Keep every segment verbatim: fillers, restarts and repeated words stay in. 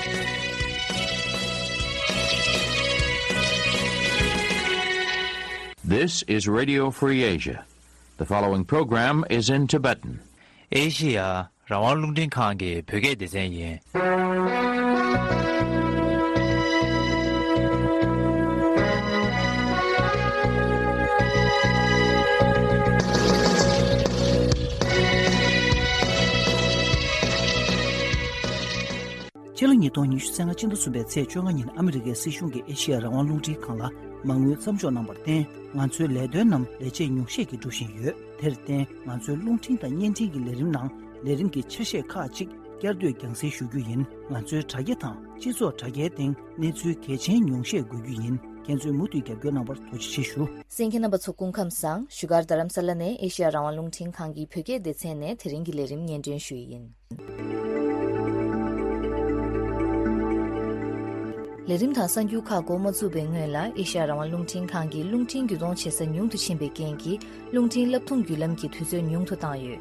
This is Radio Free Asia. The following program is in Tibetan. ཨེ་ཤི་ཡ་རང་དབང་རླུང་འཕྲིན་ཁང་གི་བོད་སྐད་སྡེ་ཚན་ཡིན། ཕྱི་ལོ་ཉིས་སྟོང་ཉི་ཤུ་རྩ་ལྔ་སྤྱི་ཟླ་གསུམ་པའི་ཚེས་བཅོ་ལྔ་ཉིན་ཨ་མི་རི་ཀའི་སྲིད་གཞུང་གིས་ཨེ་ཤི་ཡ་རང་དབང་རླུང་འཕྲིན་ཁང་ལ་མ་དངུལ་མཚམས་འཇོག་གནང་བར་བརྟེན། ང་ཚོའི་ལས་དོན་རྣམས་ལས་བྱེད་ཉུང་ཤས་ཀྱིས་སྒྲུབ་བཞིན་ཡོད། དེར་བརྟེན། ང་ཚོའི་རླུང་འཕྲིན་དང་བརྙན་འཕྲིན་གྱི་ལས་རིམ་ནང་ལས་རིམ་གྱི་ཆ་ཤས་ཁག་ཅིག་བསྐྱར་ཟློས་རྒྱང་སྲིང་ཞུ་རྒྱུ་ཡིན། ང་ཚོའི་དྲ་རྒྱ་དང་སྤྱི་ཚོགས་དྲ་རྒྱའི་སྟེང་གནས་ཚུལ་གལ་ཆེན་ཉུང་ཤས་འགོད་རྒྱུ་ཡིན། ཁྱེད་ཚོས་མུ་མཐུད་རྒྱབ་སྐྱོར་གནང་བར་ཐུགས་རྗེ་ཆེ་ཞུ། གསན་མཁན་རྣམ་པ་ཚོ་སྐུ་ཁམས་བཟང་། བཞུགས་སྒར་རྡ་རམ་ས་ལ་ནས་ཨེ་ཤེ་ཡ་རང་དབང་རླུང་འཕྲིན་ཁང་གི་བོད་སྐད་སྡེ་ཚན་ནས་དེ་རིང་གི་ལས་རིམ་སྙན་སྒྲོན་ཞུ་ཡི་ཡིན། ལས་རིམ་དང་གསར་འགྱུར་ཁག་འགོ་མ་བཙུགས་པའི་སྔོན་ལ་ཨེ་ཤེ་ཡ་རང་དབང་རླུང་འཕྲིན་ཁང་གིས་རླུང་འཕྲིན་བརྒྱུད་གཏོང་བྱེད་ས་ཉུང་དུ་ཕྱིན་པའི་རྐྱེན་གྱིས་རླུང་འཕྲིན་བསླབ་ཐོ་བརྒྱུད་ལམ་གྱི་དུས་ཚོད་ཉུང་དུ་བཏང་ཡོད།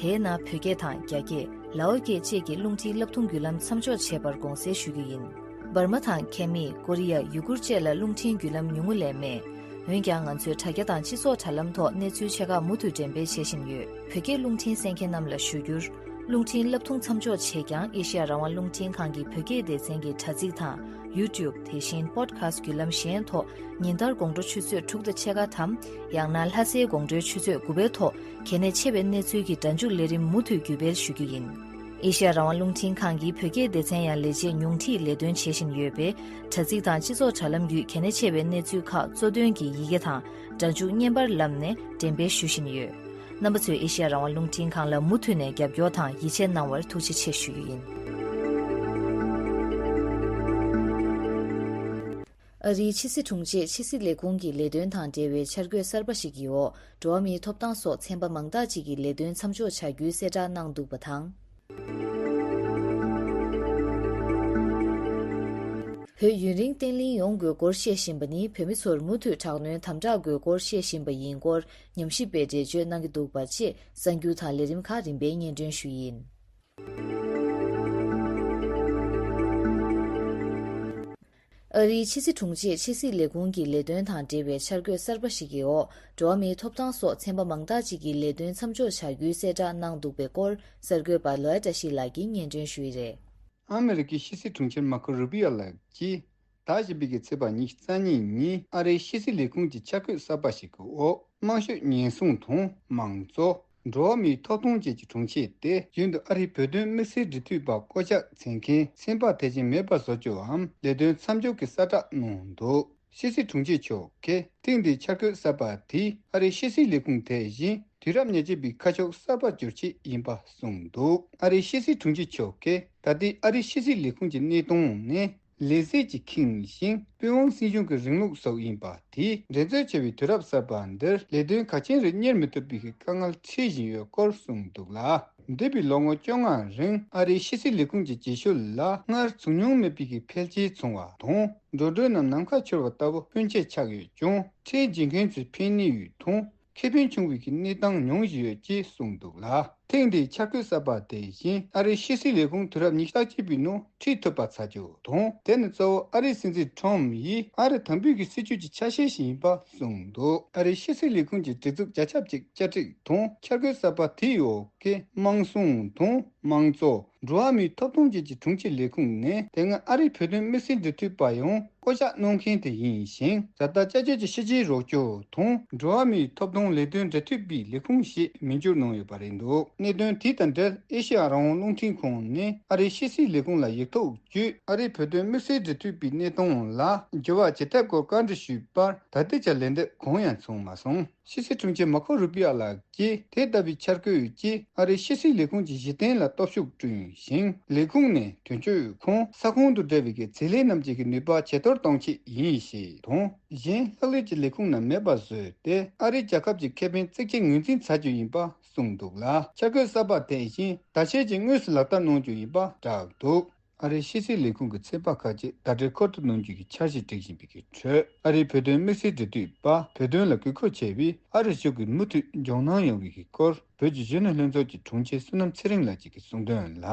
དེས་ན་བོད་སྐད་དང་རྒྱ་སྐད། ལའོ་སྐད་བཅས་ཀྱི་རླུང་འཕྲིན་བསླབ་ཐོ་བརྒྱུད་ལམ་མཚམས་འཇོག་བྱས་པར་དགོངས་སེལ་ཞུ་རྒྱུ་ཡིན། འབར་མ་དང་ཁེ་མི། ཀོ་རི་ཡ། ཡུ་གུར་བཅས་ལ་རླུང་འཕྲིན་བརྒྱུད་ལམ་ཉུང་ངུ་ལས་མེད། འོན་ཀྱང་ང་ཚོས་དྲ་རྒྱ་དང་སྤྱི་ཚོགས་དྲ་ལམ་ཐོག་གནས་ཚུལ་ཆེ་ཁག་མུ་མཐུད་འགྲེམས་སྤེལ་བྱེད་བཞིན་ཡོད། བོད་སྐད་རླུང་འཕྲིན་གསན་མཁན་རྣམས་ལ་ཞུ་རྒྱུར། རླུང་འཕྲིན་བསླབ་ཐོ་མཚམས་འཇོག་བྱས་ཀྱང་ཨེ་ཤེ་ཡ་རང་དབང་རླུང་འཕྲིན་ཁང་གི་བོད་སྐད་སྡེ་ཚན་གྱི་དྲ་ཚིགས་དང་ཡུ་ཊུབ། དེ་བཞིན་པོ་ཌི་ཁ་སི་ཊི་བརྒྱུད་ལམ་གཞན་ཐོག་ཉིན་ལྟར་དགོང་དྲོ་ཆུ་ཚོད་དྲུག་དང་ཕྱེད་ཀ་དམ། ཡང་ན་ལྷ་སའི་དགོང་དྲོའི་ཆུ་ཚོད་དགུ་པའི་ཐོག་གལ་གནད་ཆེ་བའི་གནས་ཚུལ་གྱི་སྒྲ་འཇུག་ལས་རིམ་མུ་མཐུད་བརྒྱུད་སྤེལ་ཞུ་རྒྱུ་ཡིན། ཨེ་ཤེ་ཡ་རང་དབང་རླུང་འཕྲིན་ཁང་གི་བོད་སྐད་སྡེ་ཚན་ཡང་ལས་བྱེད་ཉུང་འཕྲིས་ལས་དོན་བྱེད་བཞིན་ཡོད་པས། དྲ་ཚིགས་དང་སྤྱི་ཚོགས་དྲ་ལམ་བརྒྱུད་གལ་གནད་ཆེ་བའི་གནས་ཚུལ་ཁག་གཙོ་དོན་གྱི་ཡི་གེ་དང་སྒྲ་འཇུག་བརྙན་པར་ལམ་ནས་འགྲེམས་སྤེལ་ཞུ་བཞིན་ཡོད། རྣམ་པ་ཚོས་ཨེ་ཤེ་ཡ་རང་དབང་རླུང་འཕྲིན་ཁང་ལ་མུ་མཐུད་ནས་རྒྱབ་སྐྱོར་དང་ཡིད་ཆེས་གནང་བར་ཐུགས་རྗེ་ཆེ་ཞུ་རྒྱུ་ཡིན། ཨ་རིའི་ཕྱི་སྲིད་དྲུང་ཆེས་ཕྱི་སྲིད་ལས་ཁུངས་ཀྱི་ལས་དོན་དང་འབྲེལ་བའི་འཆར་འགོད་གསར་པ་ཞིག་གི་འོག་འགྲོ་བ་མིའི་ཐོབ་ཐང་སོགས་ཚན་པ་མང་དག་ཅིག་གི་ལས་དོན་མཚམས་འཇོག་བྱ་རྒྱུའི་གསལ་བསྒྲགས་གནང་འདུག་པ་དང་། བོད་ཡུན་རིང་བརྟན་ལྷིང་ཡོང་དགོས་སྐོར་བཤད་བཞིན་པ་ནི་བོད་མི་ཚོར་མུ་མཐུད་དྲག་གནོན་དམ་དྲག་དགོས་སྐོར་བཤད་བཞིན་པ་ཡིན་སྐོར་ཉམས་ཞིབ་པས་འགྲེལ་བརྗོད་གནང་གི་འདུག་པ་བཅས་གསར་འགྱུར་དང་ལས་རིམ་ཁག་རིམ་པས་སྙན་སྒྲོན་ཞུ་ཡི་ཡིན། ཨ་རིའི་ཕྱི་སྲིད་དྲུང་ཆེས་ཕྱི་སྲིད་ལས་ཁུངས་ཀྱི་ལས་དོན་དང་འབྲེལ་བའི་འཆར་འགོད་གསར་པ་ཞིག་གི་འོག་འགྲོ་བ་མིའི་ཐོབ་ཐང་སོགས་ཚན་པ་མང་དག་ཅིག་གི་ལས་དོན་མཚམས་འཇོག་བྱ་རྒྱུའི་གསལ་བསྒྲགས་གནང་འདུག་པའི་སྐོར་གསར་འགོད་པ་ལོའི་བཀྲ་ཤིས་ལགས་ཀྱིས་སྙན་སྒྲོན་ཞུས་རེད། ཨ་མི་རི་ཀའི་ཕྱི་སྲིད་དྲུང་ཆེ་མར་ཁོ་རུ་པི་ཡོ་ལགས་ཀྱིས་ཟླ་བཞི་པའི་གི་ཚེས་པ་ཉི་ཤུ་རྩ་གཉིས་ཉིན་ཨ་རིའི་ཕྱི་སྲིད་ལས་ཁུངས་ཀྱི་འཆར་འགོད་གསར་པ་ཞིག་གི་འོག་དམངས་ཤོག་ཉེན་སྲུང་དང་དམངས་གཙོ། འགྲོ་བ་མིའི་ཐོབ་ཐང་བཅས་ཀྱི་དྲུང་ཆེ་སྟེ་རྒྱུན་དུ་ཨ་རིའི་བོད་དོན་དམིགས་བསལ་འབྲེལ་མཐུད་པ་བསྐོ་གཞག་མཛད་མཁན་སེམས་པ་དད་ཅན་མེད་པ་བཟོ་རྒྱུའམ་ལས་དོན་མཚམས་འཇོག་གི་གསལ་བསྒྲགས་གནང་འདུག་ཕྱི་སྲིད་དྲུང་ཆེ་མཆོག་གིས་ཐེངས་འདིའི་འཆར་འགོད་གསར་པ་དེས་ཨ་རིའི་ཕྱི་སྲིད་ལས་ཁུངས་དེ་བཞིན་དུས་རབས་ཉེར་གཅིག་པའི་ཁ་ཕྱོགས་གསར་པ་བསྒྱུར་ཆེད་ཡིན་པ་གསུངས་འདུག་ཨ་རིའི་ཕྱི་སྲིད་དྲུང་ཆེ་མཆོག་གིས་ད་ལྟའི་ཨ་རིའི་ཕྱི་སྲིད་ལས་ཁུངས་ཀྱི་གནས་སྟངས་ནི། ལས་ཟད་ཀྱིས་ཁེངས་ཤིང་པི་ཝང་སྲིད་གཞུང་གི་རིང་ལུགས་སོགས་ཡིན་པ་དེས་འགྲན་རྩོད་ཆེ་བའི་དུས་རབས་གསར་པ་འདིར་ལས་དོན་གལ་ཆེན་རེ་གཉེར་མི་ཐུབ་པའི་དཀའ་ངལ་འཕྲད་བཞིན་ཡོད་སྐོར་གསུངས་འདུག་ལ། འདས་པའི་ལོ་ངོ་བཅོ་ལྔ་རིང་ཨ་རིའི་ཕྱི་སྲིད་ལས་ཁུངས་ཀྱི་རྗེས་ཤུལ་ལ་སྔར་བྱུང་མྱོང་མེད་པའི་འཕེལ་རྒྱས་བྱུང་བ་དང་འགྲོ་གྲོན་རྣམས་ནམ་མཁའ་འཕྱུར་བ་ལྟ་བུ་སྤུན་མཆེད་ཆགས་ཡོད་ཀྱང་ཁྲལ་འཇལ་མཁན་ཚོའི་ཕན་ནུས་ཡོད་དང་། ཁེ་ཕན་བྱུང་བའི་གནས་སྟངས་མྱོང་བཞིན་ཡོད་ཅེས་གསུངས་འདུག་ལ། ཐེངས་འདིའི་འཆར་འགོད་གསར་པ་དེ་བཞིན་ཨ་རིའི་ཕྱི་སྲིད་ལས་ཁུངས་དུས་རབས་ཉི་ཤུ་རྩ་གཅིག་པའི་ནང་ཁྲིད་ཐུབ་པ་ཚར་རྒྱུ་དང་། དེ་ནི་གཙོ་བོ་ཨ་རིའི་སྲིད་འཛིན་ཁྲོམ་ཡིས་ཨ་རི་དམ་འབུལ་གྱི་སྲིད་བྱུས་ཀྱི་ཆ་ཤས་ཤིག་ཡིན་པ་གསུངས་འདུག་ཨ་རིའི་ཕྱི་སྲིད་ལས་ཁུངས་ཀྱི་སྒྲིག་འཛུགས་བརྒྱ་ཆ་གཅིག་བསྐྱར་སྒྲིག་དང་འཆར་འགོད་གསར་པ་དེའི་འོག་གི་དམངས་སྲུང་དང་དམངས་གཙོ། འགྲོ་བ་མིའི་ཐོབ་ཐང་བཅས་ཀྱི་དྲུང་ཆེ་ལས་ཁུངས་ནས་དེ་སྔ་ཨ་རིའི་བོད་དོན་དམིགས་བསལ་འབྲེལ་མཐུད་པ་ཡང་བསྐོ་གཞག་གནང་མཁན་དེ་ཡིན་ཞིང་། ད་ལྟ་བཅའ་སྤྱོད་ཀྱི་ཕྱི་རྒྱལ་རོགས་སྐྱོར་དང་འགྲོ་བ་མིའི་ཐོབ་ཐང་ལས་དོན་འབྲེལ་མཐུད་པའི་ལས་ཁུངས་ཞེས་མིང་བསྒྱུར་གནང་ཡོད་པ་རེད་འདུག་གནད་དོན་དེ་དང་འབྲེལ་ཨེ་ཤེ་ཡ་རང་དབང་རླུང་འཕྲིན་ཁང་ནས་ཨ་རིའི་ཕྱི་སྲིད་ལས་ཁུངས་ལ་ཡིག་ཐོག་བརྒྱུད་ཨ་རིའི་བོད་དོན་དམིགས་བསལ་འབྲེལ་མཐུད་པའི་གནས་སྟངས་ལ་འགྱུར་བ་ཇི་ཐེབས་སྐོར་བཀའ་འདྲི་ཞུས་པར་ད་ལྟའི་ཆར་ལན་འདེབས་གང་ཡང་བྱུང་མ་སོང་། ཕྱི་སྲིད་དྲུང་ཆེ་མར་ཁོ་རུ་པི་ཡ་ལགས་ཀྱིས་དེ་ལྟ་བུའི་འཆར་འགོད་ཀྱིས་ཨ་རིའི་ཕྱི་སྲིད་ལས་ཁུངས་ཀྱི་གཞི་རྟེན་ལ་སྟོབས་ཤུགས་བསྐྲུན་ཞིང་། ལས་ཁུངས་ནས་དོན་གཅོད་ཁང་ས་ཁོངས་དང་འབྲེལ་བའི་གི་ཚེ་ལས་རྣམས་ཀྱི་གི་ནུས་པ་ཇེ་མཐོར་གཏོང་ཆེད་ཡིན་ཞེས་དང་། གཞན་ལྷག་ལུས་ཀྱི་ལས་ཁུངས་རྣམས་མེད་པ་བཟོས་ཏེ་ཨ་རིའི་རྒྱལ་ཁབ་ཀྱི་ཁེ་ཕན་གཙིགས་ཆེད་ངོས་འཛིན་བྱ་རྒྱུ་ཡིན་པ་གསུངས་འདུག་ལ། འཆར་འགོད་གསར་པ་དེ་བཞིན་ཟླ་ཤས་ཀྱི་དངོས་སུ་ལག་བསྟར་གནང་རྒྱུ་ཡིན་པ་བསྒྲགས་འདུག་ཨ་རིའི་ཕྱི་སྲིད་ལས་ཁུངས་ཀྱི་ཚན་པ་ཁག་ཅིག་ཟླ་སྒྲིལ་འཁོར་སྐྱོད་གནང་རྒྱུ་གི་འཆར་གཞི་སྒྲིག་བཞིན་པའི་གི་ཁྲོད། ཨ་རིའི་བོད་དོན་དམིགས་བསལ་འབྲེལ་མཐུད་པ་བོད་དོན་ལ་དགོས་མཁོ་ཆེ་བའི་ཨ་རི་གཞུང་གིས་མུ་མཐུད་འཇོག་གནང་ཡོང་བའི་གི་སྐོར་བོད་ཀྱི་གཞོན་ནུ་ལྷན་ཚོགས་ཀྱི་དྲུང་ཆེ་བསོད་ནམས་ཚེ་རིང་ལགས་ཀྱིས་གསུངས་དོན་ལ།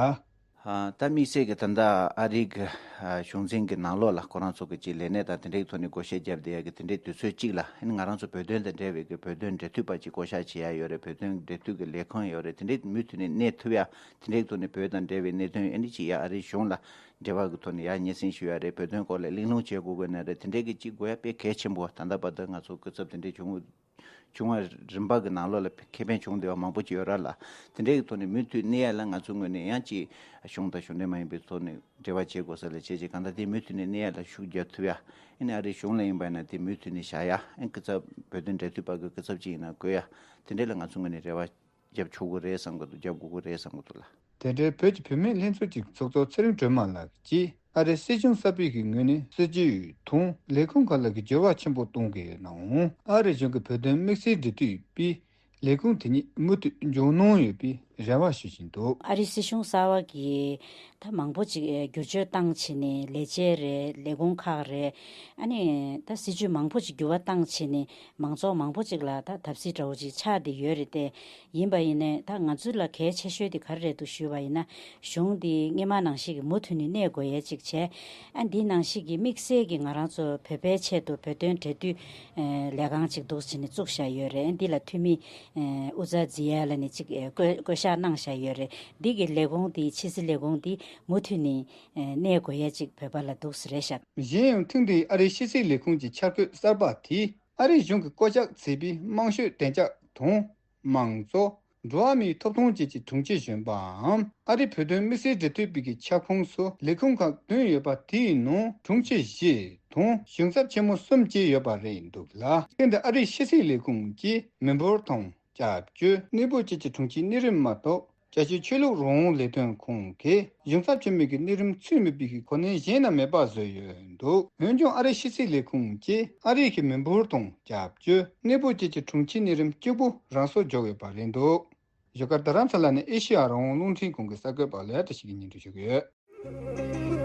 ཨ། ད་དམིགས་བསལ་གྱི་ད་ལྟ་ཨ་རིའི་གི་ཨ་གཞུང་འཛིན་གྱི་ནང་ལོགས་ལ་ཁོ་རང་ཚོ་གི་ཅིག་ལས་གནས་དང་དེ་འདྲའི་ཐོག་ནས་བགོ་བཤའ་བརྒྱབ་བསྡད་ཡ་གི་དེ་འདྲའི་དུས་ཚོད་ཅིག་ལ། ཨ་ནི་ང་རང་ཚོ་བོད་དོན་དང་འབྲེལ་བའི་གི་བོད་དོན་འབྲེལ་མཐུད་པ་ཅིག་བསྐོ་བཞག་བྱེད་ཡ་ཡོད་རེད། བོད་དོན་འབྲེལ་མཐུད་ཀྱི་ལས་ཁང་ཡོད་རེད། དེ་འདྲའི་མུ་མཐུད་ནས་གནས་ཐུབ་ཡ། དེ་འདྲའི་ཐོག་ནས་བོད་དང་འབྲེལ་བའི་གནད་དོན་ཨ་ནི་ཅིག་ཡ་ཨ་རིའི་གཞུང་ལ་འབྲེལ་བ་གི་ཐོག་ནས་ཡ་སྙན་སེང་ཞུ་ཡ་རེད། བོད་དོན་སྐོར་ལ་གླེང་སློང་བྱེད་དགོས་ཀྱི་ན་རེད། དེ་འདྲའི་གི་ཅིག་དགོས་ཡ་དཔེ་གལ་ཆེན་པོ། ད་ལྟ་བར་དུ་ང་ཚོ་སྐུ་ཚབ་དེ་འདྲའི་བྱུང་བྱུང་བ་རིམ་པ་གི་ནང་ལོགས་ལ་ཁེ་ཕན་བྱུང་བསྡད་པ་མང་པོ་ཅིག་ཡོད་ར་ལ། དེ་འདྲའི་གི་ཐོག་ནས་མུ་མཐུད་གནས་ཡ་ལ་ང་ཚོའི་ངོས་ནས་ཡང་ཅིག་གཞུང་དང་གཞུང་འབྲེལ་མ་ཡིན་པའི་ཐོག་ནས་འབྲེལ་བ་བྱེད་དགོས་ས་ལ་བྱས་རྗེས་གང་ལྟར་དེ་མུ་མཐུད་ནས་གནས་ཡ་ལ་ཤུགས་རྒྱག་ཐུབ་ཡ། ཨ་ནི་ཨ་རིའི་གཞུང་ལ་ཡིན་པ་ཡིན་ན་དེ་མུ་མཐུད་ནས་བཞག་ཡ། ཨ་ནི་སྐུ་ཚབ་བོད་དོན་འབྲེལ་མཐུད་པ་གི་སྐུ་ཚབ་ཅིག་ཡིན་ན་དགོས་ཡ། དེ་འདྲའི་ལ་ང་ཚོའི་ངོས་ནས་རེ་བ་རྒྱབ་ཆོག་གི་རེད་བསམ་གི་འདུག་རྒྱབ་དགོས་ཀྱི་རེད་བསམ་གི་འདུག་ལ། དེ་འབྲེལ་བོད་ཀྱི་བུད་མེད་ལྷན་ཚོགས་ཀྱི་ཚོགས་གཙོ་ཚེ་རིང་སྒྲོལ་མ་ལགས་ཀྱིས། ཨ་རིའི་སྲིད་གཞུང་གསར་སྤེལ་གྱི་ངོས་ནས་སྲིད་ཇུས་དང་ལས་ཁུངས་ཁག་ལ་གི་འགྱུར་བ་ཆེན་པོ་གཏོང་གི་ཡོད་ནའང་། ཨ་རིའི་གཞུང་གི་བོད་དོན་དམིགས་བསལ་འབྲེལ་མཐུད་པས་ལས་ཁུངས་དེ་ཉིད་མུ་མཐུད་འཇོག་གནང་ཡོད་པའི་རེ་བ་ཞུ་བཞིན་འདུག་ཨ་རིའི་སྲིད་གཞུང་གསར་པ་གིས་ད་མང་པོ་ཅིག་བསྒྱུར་བཅོས་བཏང་བྱས་ནས་ལས་བྱེད་རེད། ལས་ཁུངས་ཁག་རེད། ཨ་ནི་ད་སྲིད་ཇུས་མང་པོ་ཅིག་འགྱུར་བ་བཏང་བྱས་ནས་མང་ཚོགས་མང་པོ་ཅིག་ལ་ད་བརྡབ་གསིག་འདྲ་བོ་ཅིག་ཆགས་བསྡད་ཡོད་རེད་དེ། ཡིན་པ་ཡིན་ནའི་ད་ང་ཚོ་ལ་གལ་ཆེ་ཤོས་དེ་ག་རེ་རེད་འདུག་ཞུས་པ་ཡིན་ན། གཞུང་འདི་སྔོན་མ་ནང་བཞིན་གྱི་མུ་མཐུད་ནས་གནས་དགོས་ཡས་ཅིག་བྱས། ཨ་འདི་ནང་བཞིན་གྱི་དམིགས་བསལ་གྱི་ང་རང་ཚོ་བོད་པའི་ཆེད་དུ་བོད་དོན་འབྲེལ་མཐུད་ལས་ཁང་ཅིག་འདུག་བྱས་ནས་བཙུགས་བཞག་ཡོད་རེད། འདི་ལ་འཐུས་མི་ཨུ་ཛ་ཛི་ཡ་ལ་ནི་ཅིག་བསྐོ་བསྐོ་བཞག་གནང་བཞག་ཡོད་རེད། འདི་གི་ལས་ཁུངས་འདི་ཕྱི་སྲིད་ལས་ཁུངས་འདི་མུ་མཐུད་ནས་གནས་དགོས་ཡས་ཅིག་བོད་པ་ལ་འདུག་སེ་རེད་ཤག་གཞན་ཡང་ཐེངས་འདིའི་ཨ་རིའི་ཕྱི་སྲིད་ལས་ཁུངས་ཀྱི་འཆར་འགོད་གསར་པ་དེས་ཨ་རིའི་གཞུང་གིས་བསྐོ་གཞག་བྱས་པའི་དམངས་ཤོག་བདེ་འཇགས་དང་། མང་གཙོ། འགྲོ་བ་མིའི་ཐོབ་ཐང་བཅས་ཀྱི་དྲུང་ཆེ་གཞོན་པའམ་ཨ་རིའི་བོད་དོན་དམིགས་བསལ་འབྲེལ་མཐུད་པའི་གི་ཁྱབ་ཁོངས་སུ་ལས་ཁུངས་ཁག་བདུན་ཡོད་པ་དེའི་ནང་དྲུང་ཆེ་བཞི་དང་གཞུང་ཚབ་ཆེན་མོ་གསུམ་བཅས་ཡོད་པ་རེད་འདུག་ལ། དེ་འདི་ཨ་རིའི་ཕྱི་སྲིད་ལས་ཁུངས་ཀྱི་མི་འབོར་དང་སྐྱབས་བཅོལ་གནས་སྤོ་བཅས་ཀྱི་དྲུང་ཆེའི་གནས་རིམ་མ་གཏོགས། རྒྱལ་སྤྱིའི་ཆོས་ལུགས་རང་དབང་ལས་དོན་ཁང་གིས་གཞུང་ཚབ་ཆེན་མོའི་གི་གནས་རིམ་ཚུད་མེད་པའི་གི་གོ་གནས་གཞན་ན་མེད་པ་བཟོས་ཡོད་འདུག་འོན་ཀྱང་ཨ་རིའི་ཕྱི་སྲིད་ལས་ཁུངས་ཀྱིས་ཨ་རིའི་གི་མི་འབོར་དང་སྐྱབས་བཅོལ་གནས་སྤོ་བཅས་ཀྱི་དྲུང་ཆེའི་གནས་རིམ་གཅིག་པུ་རང་སོར་འཇོག་ཡོད་པ་རེད་འདུག་བཞུགས་སྒར་རྡ་རམ་ས་ལ་ནས་ཨེ་ཤེ་ཡ་རང་དབང་རླུང་འཕྲིན་ཁང་གི་གསར་འགོད་པ་ལོ་ཡ་བཀྲ་ཤིས་ཀྱིས་སྙན་སྒྲོན་ཞུ་གི་ཡོད།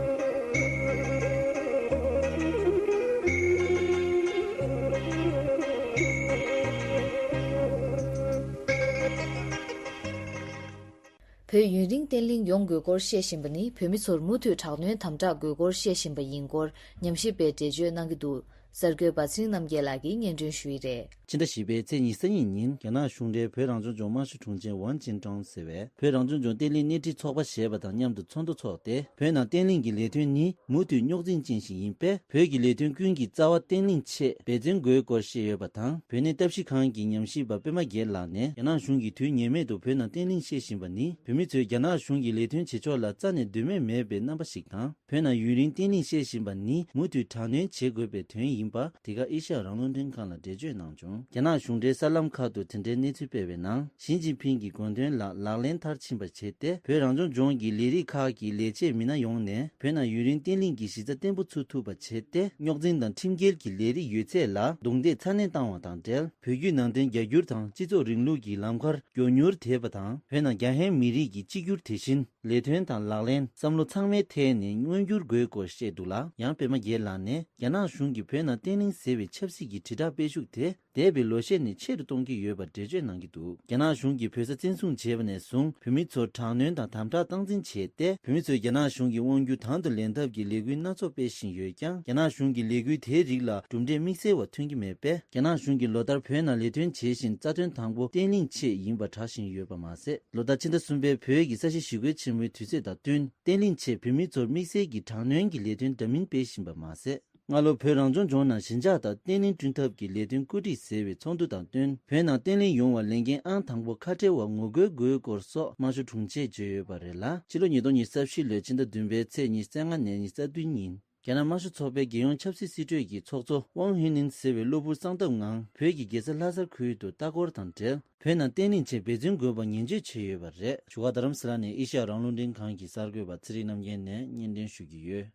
བོད་ཡུན་རིང་བརྟན་ལྷིང་ཡོང་དགོས་སྐོར་བཤད་བཞིན་པ་ནི། བོད་མི་ཚོར་མུ་མཐུད་དྲག་གནོན་དམ་དྲག་དགོས་སྐོར་བཤད་བཞིན་པ་ཡིན་སྐོར་ཉམས་ཞིབ་པས་འགྲེལ་བརྗོད་གནང་གི་འདུག་གསར་འགོད་པ་ཚེ་རིང་རྣམ་རྒྱལ་ལགས་ཀྱིས་སྙན་སྒྲོན་ཞུ་ཡི་རེད། ཕྱི་ཟླ་བཞི་པའི་ཚེས་ཉི་ཤུ་རྩ་གཉིས་ཉིན་རྒྱ་ནག་གཞུང་འབྲེལ་བོད་རང་སྐྱོང་ལྗོངས་དམར་ཤོག་དྲུང་ཆེ་ཝན་ཅིན་ཀྲང་ཟེར་བས། བོད་རང་སྐྱོང་ལྗོངས་བརྟན་ལྷིང་སྣེ་ཁྲིད་ཚོགས་པ་ཞེས་པ་དང་མཉམ་དུ་ཚོགས་འདུ་འཚོགས་ཏེ། བོད་ནང་བརྟན་ལྷིང་གི་ལས་དོན་ནི་མུ་མཐུད་རྙོག་འཛིང་ཅན་ཞིག་ཡིན་པས། བོད་ཀྱི་ལས་དོན་ཀུན་གྱི་རྩ་བ་བརྟན་ལྷིང་ཆེད་འབད་བརྩོན་དགོས་སྐོར་བཤད་ཡོད་པ་དང་། བོད་གནས་ལྟ་ཞིབ་ཁང་གི་ཉམས་ཞིབ་པ་པད་མ་རྒྱལ་ལགས་ནས། རྒྱ་ནག་གཞུང་གིས་དུས་ངེས་མེད་དུ་བོད་ནང་བརྟན་ལྷིང་བཤིག་བཞིན་པ་ནི། བོད་མི་ཚོས་རྒྱ་ནག་གཞུང་གི་ལས་དོན་བྱེད་ཕྱོགས་ལ་རྩ་ནས་འདོད་མོས་མེད་པའི་རྣམ་པ་ཞིག་དང་། བོད་ནང་ཡུན་རིང་བརྟན་ལྷིང་བཤིག་བཞིན་པ་ནི་མུ་མཐུད་དྲག་གནོན་བྱེད་དགོས་པའི་དོན་ཡིན་པ། འདི་ག་ཨེ་ཤ་ཡ་རང་དབང་རླུང་འཕྲིན་ཁང་ལ་འགྲེལ་བརྗོད་གནང་བྱུང་། རྒྱ་ནག་གཞུང་འབྲེལ་གསར་ལམ་ཁག་ཏུ་དེ་འབྲེལ་གནས་ཚུལ་སྤེལ་བའི་ནང་། ཞི་ཅིན་ཕིང་གི་དགོངས་དོན་ལ་ལག་ལེན་མཐར་ཕྱིན་པ་བྱས་ཏེ། བོད་རང་སྐྱོང་ལྗོངས་ཀྱི་ལས་རིགས་ཁག་གི་ལས་བྱེད་མི་སྣ་ཡོངས་ནས་བོད་ནང་ཡུན་རིང་བརྟན་ལྷིང་གི་གཞི་རྩ་བརྟན་པོ་ཚུགས་ཐུབ་པ་བྱས་ཏེ། རྙོག་འཛིང་དང་ཁྲིམས་འགལ་གྱི་ལས་རིགས་ཡོད་ཚད་ལ་རྡུང་རྡེག་ཚ་ནན་བཏང་བ་དང་འབྲེལ། བོད་བརྒྱུད་ནང་བསྟན་རྒྱ་སྒྱུར་དང་སྤྱི་ཚོགས་རིང་ལུགས་ཀྱི་ལམ་ཁར་མགྱོགས་མྱུར་དེད་པ་དང་། བོད་ནང་རྒྱ་ཧན་མི་རིགས་ཀྱི་གཅིག་གྱུར་དེ་བཞིན། ལས་དོན་དང་ལག་ལེན། བསམ་བློ་ཚང་མའི་ཐད་ནས་མངོན་འགྱུར་དགོས་སྐོར་བཤད་འདུག་ལ། ཡང་པད་མ་རྒྱལ་ལགས་ནས། རྒྱ་ནག་གཞུང་གིས་བོད་ནང་བརྟན་ལྷིང་ཟེར་བའི་ཆབ་སྲིད་ཀྱི་དྲིལ་བསྒྲགས་སྤེལ་ཤུགས་དེ། འདས་པའི་ལོ་ཤས་ནས་ཆེ་རུ་གཏོང་གི་ཡོད་པར་འགྲེལ་བརྗོད་གནང་གི་འདུག་རྒྱ་ནག་གཞུང་གིས་བོད་ས་བཙན་བཟུང་བྱས་པ་ནས་བཟུང་། བོད་མི་ཚོར་དྲག་གནོན་དང་དམ་དྲག་སྟངས་འཛིན་བྱས་ཏེ། བོད་མི་ཚོས་རྒྱ་ནག་གཞུང་གི་དབང་སྒྱུར་དང་དུ་ལེན་ཐབས་ཀྱི་ལས་འགུལ་སྣ་ཚོགས་སྤེལ་བཞིན་ཡོད་ཀྱང་། རྒྱ་ནག་གཞུང་གིས་ལས་འགུལ་དེའི་རིགས་ལ་གྲུབ་འབྲས་དམིགས་བསལ་བ་ཐོན་གྱི་མེད་པས། རྒྱ་ནག་གཞུང་གིས་ལོ་ལྟར་བོད་ནང་ལས་དོན་བྱེད་བཞིན། རྩ་དོན་དང་པོ་བརྟན་ལྷིང་ཆེད་ཡིན་པ་གྲགས་བཞིན་ཡོད་པ་མ་ཟད། ལོ་ལྟར་ཕྱི་ཟླ་གསུམ་པའི་བོད་ཀྱི་ས་གཞི་ཞི་རྒོལ་ཆེན་མོའི་དུས་ཚོད་དང་བསྟུན། བརྟན་ལྷིང་ཆེད་བོད་མི་ཚོར་དམིགས་བསལ་གྱི་དྲག་གནོན་གྱི་ལས་དོན་འདྲ་མིན་སྤེལ་བཞིན་པ་མ་ཟད། སྔ་ལོ་བོད་རང་སྐྱོང་ལྗོངས་ནང་ཞི་འཇགས་དང་བརྟན་ལྷིང་བསྐྲུན་ཐབས་ཀྱི་ལས་དོན་བཀོད་སྒྲིག་ཟེར་བའི་ཚོགས་འདུ་དང་བསྟུན། བོད་ནང་བརྟན་ལྷིང་ཡོང་བར་ལས་འགན་ཨང་དང་པོ་ཁ་ཕྲལ་བ་ངོ་རྒོལ་དགོས་སྐོར་སོགས་དམར་ཤོག་དྲུང་ཆེས་བརྗོད་ཡོད་པ་རེད་ལ། ཕྱི་ལོ་ཉིས་སྟོང་ཉི་ཤུ་རྩ་བཞི་ལོའི་ཕྱི་ཟླ་བདུན་པའི་ཚེས་ཉི་ཤུ་རྩ་ལྔ་ནས་ཉི་ཤུ་རྩ་བདུན་ཉིན། རྒྱ་ནག་དམར་ཤོག་ཚོགས་པའི་རྒྱལ་ཡོངས་ཆབ་སྲིད་སྲིད་གྲོས་ཀྱི་ཚོགས་གཙོ་ཝང་ཧི་ནིན་ཟེར་བའི་གློ་བུར་གསང་སྟབས་ངང་བོད་ཀྱི་རྒྱལ་ས་ལྷ་སར་ཁུལ་དུ་ལྟ་སྐོར་དང་འབྲེལ། བོད་ནང་བརྟན་ལྷིང་ཆེད་འབད་བརྩོན་དགོས་པ་ནན་བརྗོད་བྱས་ཡོད་པ་རེད། བཞུགས་སྒར་རྡ་རམ་ས་ལ་ནས་ཨེ་ཤ་ཡ་རང་དབང་རླུང་འཕྲིན་ཁང་གི་གསར་འགོད་པ་ཚེ་རིང་རྣམ་རྒྱལ་ནས་སྙན་སྒྲོན་ཞུ་གི་ཡོད།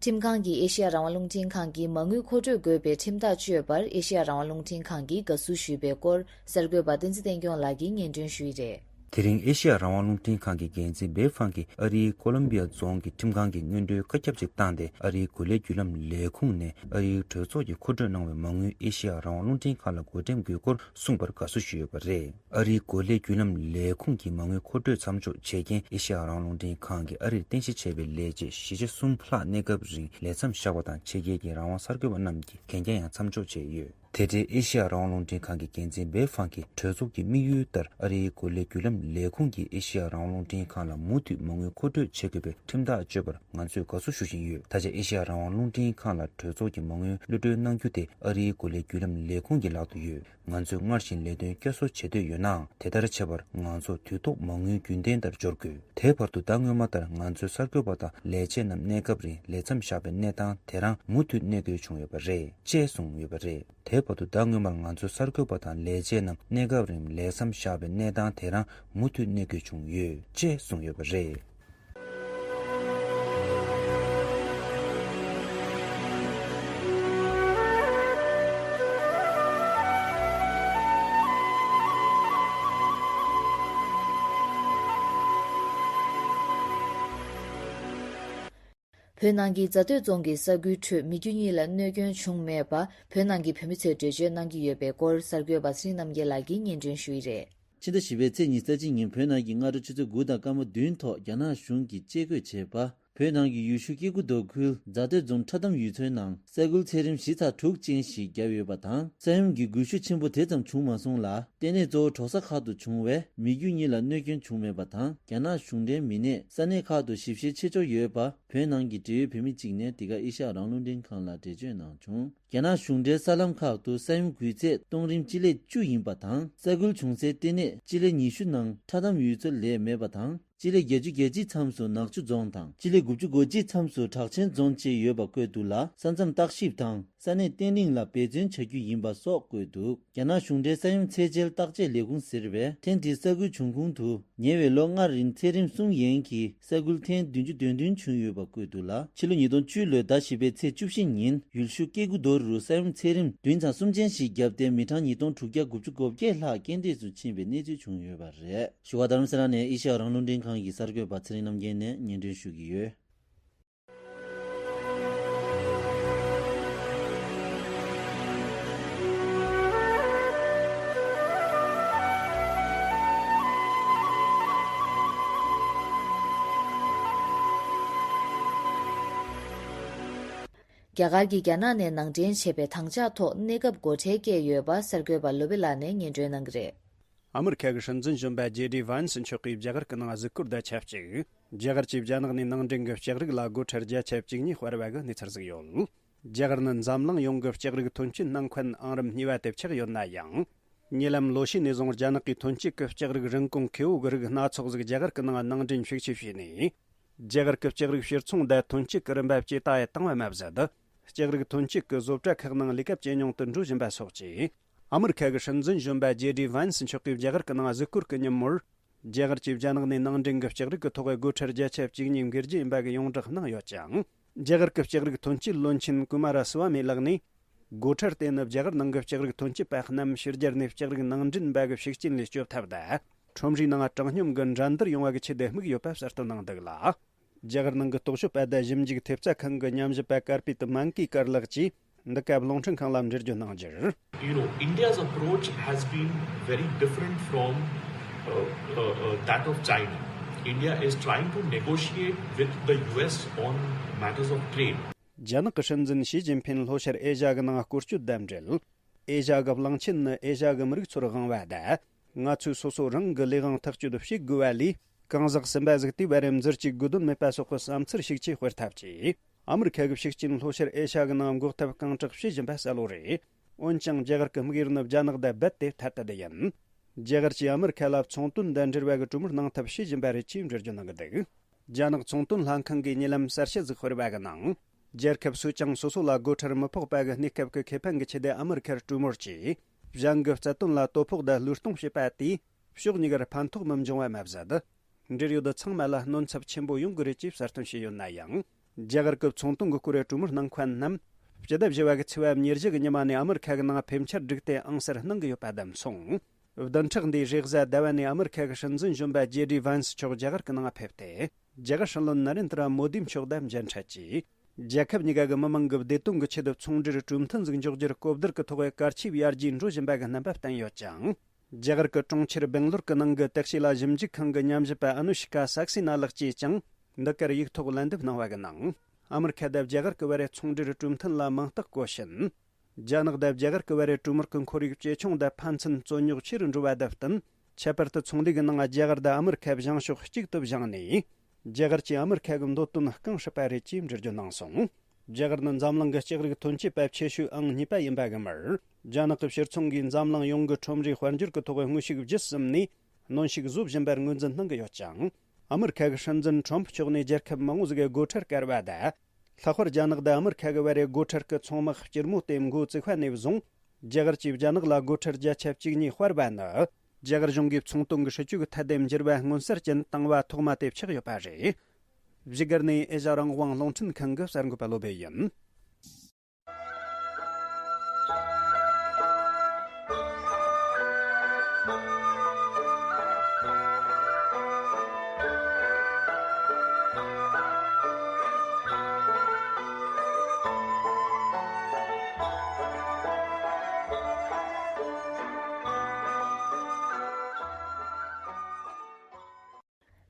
ཁྲིམས་ཁང་གིས་ཨེ་ཤེ་ཡ་རང་དབང་རླུང་འཕྲིན་ཁང་གིས་མ་དངུལ་མཁོ་སྤྲོད་དགོས་པའི་ཁྲིམས་ཐག་གཅོད་པར་ཨེ་ཤེ་ཡ་རང་དབང་རླུང་འཕྲིན་ཁང་གིས་དགའ་བསུ་ཞུས་པའི་སྐོར་གསར་འགོད་པ་བསྟན་འཛིན་བསྟན་སྐྱོང་ལགས་ཀྱིས་སྙན་སྒྲོན་ཞུས་ཡོད་རེད། དེ་རིང་ཨེ་ཤེ་ཡ་རང་དབང་རླུང་འཕྲིན་ཁང་གི་འགན་འཛིན་བེ་ཧྥང་གིས་ཨ་རིའི་ཀོ་ལོམ་བི་ཡ་རྫོང་གི་ཁྲིམས་ཁང་གི་སྔོན་འགྲོའི་བཀའ་ཁྱབ་ཅིག་བཏང་སྟེ། ཨ་རིའི་གོ་ལའི་བརྒྱུད་ལམ་ལས་ཁུངས་ནས་ཨ་རིའི་གྲོས་ཚོགས་ཀྱིས་མཁོ་སྤྲོད་གནང་བའི་མ་དངུལ་ཨེ་ཤེ་ཡ་རང་དབང་རླུང་འཕྲིན་ཁང་ལ་བགོ་འགྲེམས་དགོས་སྐོར་གསུངས་པར་དགའ་བསུ་ཞུས་ཡོད་པ་རེད། ཨ་རིའི་གོ་ལའི་བརྒྱུད་ལམ་ལས་ཁུངས་ཀྱི་མ་དངུལ་མཁོ་སྤྲོད་མཚམས་འཇོག་བྱེད་མཁན་ཨེ་ཤེ་ཡ་རང་དབང་རླུང་འཕྲིན་ཁང་གིས་ཨ་རིར་རྟེན་གཞི་བྱས་པའི་ལས་བྱེད་བཞི་བཅུ་གསུམ་ལྷག་གནས་སྐབས་རིང་ལས་མཚམས་བཞག་པ་དང་། ཕྱི་རྒྱལ་གྱི་རང་དབང་གསར་འགོད་པ་རྣམས་ཀྱི་གན་རྒྱ་ཡང་མཚམས་འཇོག་བྱས་ཡོད། དེ་འབྲེལ་ཨེ་ཤེ་ཡ་རང་དབང་རླུང་འཕྲིན་ཁང་གི་འགན་འཛིན་བེ་ཧྥང་གིས། གྲོས་ཚོགས་ཀྱི་དམིགས་ཡུལ་ལྟར་ཨ་རིའི་གོ་ལའི་བརྒྱུད་ལམ་ལས་ཁུངས་ཀྱིས་ཨེ་ཤེ་ཡ་རང་དབང་རླུང་འཕྲིན་ཁང་ལ་མུ་མཐུད་མ་དངུལ་མཁོ་སྤྲོད་བྱེད་དགོས་པའི་ཁྲིམས་ཐག་གཅོད་པར་ང་ཚོས་དགའ་བསུ་ཞུ་བཞིན་ཡོད། ད་ཆ་ཨེ་ཤེ་ཡ་རང་དབང་རླུང་འཕྲིན་ཁང་ལ་གྲོས་ཚོགས་ཀྱི་མ་དངུལ་གློད་གྲོལ་གནང་རྒྱུ་དེ་ཨ་རིའི་གོ་ལའི་བརྒྱུད་ལམ་ལས་ཁུངས་ཀྱི་ལག་ཏུ་ཡོད། ང་ཚོས་སྔར་བཞིན་ལས་དོན་བསྐྱར་གསོ་བྱེད་འདོད་ཡོད་ནའང་། དེ་ལྟར་བྱེད་པར་ང་ཚོ་དུས་ཐོག་མ་དངུལ་རྒྱུན་ལྡན་ལྟར་འབྱོར་དགོས། དེའི་བར་དུ་ཟླ་སྔོན་མ་ལྟར་ང་ཚོའི་གསར་འགོད་པ་དང་ལས་བྱེད་རྣམས་གནས་སྐབས་རིང་ལས་མཚམས་བཞག་པའི་གནས་སྟངས་དེ་རང་མུ་མཐུད་གནས་དགོས་བྱུང་ཡོད་པ་རེད། ཅེས་གསུངས་ཡོད་པ་རེད། དེའི་བར་དུ་ཟླ་སྔོན་མར་ང་ཚོའི་གསར་འགོད་པ་དང་ལས་བྱེད་རྣམས་གནས་སྐབས་རིང་ལས་མཚམས་བཞག་པའི་གནས་སྟངས་དེ་རང་མུ་མཐུད་གནས་དགོས་བྱུང་ཡོད། ཅེས་གསུངས་ཡོད་པ་རེད། བོད་ནང་གི་རྫ་སྟོད་རྫོང་གི་ས་ཁུལ་ཁྲོད་མི་རྒྱུ་གཉིས་ལ་གནོད་སྐྱོན་བྱུང་མེད་པ། བོད་ནང་གི་བོད་མི་ཚོས་འགྲེལ་བརྗོད་གནང་གི་ཡོད་པའི་སྐོར་གསར་འགོད་པ་ཚེ་རིང་རྣམ་རྒྱལ་ལགས་ཀྱིས་སྙན་སྒྲོན་ཞུ་ཡི་རེད། ཕྱི་ཟླ་བཞི་པའི་ཚེས་ཉི་ཤུ་རྩ་གཅིག་ཉིན་བོད་ནང་གི་སྔ་དྲོ་ཆུ་ཚོད་དགུ་དང་སྐར་མ་བདུན་ཐོག་རྒྱ་ནག་གཞུང་གིས་ཆས་གོས་བྱས་པ། བོད་ནང་གི་ཡུལ་ཤུལ་སྐྱེ་རྒུ་མདོ་ཁུལ་རྫ་སྟོད་རྫོང་ཁྲ་འདམ་ཡུལ་ཚོའི་ནང་ས་ཁུལ་ཚད་རིམ་བཞི་ཚེག་དྲུག་ཅན་ཞིག་བརྒྱབ་ཡོད་པ་དང་། ས་ཡོམ་གྱི་རྒུད་ཤུགས་ཆེན་པོ་དེ་ཙམ་བྱུང་མ་སོང་ལ། ལྟེ་གནས་གཙོ་བོ་གྲོ་གསར་ཁག་ཏུ་བྱུང་བས་མི་རྒྱུ་གཉིས་ལ་གནོད་སྐྱོན་བྱུང་མེད་པ་དང་། རྒྱ་ནག་གཞུང་འབྲེལ་མི་སྣས་ས་གནས་ཁག་ཏུ་ཞིབ་བཤེར་བྱེད་འཆར་ཡོད་པ། བོད་ནང་གི་འབྲེལ་ཡོད་བོད་མི་གཅིག་ནས་འདི་ག་ཨེ་ཤ་ཡ་རང་དབང་རླུང་འཕྲིན་ཁང་ལ་འགྲེལ་བརྗོད་གནང་བྱུང་། རྒྱ་ནག་གཞུང་འབྲེལ་གསར་ལམ་ཁག་ཏུ་ས་ཡོམ་འགུལ་ཚད་གཏོང་རིམ་སྤྱི་ལེ་བཅུ་ཡིན་པ་དང་། ས་ཁུལ་བྱུང་སའི་ལྟེ་གནས་སྤྱི་ལེ་ཉི་ཤུ་ནང་ཁྲ་འདམ་ཡུལ་ཚོ་ལས་མེད་པ་དང་། སྤྱི་ལེ་བརྒྱད་ཅུ་གྱ་གཅིག་མཚམས་སུ་ནག་ཆུ་རྫོང་དང་། སྤྱི་ལེ་དགུ་བཅུ་གོ་གཅིག་མཚམས་སུ་གྲགས་ཆེན་རྫོང་བཅས་ཡོད་པ་བཀོད་འདུག་ལ། ས་མཚམས་བརྟག་ཞིབ་དང་ས་གནས་བརྟན་ལྷིང་ལ་འབད་བརྩོན་བྱ་རྒྱུ་ཡིན་པ་སོགས་བཀོད་འདུག་རྒྱ་ནག་གཞུང་འབྲེལ་ས་ཡོམ་ཚད་འཇལ་བརྟག་དཔྱད་ལས་ཁུངས་ཟེར་བས། ཐེངས་འདིའི་ས་ཁུལ་བྱུང་ཁུངས་དུ། ཉེ་བའི་ལོ་ལྔ་རིང་ཚད་རིམ་གསུམ་ཡན་གྱི་ས་ཁུལ་ཐེངས་བདུན་ཅུ་དོན་བདུན་བྱུང་ཡོད་པ་བཀོད་འདུག་ལ། ཕྱི་ལོ་ཉིས་སྟོང་བཅུ་ལོའི་ཟླ་བཞི་པའི་ཚེས་བཅུ་བཞི་ཉིན་ཡུལ་ཤུལ་སྐྱེ་རྒུ་མདོ་རུ་ས་ཡོམ་ཚད་རིམ་བདུན་ཚེག་གསུམ་ཅན་ཞིག་བརྒྱབ་སྟེ། མི་གྲངས་ཉིས་སྟོང་དྲུག་བརྒྱ་དགུ་བཅུ་གོ་བརྒྱད་ལྷག་རྐྱེན་འདས་སུ་ཕྱིན་པའི་གནས་ཚུལ་བྱུང་ཡོད་པ་རེད། བཞུགས་སྒར་རྡ་རམ་ས་ལ་ནས་ཨེ་ཤ་ཡ་རང་དབང་རླུང་འཕྲིན་ཁང་གི་གསར་འགོད་པ་ཚེ་རིང་རྣམ་རྒྱལ་ནས་སྙན་སྒྲོན་ཞུ་གི་ཡོད། རྒྱ་གར་གྱིས་རྒྱ་ནག་ནས་ནང་འདྲེན་བྱས་པའི་དམ་བཅའ་ཐོག་གནས་སྐབས་སྒོ་ཁྲལ་བཀལ་ཡོད་པ་གསར་འགོད་པ་ལོ་བི་ལགས་ནས་སྙན་སྒྲོན་གནང་གི་རེད། ཨ་མི་རི་ཁ་གི་སྲིད་འཛིན་གཞོན་པ་ཇེ་ཌི་ཝན་སི་མཆོག་གིས་རྒྱ་གར་གྱི་ནང་གཟིགས་སྐོར་དང་ཆབས་ཅིག་རྒྱ་གར་གྱིས་རྒྱ་ནག་ནས་ནང་འདྲེན་གྱི་ལྕགས་རིགས་ལ་སྒོ་ཁྲལ་བརྒྱ་ཆ་བཅུ་གཉིས་སྤར་བ་གི་གནས་ཚུལ་ཟིག་ཡོད། རྒྱ་གར་ནི་འཛམ་གླིང་ཡོངས་ཀྱི་ལྕགས་རིགས་ཐོན་སྐྱེད་ནང་མཁོན་ཨང་རིམ་གཉིས་པ་དེ་ཆགས་ཡོད་ན་ཡང་། ཉེ་ལམ་ལོ་ཤས་ནས་བཟུང་རྒྱ་ནག་གིས་ཐོན་སྐྱེད་ཀྱི་ལྕགས་རིགས་རིན་གོང་མཁས་པོ་གི་རིགས་སྣ་ཚོགས་ཟིག་རྒྱ་གར་གྱི་ནང་ནང་འདྲེན་ཤུགས་ཆེ་བྱས་ནས། རྒྱ་གར་གྱི་ལྕགས་རིགས་ཕྱིར་ཚོང་དང་ཐོན་སྐྱེད་ཀྱི་རིན་པ་ཇེ་ལྟ་ཡང་བཏང་བ་མ་ཟད། ལྕགས་རིགས་ཐོན་སྐྱེད་ཀྱི་བཟོ་གྲྭ་ཁག་ནང་ལས་ཀ་ཇེ་ཉུང་དུ་འགྲོ་བཞིན་པ་སོགས་ཀྱིས། ཨ་མི་རི་ཁ་གི་སྲིད་འཛིན་གཞོན་པ་ཇེ་ཌི་ཝན་སི་མཆོག་གིས་རྒྱ་གར་གྱི་ནང་གཟིགས་སྐོར་གྱི་ཉིན་མོར། རྒྱ་གར་གྱིས་རྒྱ་ནག་ནས་ནང་འདྲེན་གྱི་ལྕགས་རིགས་ཀྱི་ཐོག་སྒོ་ཁྲལ་བརྒྱ་ཆ་བཅུ་གཉིས་འགེལ་རྒྱུ་ཡིན་པ་གི་ཡོངས་བསྒྲགས་གནང་ཡོད་ཅིང་། རྒྱ་གར་གྱི་ལྕགས་རིགས་ཐོན་སྐྱེད་བློན་ཆེན་ཀུ་མ་ར་སུ་ཝ་མི་ལགས་ནས། སྒོ་ཁྲལ་དེ་ནི་རྒྱ་གར་ནང་གི་ལྕགས་རིགས་ཐོན་སྐྱེད་པ་རྣམས་ཕྱི་རྒྱལ་ནས་ལྕགས་རིགས་ནང་འདྲེན་པ་གི་ཤུགས་རྐྱེན་ལས་སྐྱོབ་ཐབས་དང་། ཁྲོམ་རའི་ནང་དྲང་སྙོམས་ཀྱི་འགྲན་བསྡུར་ཡོང་བ་གི་ཆེད་དུ་དམིགས་ཡོད་པ་གསལ་སྟོན་གནང་འདུག་ལ། རྒྱ་གར་ནང་གི་རྟོག་ཞིབ་པ་དང་ཞིབ་འཇུག་ཐེབས་རྩ་ཁང་གི་ཉམས་ཞིབ་པ་ཀར་པི་ཏི་མན་ཀི་ཀར་ལགས་ཀྱིས་འདི་སྐབས་རླུང་འཕྲིན་ཁང་ལ་འགྲེལ་བརྗོད་གནང་རྒྱུར། You know, India's approach has been very different from uh, uh, uh, that of China. India is trying to negotiate with the U S on matters of trade. རྒྱ་ནག་གི་སྲིད་འཛིན་ཞི་ཅིན་ཕིན་ལྷོ་ཤར་ཨེ་ཤ་ཡ་གི་ནང་སྐོར་སྐྱོད་དང་འབྲེལ། ཨེ་ཤ་ཡ་གི་གླང་ཆེན་ནི་ཨེ་ཤ་ཡ་གི་མི་རིགས་ཚོར་དབང་བ་དང་། ང་ཚོས་སོ་སོ་རང་གི་ལས་དབང་ཐག་གཅོད་བྱེད་དགོས་པ་ལས། གང་ཟག་གསུམ་པ་ཟིག་དེའི་བར་རམ་འཛུལ་གཅིག་དགོས་དོན་མེད་པ་སོགས་ཀྱི་བསམ་ཚུལ་ཤུགས་ཆེ་སྤེལ་ཐབས་ཀྱིས། ཨ་མི་རི་ཁ་གི་ཤུགས་རྐྱེན་ལྷོ་ཤར་ཨེ་ཤ་ཡ་གི་ནང་འགོག་ཐབས་རྐང་དྲག་བྱེད་བཞིན་པ་གསལ་བོ་རེད། འོན་ཀྱང་རྒྱ་གར་གྱི་དམིགས་ཡུལ་ནི་རྒྱ་ནག་དང་རྦད་དེ་ཐད་དུ་བསྡད་ཡིན། རྒྱ་གར་གྱིས་ཨ་མི་རི་ཁ་ལ་ཚོང་དོན་དང་འབྲེལ་བ་གི་གྲོས་མོལ་གནང་ཐབས་བྱེད་བཞིན་པ་རེད་ཅེས་འགྲེལ་བརྗོད་གནང་གི་འདུག་རྒྱ་ནག་ཚོང་དོན་ལྷན་ཁང་གིས་ཉེ་ལམ་གསལ་བཤད་ཟིག་སྤེལ་བ་གི་ནང་། རྒྱལ་ཁབ་སུས་ཀྱང་སོ་སོ་ལ་སྒོ་ཁྲལ་མི་ཕོག་པ་གི་གནས་སྐབས་ཀྱི་ཁེ་ཕན་གྱི་ཆེད་དུ་ཨ་མི་རི་ཁར་གྲོས་མོལ་གྱིས། གཞན་གྱི་རྩ་དོན་ལ་དོ་ཕོག་དང་བློས་གཏོང་བྱེད་པ་དེས་ཕྱོགས་གཉིས་ཀར་ཕན་ཐོགས་མི་འབྱུང་བ་མ་ཟད། འབྲེལ་ཡོད་ཚང་མ་ལ་གནོད་འཚེ་ཆེན་པོ་ཡོང་གི་རེད་ཅེས་གསལ་སྟོན་བྱས་ཡོད་ན་ཡང་། རྒྱ་གར་གྱི་ཚོང་དོན་གྱི་སྐོར་བའི་གྲོས་མོལ་གནང་མཁན་རྣམས་སྤྱི་ཟླ་བཞི་པ་གི་ཚེས་པ་ཉེར་བཞི་གི་ཉི་མ་ནས་ཨ་མི་རི་ཁ་གི་ནང་ཕེབས་འཆར་སྒྲིག་སྟེ་ཨང་གསར་གནང་གི་ཡོད་པ་བདམས་སོང་། བདུན་ཕྲག་འདིའི་རེས་གཟའ་ཟླ་བ་ནས་ཨ་མི་རི་ཁ་གི་སྲིད་འཛིན་གཞོན་པ་ཇེ་ཌི་ཝན་སི་མཆོག་རྒྱ་གར་གྱི་ནང་ཕེབས་ཏེ། རྒྱ་གར་སྲིད་བློན་ནཱ་རེན་དྲ་མོ་དི་མཆོག་དང་མཇལ་འཕྲད་ཀྱིས། རྒྱལ་ཁབ་གཉིས་ཀ་གི་མི་མང་གི་བདེ་དོན་གྱི་ཆེད་དུ་ཚོང་འབྲེལ་གྲོས་མཐུན་ཟིག་འཇོག་རྒྱུར་གོ་བསྡུར་གྱི་ཐོག་གི་གལ་ཆེ་བའི་ཡར་རྒྱས་འགྲོ་བཞིན་པ་གི་རྣམ་པ་བསྟན་ཡོད་ཅིང་། རྒྱ་གར་གྱི་གྲོང་ཁྱེར་སྦེང་ལོར་གྱི་ནང་གི་དེ་ཤི་ལ་ཞིབ་འཇུག་ཁང་གི་ཉམས་ཞིབ་པ་ཨ་ནུ་ཤི་ཀ་སག་སི་ན་ལགས་ཀྱིས་ཀྱང་འདི་གར་ཡིག་ཐོག་ལན་འདེབས་གནང་བ་གི་ནང་། ཨ་མི་རི་ཁ་དང་རྒྱ་གར་གྱི་བར་རའི་ཚོང་འབྲེལ་གྲོས་མཐུན་ལ་མིང་རྟགས་བཀོད་ཕྱིན། རྒྱ་ནག་དང་རྒྱ་གར་གྱི་བར་རའི་གྲོས་མོལ་གྱི་ཁོར་ཡུག་ཇེ་ཆུང་དང་ཕན་ཚུན་རྩོད་རྙོག་ཆེ་རུ་འགྲོ་བ་དང་བསྟུན། ཁྱད་པར་དུ་ཚོང་ལས་ཀྱི་ནང་རྒྱ་གར་དང་ཨ་མི་རི་ཁ་བཞེངས་ཕྱོགས་གཅིག་ཏུ་བཞེངས་ནས། རྒྱ་གར་གྱིས་ཨ་མི་རི་ཁ་གི་འདོད་དོན་རྐང་བསྲིངས་པ་རེད་ཅེས་འགྲེལ་བརྗོད་གནང་སོང་། རྒྱ་གར་ནི་འཛམ་གླིང་གི་ལྕགས་རིགས་ཐོན་སྐྱེད་པ་ཆེ་ཤོས་ཨང་གཉིས་པ་ཡིན་པ་གི་མར། རྒྱ་ནག་གི་ཕྱིར་ཚོང་གིས་འཛམ་གླིང་ཡོངས་ཀྱི་ཁྲོམ་རའི་དཔལ་འབྱོར་གྱི་ཐོག་གི་དངོས་ཤུགས་བརྒྱུད་གསུམ་ནས་གནོན་ཤུགས་བཟོ་བཞིན་པར་ངོས་འཛིན་གནང་གི་ཡོད་ཅིང་། ཨ་མི་རི་ཁ་གི་སྲིད་འཛིན་ཁྲོམ་ཕུ་མཆོག་ནས་རྒྱལ་ཁབ་མང་བོ་ཟིག་གི་སྒོ་ཁྲལ་བཀལ་བ་དང་། ལྷག་པར་རྒྱ་ནག་དང་ཨ་མི་རི་ཁ་གི་བར་རའི་སྒོ་ཁྲལ་གྱི་ཚོང་དམག་སྐྱུར་མོ་དེ་འགོ་བཙུགས་པ་ནས་བཟུང་། རྒྱ་གར་གྱིས་རྒྱ་ནག་ལ་སྒོ་ཁྲལ་བརྒྱ་ཆ་བཅུ་གཉིས་སྤར་བ་ནི། རྒྱ་གར་གཞུང་གིས་ཚོང་དོན་གྱི་སྲིད་ཇུས་ཀྱི་ཐད་དེ་འགྱུར་བ་མངོན་གསལ་ཅན་བཏང་བ་ཐོག་མ་དེ་ཆགས་ཡོད་པ་རེད། བཞུགས་སྒར་ནས་ཨེ་ཤ་རང་དབང་རླུང་འཕྲིན་ཁང་གི་གསར་འགོད་པ་བློ་བྷེ་ཡིན།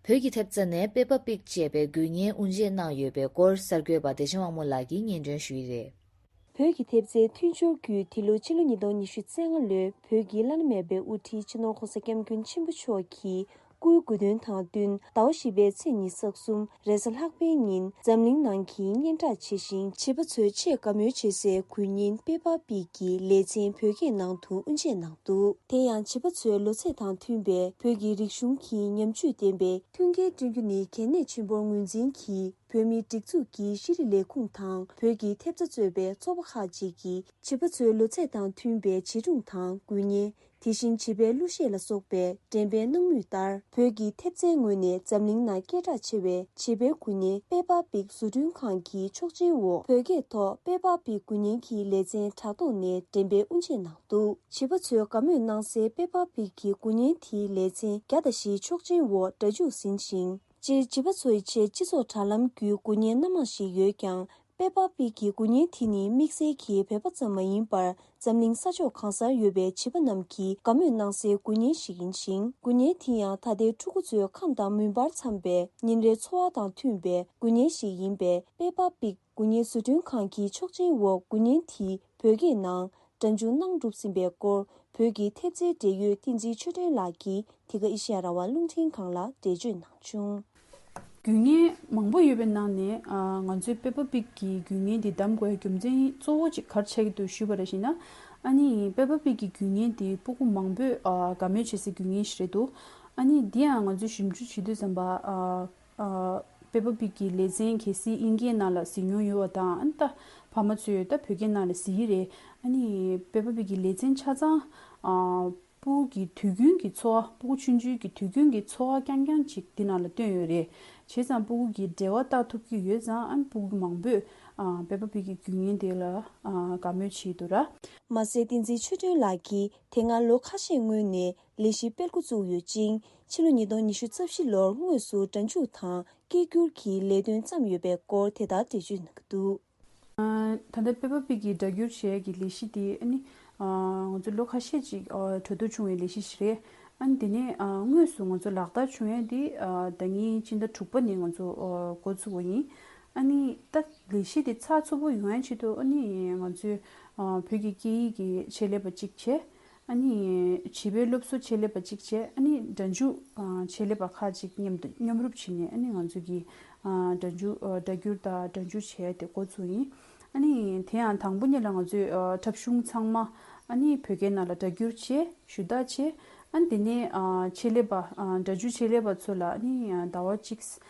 བོད་ཀྱི་ཐེབས་རྩ་ནས་པེ་པ་པིག་ཅེས་པའི་འགུལ་བརྙན་དབུ་འབྱེད་གནང་ཡོད་པའི་སྐོར་གསར་འགོད་པ་བདེ་ཆེན་དབང་མོ་ལགས་ཀྱིས་སྙན་སྒྲོན་ཞུས་ཡོད་རེད། བོད་ཀྱི་ཐེབས་རྩའི་མཐུན་སྦྱོར་བརྒྱུད་འདི་ལོ་ཕྱི་ལོ་ཉིས་སྟོང་ཉི་ཤུ་རྩ་ལྔ་ལོའི་བོད་ཀྱི་བླ་ན་མེད་པའི་དབུ་ཁྲིད་སྤྱི་ནོར་༸གོང་ས་༸སྐྱབས་མགོན་ཆེན་པོ་མཆོག་གི་སྐུའི་དགུང་སྟོན་དང་བསྟུན་ཟླ་བ་བཞི་པའི་ཚེས་ཉི་ཤུ་རྩ་གསུམ་རེས་གཟའ་ལྷག་པའི་ཉིན་འཛམ་གླིང་ནང་གི་སྙན་གྲགས་ཆེ་ཞིང་བྱིས་པ་ཚོས་ཆེས་དགའ་མོས་བྱེད་སའི་འགུལ་བརྙན་པེ་པ་པིག་གི་ལེ་ཚན་བོད་སྐད་ནང་དུ་དབུ་འབྱེད་གནང་འདུག་དེ་ཡང་བྱིས་པ་ཚོའི་ལོ་ཚད་དང་མཐུན་པའི་བོད་ཀྱི་རིག་གཞུང་གི་ཉམས་བཅོས་ལྡན་པའི་མཐུན་རྐྱེན་བསྐྲུན་རྒྱུ་ནི་གལ་གནད་ཆེན་པོར་ངོས་འཛིན་གྱིས། བོད་མིའི་སྒྲིག་འཛུགས་ཀྱི་ཤེས་རིག་ལས་ཁུངས་དང་བོད་ཀྱི་ཐེབས་རྩ་གཙོས་པའི་ཚོགས་པ་ཁག་ཅིག་གིས་བྱིས་པ་ཚོའི་ལོ་ཚད་དང་མཐུན་པའི་བྱིས་སྒྲུང་དང་འགུལ་བརྙན། དེ་བཞིན་བྱིས་པའི་གླུ་གཞས་ལ་སོགས་པའི་འགྲེམས་སྤེལ་གནང་མུས་ལྟར། བོད་ཀྱི་ཐེབས་རྩའི་ངོས་ནས་འཛམ་གླིང་ནང་སྐད་གྲགས་ཆེ་བའི་བྱིས་པའི་འགུལ་བརྙན་པེ་པ་པིག་བཟོ་སྐྲུན་ཁང་གི་ཆོག་མཆན་འོག་བོད་སྐད་ཐོག་པེ་པ་པིག་འགུལ་བརྙན་གྱི་ལེ་ཚན་དྲ་ཐོག་ནས་འགྲེམས་སྤེལ་དབུ་འབྱེད་གནང་འདུག་བྱིས་པ་ཚོས་དགའ་མོས་གནང་སའི་པེ་པ་པིག་གི་འགུལ་བརྙན་དེའི་ལེ་ཚན་བརྒྱ་དང་བཞིའི་ཆོག་མཆན་འོག་སྒྲ་འཇུག་ཟིན་ཞིང་། སྤྱིར་བྱིས་པ་ཚོའི་ཆེད་སྤྱི་ཚོགས་དྲ་ལམ་བརྒྱུད་འགུལ་བརྙན་སྣ་མང་ཞིག་ཡོད་ཀྱང་། པེ་པ་པིག་གི་འགུལ་བརྙན་དེ་ནི་དམིགས་བསལ་གྱིས་བོད་པ་ཙམ་མ་ཡིན་པར་འཛམ་གླིང་ས་ཕྱོགས་གང་སར་ཡོད་པའི་བྱིས་པ་རྣམས་ཀྱིས་དགའ་མོས་གནང་སའི་འགུལ་བརྙན་ཞིག་ཡིན་ཞིང་། འགུལ་བརྙན་དེ་ཡང་ད་ལྟའི་ཕྲུ་གུ་ཚོའི་ཁམས་དང་མུན་པར་འཚམ་པའི་ཉིན་རེའི་འཚོ་བ་དང་མཐུན་པའི་འགུལ་བརྙན་ཞིག་ཡིན་པས། པེ་པ་པིག་འགུལ་བརྙན་བཟོ་སྐྲུན་ཁང་གི་ཆོག་མཆན་འོག་འགུལ་བརྙན་དེ་བོད་སྐད་ནང་སྒྲ་འཇུག་གནང་གྲུབ་ཟིན་པའི་སྐོར་བོད་ཀྱི་ཐེབས་རྩའི་འབྲེལ་ཡོད་བསྟན་འཛིན་ཆོས་སྒྲོན་ལགས་ཀྱིས་འདི་ག་ཨེ་ཤེ་ཡ་རང་དབང་རླུང་འཕྲིན་ཁང་ལ་འགྲེལ་བརྗོད་གནང་བྱུང་། འགུལ་བརྙན་མང་པོ་ཡོད་པའི་ནང་ནས། ཨ། ང་ཚོས་པེ་པ་པིག་གི་འགུལ་བརྙན་འདི་བདམས་དགོས་རྒྱུ་མཚན་གཙོ་བོ་གཅིག་ག་རེ་ཆགས་ཀྱི་འདུག་ཞུས་པ་རེད་ཞེ་ན། ཨ་ནི་པེ་པ་པིག་གི་འགུལ་བརྙན་འདི་སྤུ་གུ་མང་པོས། ཨ། དགའ་མོས་བྱེད་སའི་འགུལ་བརྙན་ཞིག་རེད་འདུག་ཨ་ནི་འདི་ཡང་ང་ཚོས་ཞིབ་འཇུག་བྱེད་དུས་ཙམ་པ། ཨ། ཨ། པེ་པ་པིག་གི་ལེ་ཚན་གལ་སྲིད་དབྱིན་སྐད་ནང་ལ་གཟིགས་མྱོང་ཡོད་པ་དང་། ཨ་ནི་ད་ཕ་མ་ཚོས་ད་བོད་སྐད་ནང་ལ་གཟིགས་ཀྱི་རེད། ཨ་ནི་པེ་པ་པིག་གི་ལེ་ཚན་ཆ་ཚང་། ཨ། སྤུ་གུ་གི་དུས་རྒྱུན་གྱི་འཚོ་བ། སྤུ་གུ་ཆུང་ཆུང་གི་དུས་རྒྱུན་གྱི་འཚོ་བ་རྐྱང་རྐྱང་ཅིག་འདི་ནང་ལ་བཏོན་ཡོད་རེད། བྱས་ཙང་སྤུ་གུ་གི་འབྲེལ་བ་བལྟ་ཐུབ་ཀྱི་ཡོད་ཙང་། ཨ་ནི་སྤུ་གུ་མང་པོས། ཨ། པེ་པ་པིག་གི་འགུལ་བརྙན་དེ་ལ། ཨ། དགའ་མོས་བྱེད་འདུག་ར། མ་ཟད་བསྟན་འཛིན་ཆོས་སྒྲོན་ལགས་ཀྱིས་དེ་སྔ་ལོ་ཁ་ཤས་སྔོན་ནས་ལས་གཞི་སྤེལ་འགོ་བཙུགས་ཡོད་ཅིང་། ཕྱི་ལོ་ཉིས་སྟོང་ཉི་ཤུ་རྩ་བཞི་ལོར་དངོས་སུ་སྒྲ་འཇུག་དང་སྐད་སྒྱུར་གྱི་ལས་དོན་བརྩམས་ཡོད་པའི་སྐོར་དེ་ལྟར་འགྲེལ་བརྗོད་གནང་གི་འདུག་ད་ལྟ་པེ་པ་པིག་གི་སྒྲ་སྒྱུར་བྱེད་ཡས་ཀྱི་ལས་གཞི་དེ། ཨ་ནི། ཨ། ང་ཚོ་ལོ་ཁ་ཤས་ཅིག་ཨ། གྲོས་བསྡུར་བྱུང་བའི་ལས་གཞི་ཞིག་རེད། ཨ་ནི་དེ་ནས། ཨ། དངོས་སུ་ང་ཚོ་ལག་བསྟར་བྱུང་ཡས་དེ། ཨ། ཟླ་ཉིན་སྤྱི་ཟླ་དྲུག་པ་ནས་ང་ཚོ། ཨ། འགོ་ཚུགས་པ་ཡིན། ཨ་ནི་ད་ལས་གཞི་དེ་ཚགས་ཚུད་པོ་ཡོང་ཡས་ཆེད་དུ། ཨ་ནི་ང་ཚོས། ཨ། བོད་ཀྱི་སྐད་ཡིག་གི་ཆེད་ལས་པ་གཅིག་བྱས། ཨ་ནི་བྱིས་པའི་སློབ་གསོ་ཆེད་ལས་པ་གཅིག་བྱས། ཨ་ནི་སྒྲ་འཇུག་ཨ། ཆེད་ལས་པ་ཁག་ཅིག་མཉམ་དུ་མཉམ་རུབ་བྱས་ནས། ཨ་ནི་ང་ཚོ་གི། ཨ། སྒྲ་འཇུག་ཨ། སྒྲ་སྒྱུར་དང་སྒྲ་འཇུག་བྱས་ཏེ་འགོ་ཚུགས་ཡིན། ཨ་ནི་དེ་ཡང་དང་པོ་ཉིད་ལ་ང་ཚོས། ཨ། འཁྲབ་གཞུང་ཚང་མ། ཨ་ནི་བོད་སྐད་ནང་ལ་སྒྲ་སྒྱུར་བྱས། ཞུ་དག་བྱས། ཨ་ནི་དེ་ནས། ཨ། ཆེད་ལས་པ། ཨ། སྒྲ་འཇུག་ཆེད་ལས་པ་ཚོ་ལ། ཨ་ནི་ཟླ་བ་གཅིག་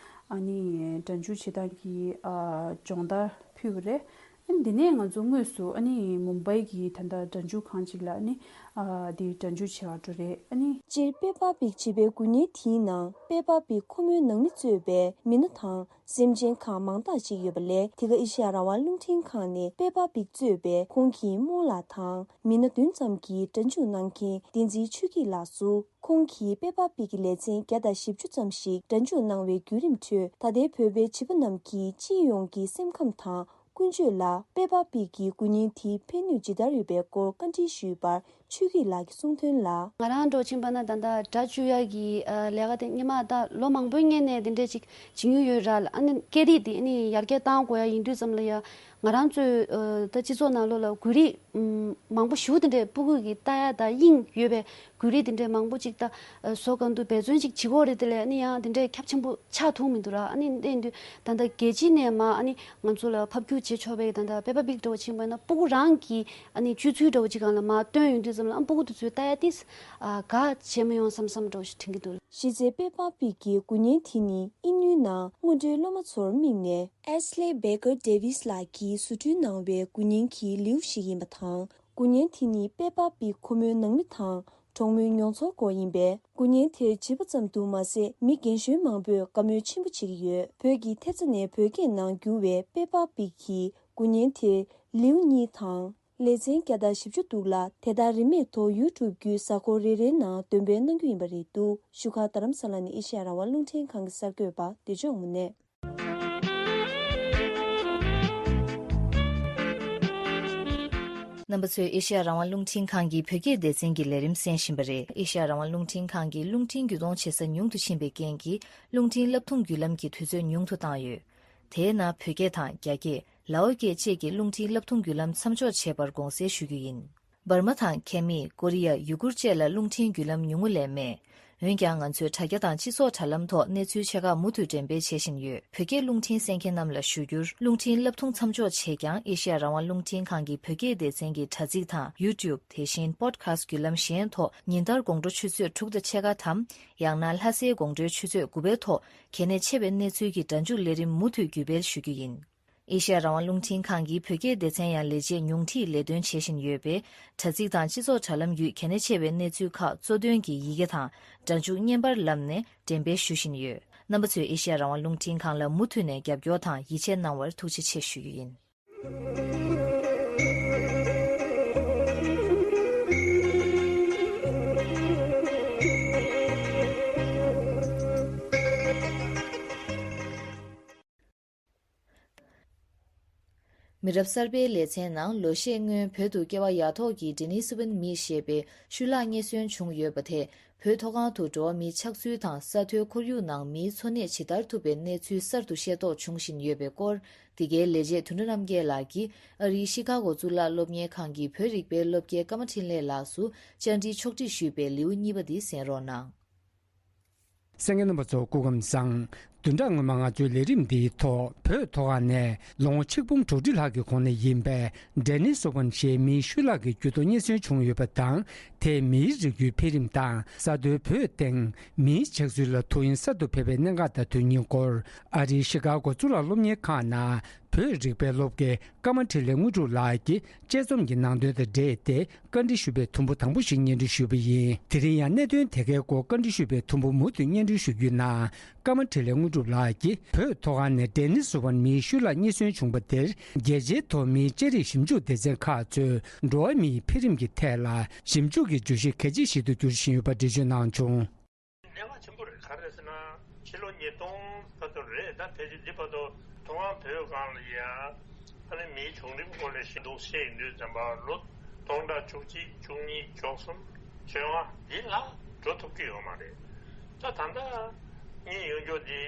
ཨ་ནི་སྒྲ་འཇུག་བྱེད་སྟངས་ཀྱི། ཨ། སྦྱོང་བརྡར་ཕུལ་བ་རེད། ཨ་ནི་འདི་ནས་ང་ཚོ་དངོས་སུ་ཨ་ནི་མུམ་བྷའི་གི་ད་ལྟ་སྒྲ་འཇུག་ཁང་ཅིག་ལ་ཨ་ནི་ཨ་འདི་སྒྲ་འཇུག་བྱེད་པར་འགྲོ་རེད། ཨ་ནི། སྤྱིར་པེ་པར་པིག་ཅེས་པའི་འགུལ་བརྙན་དེའི་ནང་པེ་པར་པིག་ཁོ་མོའི་ནང་མི་གཙོས་པའི་མི་སྣ་དང་སེམས་ཅན་ཁག་མང་དག་ཅིག་ཡོད་པ་ལས། དེ་ག་ཨེ་ཤེ་ཡ་རང་དབང་རླུང་འཕྲིན་ཁང་ནས་པེ་པར་པིག་གཙོས་པའི་ཁོང་གི་རྨོ་ལགས་དང་མི་སྣ་བདུན་ཙམ་གྱི་སྒྲ་འཇུག་གནང་མཁན་བསྟན་འཛིན་ཆོས་སྐྱིད་ལགས་སུ། ཁོང་གིས་པེ་པར་པིག་གི་ལེ་ཚན་བརྒྱ་དང་བཞི་བཅུ་ཙམ་ཞིག་སྒྲ་འཇུག་གནང་བའི་བརྒྱུད་རིམ་ཁྲོད། ད་ལྟའི་བོད་པའི་བྱིས་པ་རྣམས་ཀྱི་སྤྱི་ཡོངས་ཀྱི་སེམས་ཁམས་དང་ཀུན་སྤྱོད་ལ་པེ་པར་པིག་གི་འགུལ་བརྙན་དེའི་ཕན་ནུས་ཇི་ལྟར་ཡོད་པའི་སྐོར་བཀའ་འདྲི་ཞུས་པར། ཆོས་སྐྱིད་ལགས་ཀྱིས་གསུངས་དོན་ལ། ང་རང་འདྲ་བོ་ཕྱིན་པ་ན་ད་ལྟ་སྒྲ་འཇུག་ཡག་གི་ཨ་ལས་ཀ་དེ་སྔོན་མ་ད་ལོ་མང་པོའི་སྔོན་ནས་དེ་འདྲས་ཅིག་བྱེད་མྱོང་ཡོད་ར། ཨ་ནི་སྐད་རིགས་དེ་ཨ་ནི་ཡར་རྒྱས་བཏང་དགོས་ཡ་ཡིན་དུས་ཙམ་ལ་ཡ། ང་རང་ཚོའི་ཨ་ད་སྤྱི་ཚོགས་ནང་ལོགས་ལ་འགུལ་རིས་ཨམ་མང་པོ་ཞེ་པོ་དེ་འདྲས་སྤུ་གུ་གིས་ལྟ་ཡ་ད་དབྱིངས་ཡོད་པའི་འགུལ་རིས་དེ་འདྲས་མང་པོ་ཅིག་ད་ཨ་བཟོ་ག་འདུག་འབད་བརྩོན་ཅིག་བྱེད་ཀྱི་ཡོད་རེད། དེ་ལས་ཨ་ནི་ཡང་དེ་འདྲས་ཁྱབ་ཆེན་པོ་ཆགས་ཐུབ་མི་འདུག་ར། ཨ་ནི་དེ་ཡིན་དུས་ད་ལྟ་རྒྱལ་སྤྱི་ནས་མ་ཨ་ནི་ང་ཚོ་ལ་ཕབ་སྒྱུར་བྱེད་ཆོག་པའི་ད་ལྟ་པེ་པར་པིག་འདྲ་བོ་ཕྱིན་པ་ན་སྤུ་གུ་རང་གི་ཨ་ནི་སྤྱོད་ཚུལ་འདྲ་བོ་ཅིག་སྒང་ལ་མར་བཏོན་ཡོང་དུས་ཙམ་ལ་ཨ་སྤུ་གུ་དེ་ཚོས་ལྟ་ཡ་ཏིས་ཨ་དགའ་བྱེད་མི་ཡོང་བསམ་བསམ་འདྲ་བོ་ཞིག་དྲན་གྱི་འདུག་གཞི་རྩའི་པེ་པར་པིག་གི་འགུལ་བརྙན་དེ་ནི་དབྱིན་ཡུལ་ནང་སྔོན་འགྲོའི་སློབ་མ་ཚོར་དམིགས་ནས། Ashley Baker Davis ལགས་ཀྱིས་བཟོ་སྐྲུན་གནང་བའི་འགུལ་བརྙན་གྱི་ལེའུ་ཞིག་ཡིན་པ་དང་། འགུལ་བརྙན་དེ་ནི་པེ་པར་པིག་ཁོ་མོའི་ནང་མི་དང་གྲོགས་མོའི་མྱོང་ཚོར་སྐོར་ཡིན་པས། འགུལ་བརྙན་དེར་བྱིས་པ་ཙམ་དུ་མ་ཟད། མི་རྒན་གཞོན་མང་པོས་དགའ་མོས་ཆེན་པོ་བྱེད་ཀྱི་ཡོད། བོད་ཀྱི་ཐེབས་རྩ་ནས་བོད་སྐད་ནང་བསྒྱུར་བའི་པེ་པར་པིག་གི་འགུལ་བརྙན་དེར་ལེའུ་གཉིས་དང་། ལེ་ཚན་བརྒྱ་དང་བཞི་བཅུ་འདུག་ལ། དེ་དག་རིན་མེད་ཐོག་ཡུ་ཊུབ་བརྒྱུད་གཟའ་འཁོར་རེ་རེའི་ནང་འདོན་སྤེལ་གནང་རྒྱུ་ཡིན་པ་རེད་འདུག་བཞུགས་སྒར་རྡ་རམ་ས་ལ་ནས་ཨེ་ཤེ་ཡ་རང་དབང་རླུང་འཕྲིན་ཁང་གི་གསར་འགོད་པ་བདེ་སྐྱོང་དངོས་གནས། རྣམ་པ་ཚོས་ཨེ་ཤེ་ཡ་རང་དབང་རླུང་འཕྲིན་ཁང་གི་བོད་སྐད་སྡེ་ཚན་གྱི་ལས་རིམ་གསན་བཞིན་པ་རེད། ཨེ་ཤེ་ཡ་རང་དབང་རླུང་འཕྲིན་ཁང་གིས་རླུང་འཕྲིན་བརྒྱུད་གཏོང་བྱེད་ས་ཉུང་དུ་ཕྱིན་པའི་རྐྱེན་གྱིས། རླུང་འཕྲིན་བསླབ་ཐུང་བརྒྱུད་ལམ་གྱི་དུས་ཚོད་ཉུང་དུ་བཏང་ཡོད། དེའི་ནང་བོད་སྐད་དང་རྒྱ་སྐད། ལའོ་སྐད་བཅས་ཀྱི་རླུང་འཕྲིན་བསླབ་ཐུང་བརྒྱུད་ལམ་མཚམས་འཇོག་བྱས་པར་དགོངས་སེལ་ཞུ་རྒྱུ་ཡིན། འབར་མ་དང་ཁེ་མི། ཀོ་རི་ཡ། ཡུ་གུར་བཅས་ལ་རླུང་འཕྲིན་བརྒྱུད་ལམ་ཉུང་ངུ་ལས་མེད། འོན་ཀྱང་ང་ཚོས་དྲ་རྒྱ་དང་སྤྱི་ཚོགས་དྲ་ལམ་ཐོག་གནས་ཚུལ་ཆེ་ཁག་མུ་མཐུད་འགྲེམས་སྤེལ་བྱེད་བཞིན་ཡོད། བོད་སྐད་རླུང་འཕྲིན་གསན་མཁན་རྣམས་ལ་ཞུ་རྒྱུར། རླུང་འཕྲིན་བསླབ་ཐུང་མཚམས་འཇོག་བྱས་ཀྱང་། ཨེ་ཤེ་ཡ་རང་དབང་རླུང་འཕྲིན་ཁང་གི་བོད་སྐད་སྡེ་ཚན་གྱི་དྲ་ཚིགས་དང་ཡུ་ཊུབ། དེ་བཞིན་པོ་ཌི་ཁ་སི་བརྒྱུད་ལམ་གཞན་ཐོག་ཉིན་ལྟར་དགོང་དྲོ་ཆུ་ཚོད་དྲུག་དང་ཕྱེད་ཀ་དམ། ཡང་ན་ལྷ་སའི་དགོང་དྲོའི་ཆུ་ཚོད་དགུ་པའི་ཐོག་གལ་གནད་ཆེ་བའི་གནས་ཚུལ་གྱི་སྒྲ་འཇུག་ལས་རིམ་མུ་མཐུད་བརྒྱུད་སྤེལ་ཞུ་རྒྱུ་ཡིན། ཨེ་ཤེ་ཡ་རང་དབང་རླུང་འཕྲིན་ཁང་གི་བོད་སྐད་སྡེ་ཚན་ཡང་ལས་བྱེད་ཉུང་འཕྲིས་ལས་དོན་བྱེད་བཞིན་ཡོད་པས། དྲ་ཚིགས་དང་སྤྱི་ཚོགས་དྲ་ལམ་བརྒྱུད་གལ་གནད་ཆེ་བའི་གནས་ཚུལ་ཁག་གཙོ་དོན་གྱི་ཡི་གེ་དང་སྒྲ་འཇུག་བརྙན་པར་ལམ་ནས་འགྲེམས་སྤེལ་ཞུ་བཞིན་ཡོད། རྣམ་པ་ཚོས་ཨེ་ཤེ་ཡ་རང་དབང་རླུང་འཕྲིན་ཁང་ལ་མུ་མཐུད་ནས་རྒྱབ་སྐྱོར་དང་ཡིད་ཆེས་གནང་བར་ཐུགས་རྗེ་ཆེ་ཞུ་རྒྱུ་ཡིན། མི་རབས་གསར་པའི་ལེ་ཚན་ནང་ལོ་ཤས་སྔོན་བོད་དུ་སྐྱེ་བ་ཡ་ཐོག་གི་ཌེ་ནི་སི་ཝན་མི་ཞེས་པའི་ཤུལ་ལྷག་རྙེད་སོན་བྱུང་ཡོད་པ་དེས། བོད་མཐོ་སྒང་དུ་འགྲོ་བ་མིའི་ཆགས་ཚུལ་དང་ས་མཐོའི་ཁོར་ཡུག་ནང་མིའི་འཚོ་གནས་ཇི་ལྟར་ཐུབ་པའི་གནས་ཚུལ་གསར་དུ་ཤེས་རྟོགས་འབྱུང་བཞིན་ཡོད་པའི་སྐོར། འདི་གའི་ལས་བྱེད་དོན་གྲུབ་རྣམ་རྒྱལ་ལགས་ཀྱིས་ཨ་རིའི་ཤི་ཀ་གོ་གཙུག་ལག་སློབ་གཉེར་ཁང་གི་བོད་རིག་པའི་སློབ་དགེ་ཀརྨ་འཕྲིན་ལས་ལགས་སུ་བཅར་འདྲི་ཕྱོགས་བསྒྲིགས་ཞུས་པའི་ལེའུ་གཉིས་པ་འདི་གསན་རོགས་གནང་། གསན་མཁན་རྣམ་པ་ཚོ་སྐུ་ཁམས་བཟང་། བདུན་ཕྲག་སྔོན་མ་ང་ཚོའི་ལས་རིམ་འདིའི་ཐོག་བོད་མཐོ་སྒང་ནས་ལོ་ངོ་ཆིག་འབུམ་དྲུག་ཁྲི་ལྷག་གི་གོང་ནས་ཡིན་པའི་ཌེ་ནི་སི་ཝན་ཞེས་མིའི་ཤུལ་ལྷག་གི་འགྱུར་ལྡོག་རྙེད་སོན་བྱུང་ཡོད་པ་དང་། དེས་མིའི་རིགས་རྒྱུད་འཕེལ་རིམ་དང་ས་མཐོའི་བོད་སྟེང་མིའི་ཆགས་ཚུལ་ལ་དུས་ཡུན་གསར་དུ་ཕེབས་པའི་གནད་འགག་དང་དོན་སྙིང་སྐོར། ཨ་རིའི་ཤི་ཀ་གོ་གཙུག་ལག་སློབ་གཉེར་ཁང་ནང་བོད་རིག་པའི་སློབ་དགེ་ཀརྨ་འཕྲིན་ལས་དངོས་གྲུབ་ལགས་ཀྱིས་དཔྱད་རྩོམ་གྱི་ནང་དོན་དང་འབྲེལ་ཏེ་བཀའ་འདྲི་ཞུ་བའི་དུམ་བུ་དང་པོ་ཞིག་སྙན་སྒྲོན་ཞུས་པ་ཡིན། དེ་རིང་ཡང་གནད་དོན་དེ་གའི་སྐོར་བཀའ་འདྲི་ཞུ་བའི་དུམ་བུ་མུ་མཐུད་སྙན་སྒྲོན་ཞུ་རྒྱུའི་ནང་། ཀརྨ་འཕྲིན་ལས་དངོས་གྲུབ་ལགས་ཀྱིས་བོད་མཐོ་སྒང་ནས་ཌེ་ནི་སི་ཝན་མིའི་ཤུལ་ལྷག་རྙེད་སོན་བྱུང་བ་དེར་རྒྱལ་སྤྱིའི་ཐོག་མིའི་དཔྱད་རིག་ཞིབ་འཇུག་སྡེ་ཚན་ཁག་ཚོས་འགྲོ་བ་མིའི་འཕེལ་རིམ་གྱི་ཐད་ལ་ཞིབ་འཇུག་གི་བརྗོད་གཞི་གལ་ཆེ་ཞིག་ཏུ་འགྱུར་བཞིན་ཡོད་པ་འགྲེལ་བརྗོད་གནང་བྱུང་། གནད་འགག་ཆེན་པོ་རེད། ག་རེ་ཟེར་ན། ཕྱི་ལོ་ཉིས་སྟོང་བར་དུ་རེད། ད་ཕལ་ཆེར་འདི་བར་དུ་མཐོ་སྒང་བོད་སྒང་ལ་ཡ། ཨ་ནི་མིའི་བྱུང་རིམ་སྐོར་ལ་ཞིབ་འཇུག་བྱས་ཡོང་དུས་ཙམ་པ་ལོ་སྟོང་ཕྲག་བཅུ་གཅིག་བཅུ་གཉིས་བཅུ་གསུམ་བཅོ་ལྔ་འདི་ལ་འགྲོ་ཐུབ་ཀྱི་ཡོད་མ་རེད། ད་ད་ལྟ་གཉིས་ཡོང་རྒྱུ་འདི་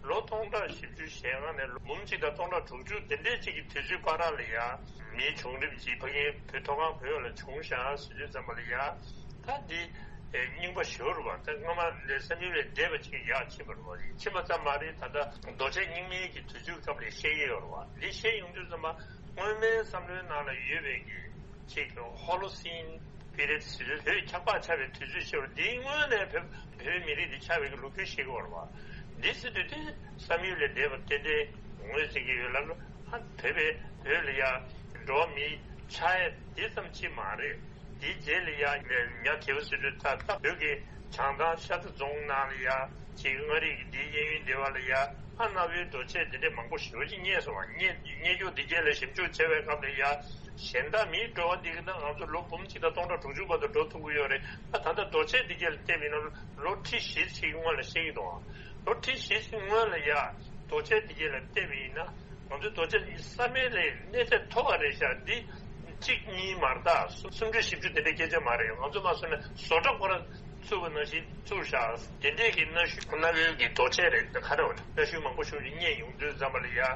ལོ་སྟོང་ཕྲག་བཞི་བཅུ་ཞེ་ལྔ་ནས་ལོ་འབུམ་གཅིག་དང་སྟོང་ཕྲག་དྲུག་ཅུ་དེ་འདྲའི་གཅིག་གི་དུས་ཚོད་བར་ལ་ཡ་མིའི་བྱུང་རིམ་གྱི་ཕ་གིའི་བོད་མཐོ་སྒང་བོད་ལ་བྱུང་བཞག་ཟེར་དུས་ཙམ་པ་ལ་ཡ། ད་འདི་རྙིང་པ་ཞེ་པོ་རེད་བ། ད་སྔ་མ་ནས་བསམ་ཡུལ་ལས་འདས་པ་ཅིག་ཡར་ཕྱིན་པ་རེད་བ། ཕྱིན་པ་ཙམ་མ་རེད། ད་ལྟ་རྡོ་ཆས་རྙིང་མའི་གི་དུས་ཚོད་སྐབས་ལ་བཤད་ཀྱི་ཡོད་རེད་བ། འདི་བཤད་ཡོང་དུས་ཙམ་པ་སྔོན་མའི་བསམ་བློའི་ནང་ལ་ཡོད་པའི་གི་ཅིག་ཧོ་ལོ་སིན་པི་རི་ཡོཌ་ཟེར་དུས་བོད་ཁྱབ་འཕགས་ཆགས་པའི་དུས་ཚོད་བཤད་པ་འདིའི་སྔོན་ནས་བོད་བོད་མི་རིགས་འདི་ཆགས་པའི་གི་ལོ་རྒྱུས་བཤད་ཀྱི་ཡོད་རེད་བ། འདི་ཟེར་དུས་དེ་བསམ་ཡུལ་ལས་འདས་པ་ཏན་ཏན་ངོས་ཟིན་གྱི་ཡོད་ལ། བོད་པའི་བོད་ལ་ཡ་འགྲོ་བ་མིའི་ཆགས་ཡ་དེ་ཙམ་ཅིག་མ་རེད། དེའི་རྗེས་ལ་ཡ་ཉ་དེའུ་ཟེར་དུས་ད་ལྟ་བོད་ཀྱི་བྱང་ཐང་ཤར་རྩ་རྫོང་ནང་ལ་ཡ་ཅིག་མངའ་རིས་ཀྱི་དེའི་གཡས་གཡོན་སྡེ་བ་ལ་ཡ་ཨ་གནའ་བོའི་རྡོ་ཆས་དེ་འདྲས་མང་པོ་ཞེ་པོ་ཅིག་རྙེད་སོང་བ། རྙེད་རྙེད་རྒྱུ་དེ་རྗེས་ལ་ཞིབ་འཇུག་བྱས་པའི་སྐབས་ལ་ཡ་གཞན་དག་མིའི་འགྲོ་བ་འདི་གི་ད་ང་ཚོ་ལོ་འབུམ་གཅིག་དང་སྟོང་ཕྲག་དྲུག་ཅུ་བར་དུ་འགྲོ་ཐུབ་ཀྱི་ཡོད་རེད། ད་ད་ལྟ་རྡོ་ཆས་འདི་གས་ལ་བལྟས་པ་ཡིན་ན་ལོ་ཁྲི་བཞི་ཅིག་སྔོན་ལ་བཤད་ཀྱི་འདུག་ཨང་། ལོ་ཁྲི་བཞི་ཅིག་སྔོན་ལ་ཡ་རྡོ་ཆས་འདི་གས་ལ་བལྟས་པ་ཡིན་ན་ང་ཚོའི་རྡོ་ཆས་འདི་ས་མིང་ལ་གནས་ཚད་མཐོ་བ་རེད་ཤག་འདི་གཅིག་གཉིས་མ་རེད། ད་སུམ་ཅུ་བཞི་བཅུ་དེ་འདྲའི་སྐད་ཆ་མ་རེད། ང་ཚོ་མ་སོང་ན་བཟོ་གྲྭ་ཁོ་རང་བཙུགས་པ་ནང་བཞིན་བཙུགས་ཤག་དེ་འདྲས་ཀྱི་གནའ་ཤུལ་གནའ་བོའི་གི་རྡོ་ཆས་རེད། ད་ག་རེ་བ་གནའ་ཤུལ་མང་པོ་ཞིག་རྙེད་ཡོང་དུས་ཙམ་པ་ལ་ཡ་ཨ་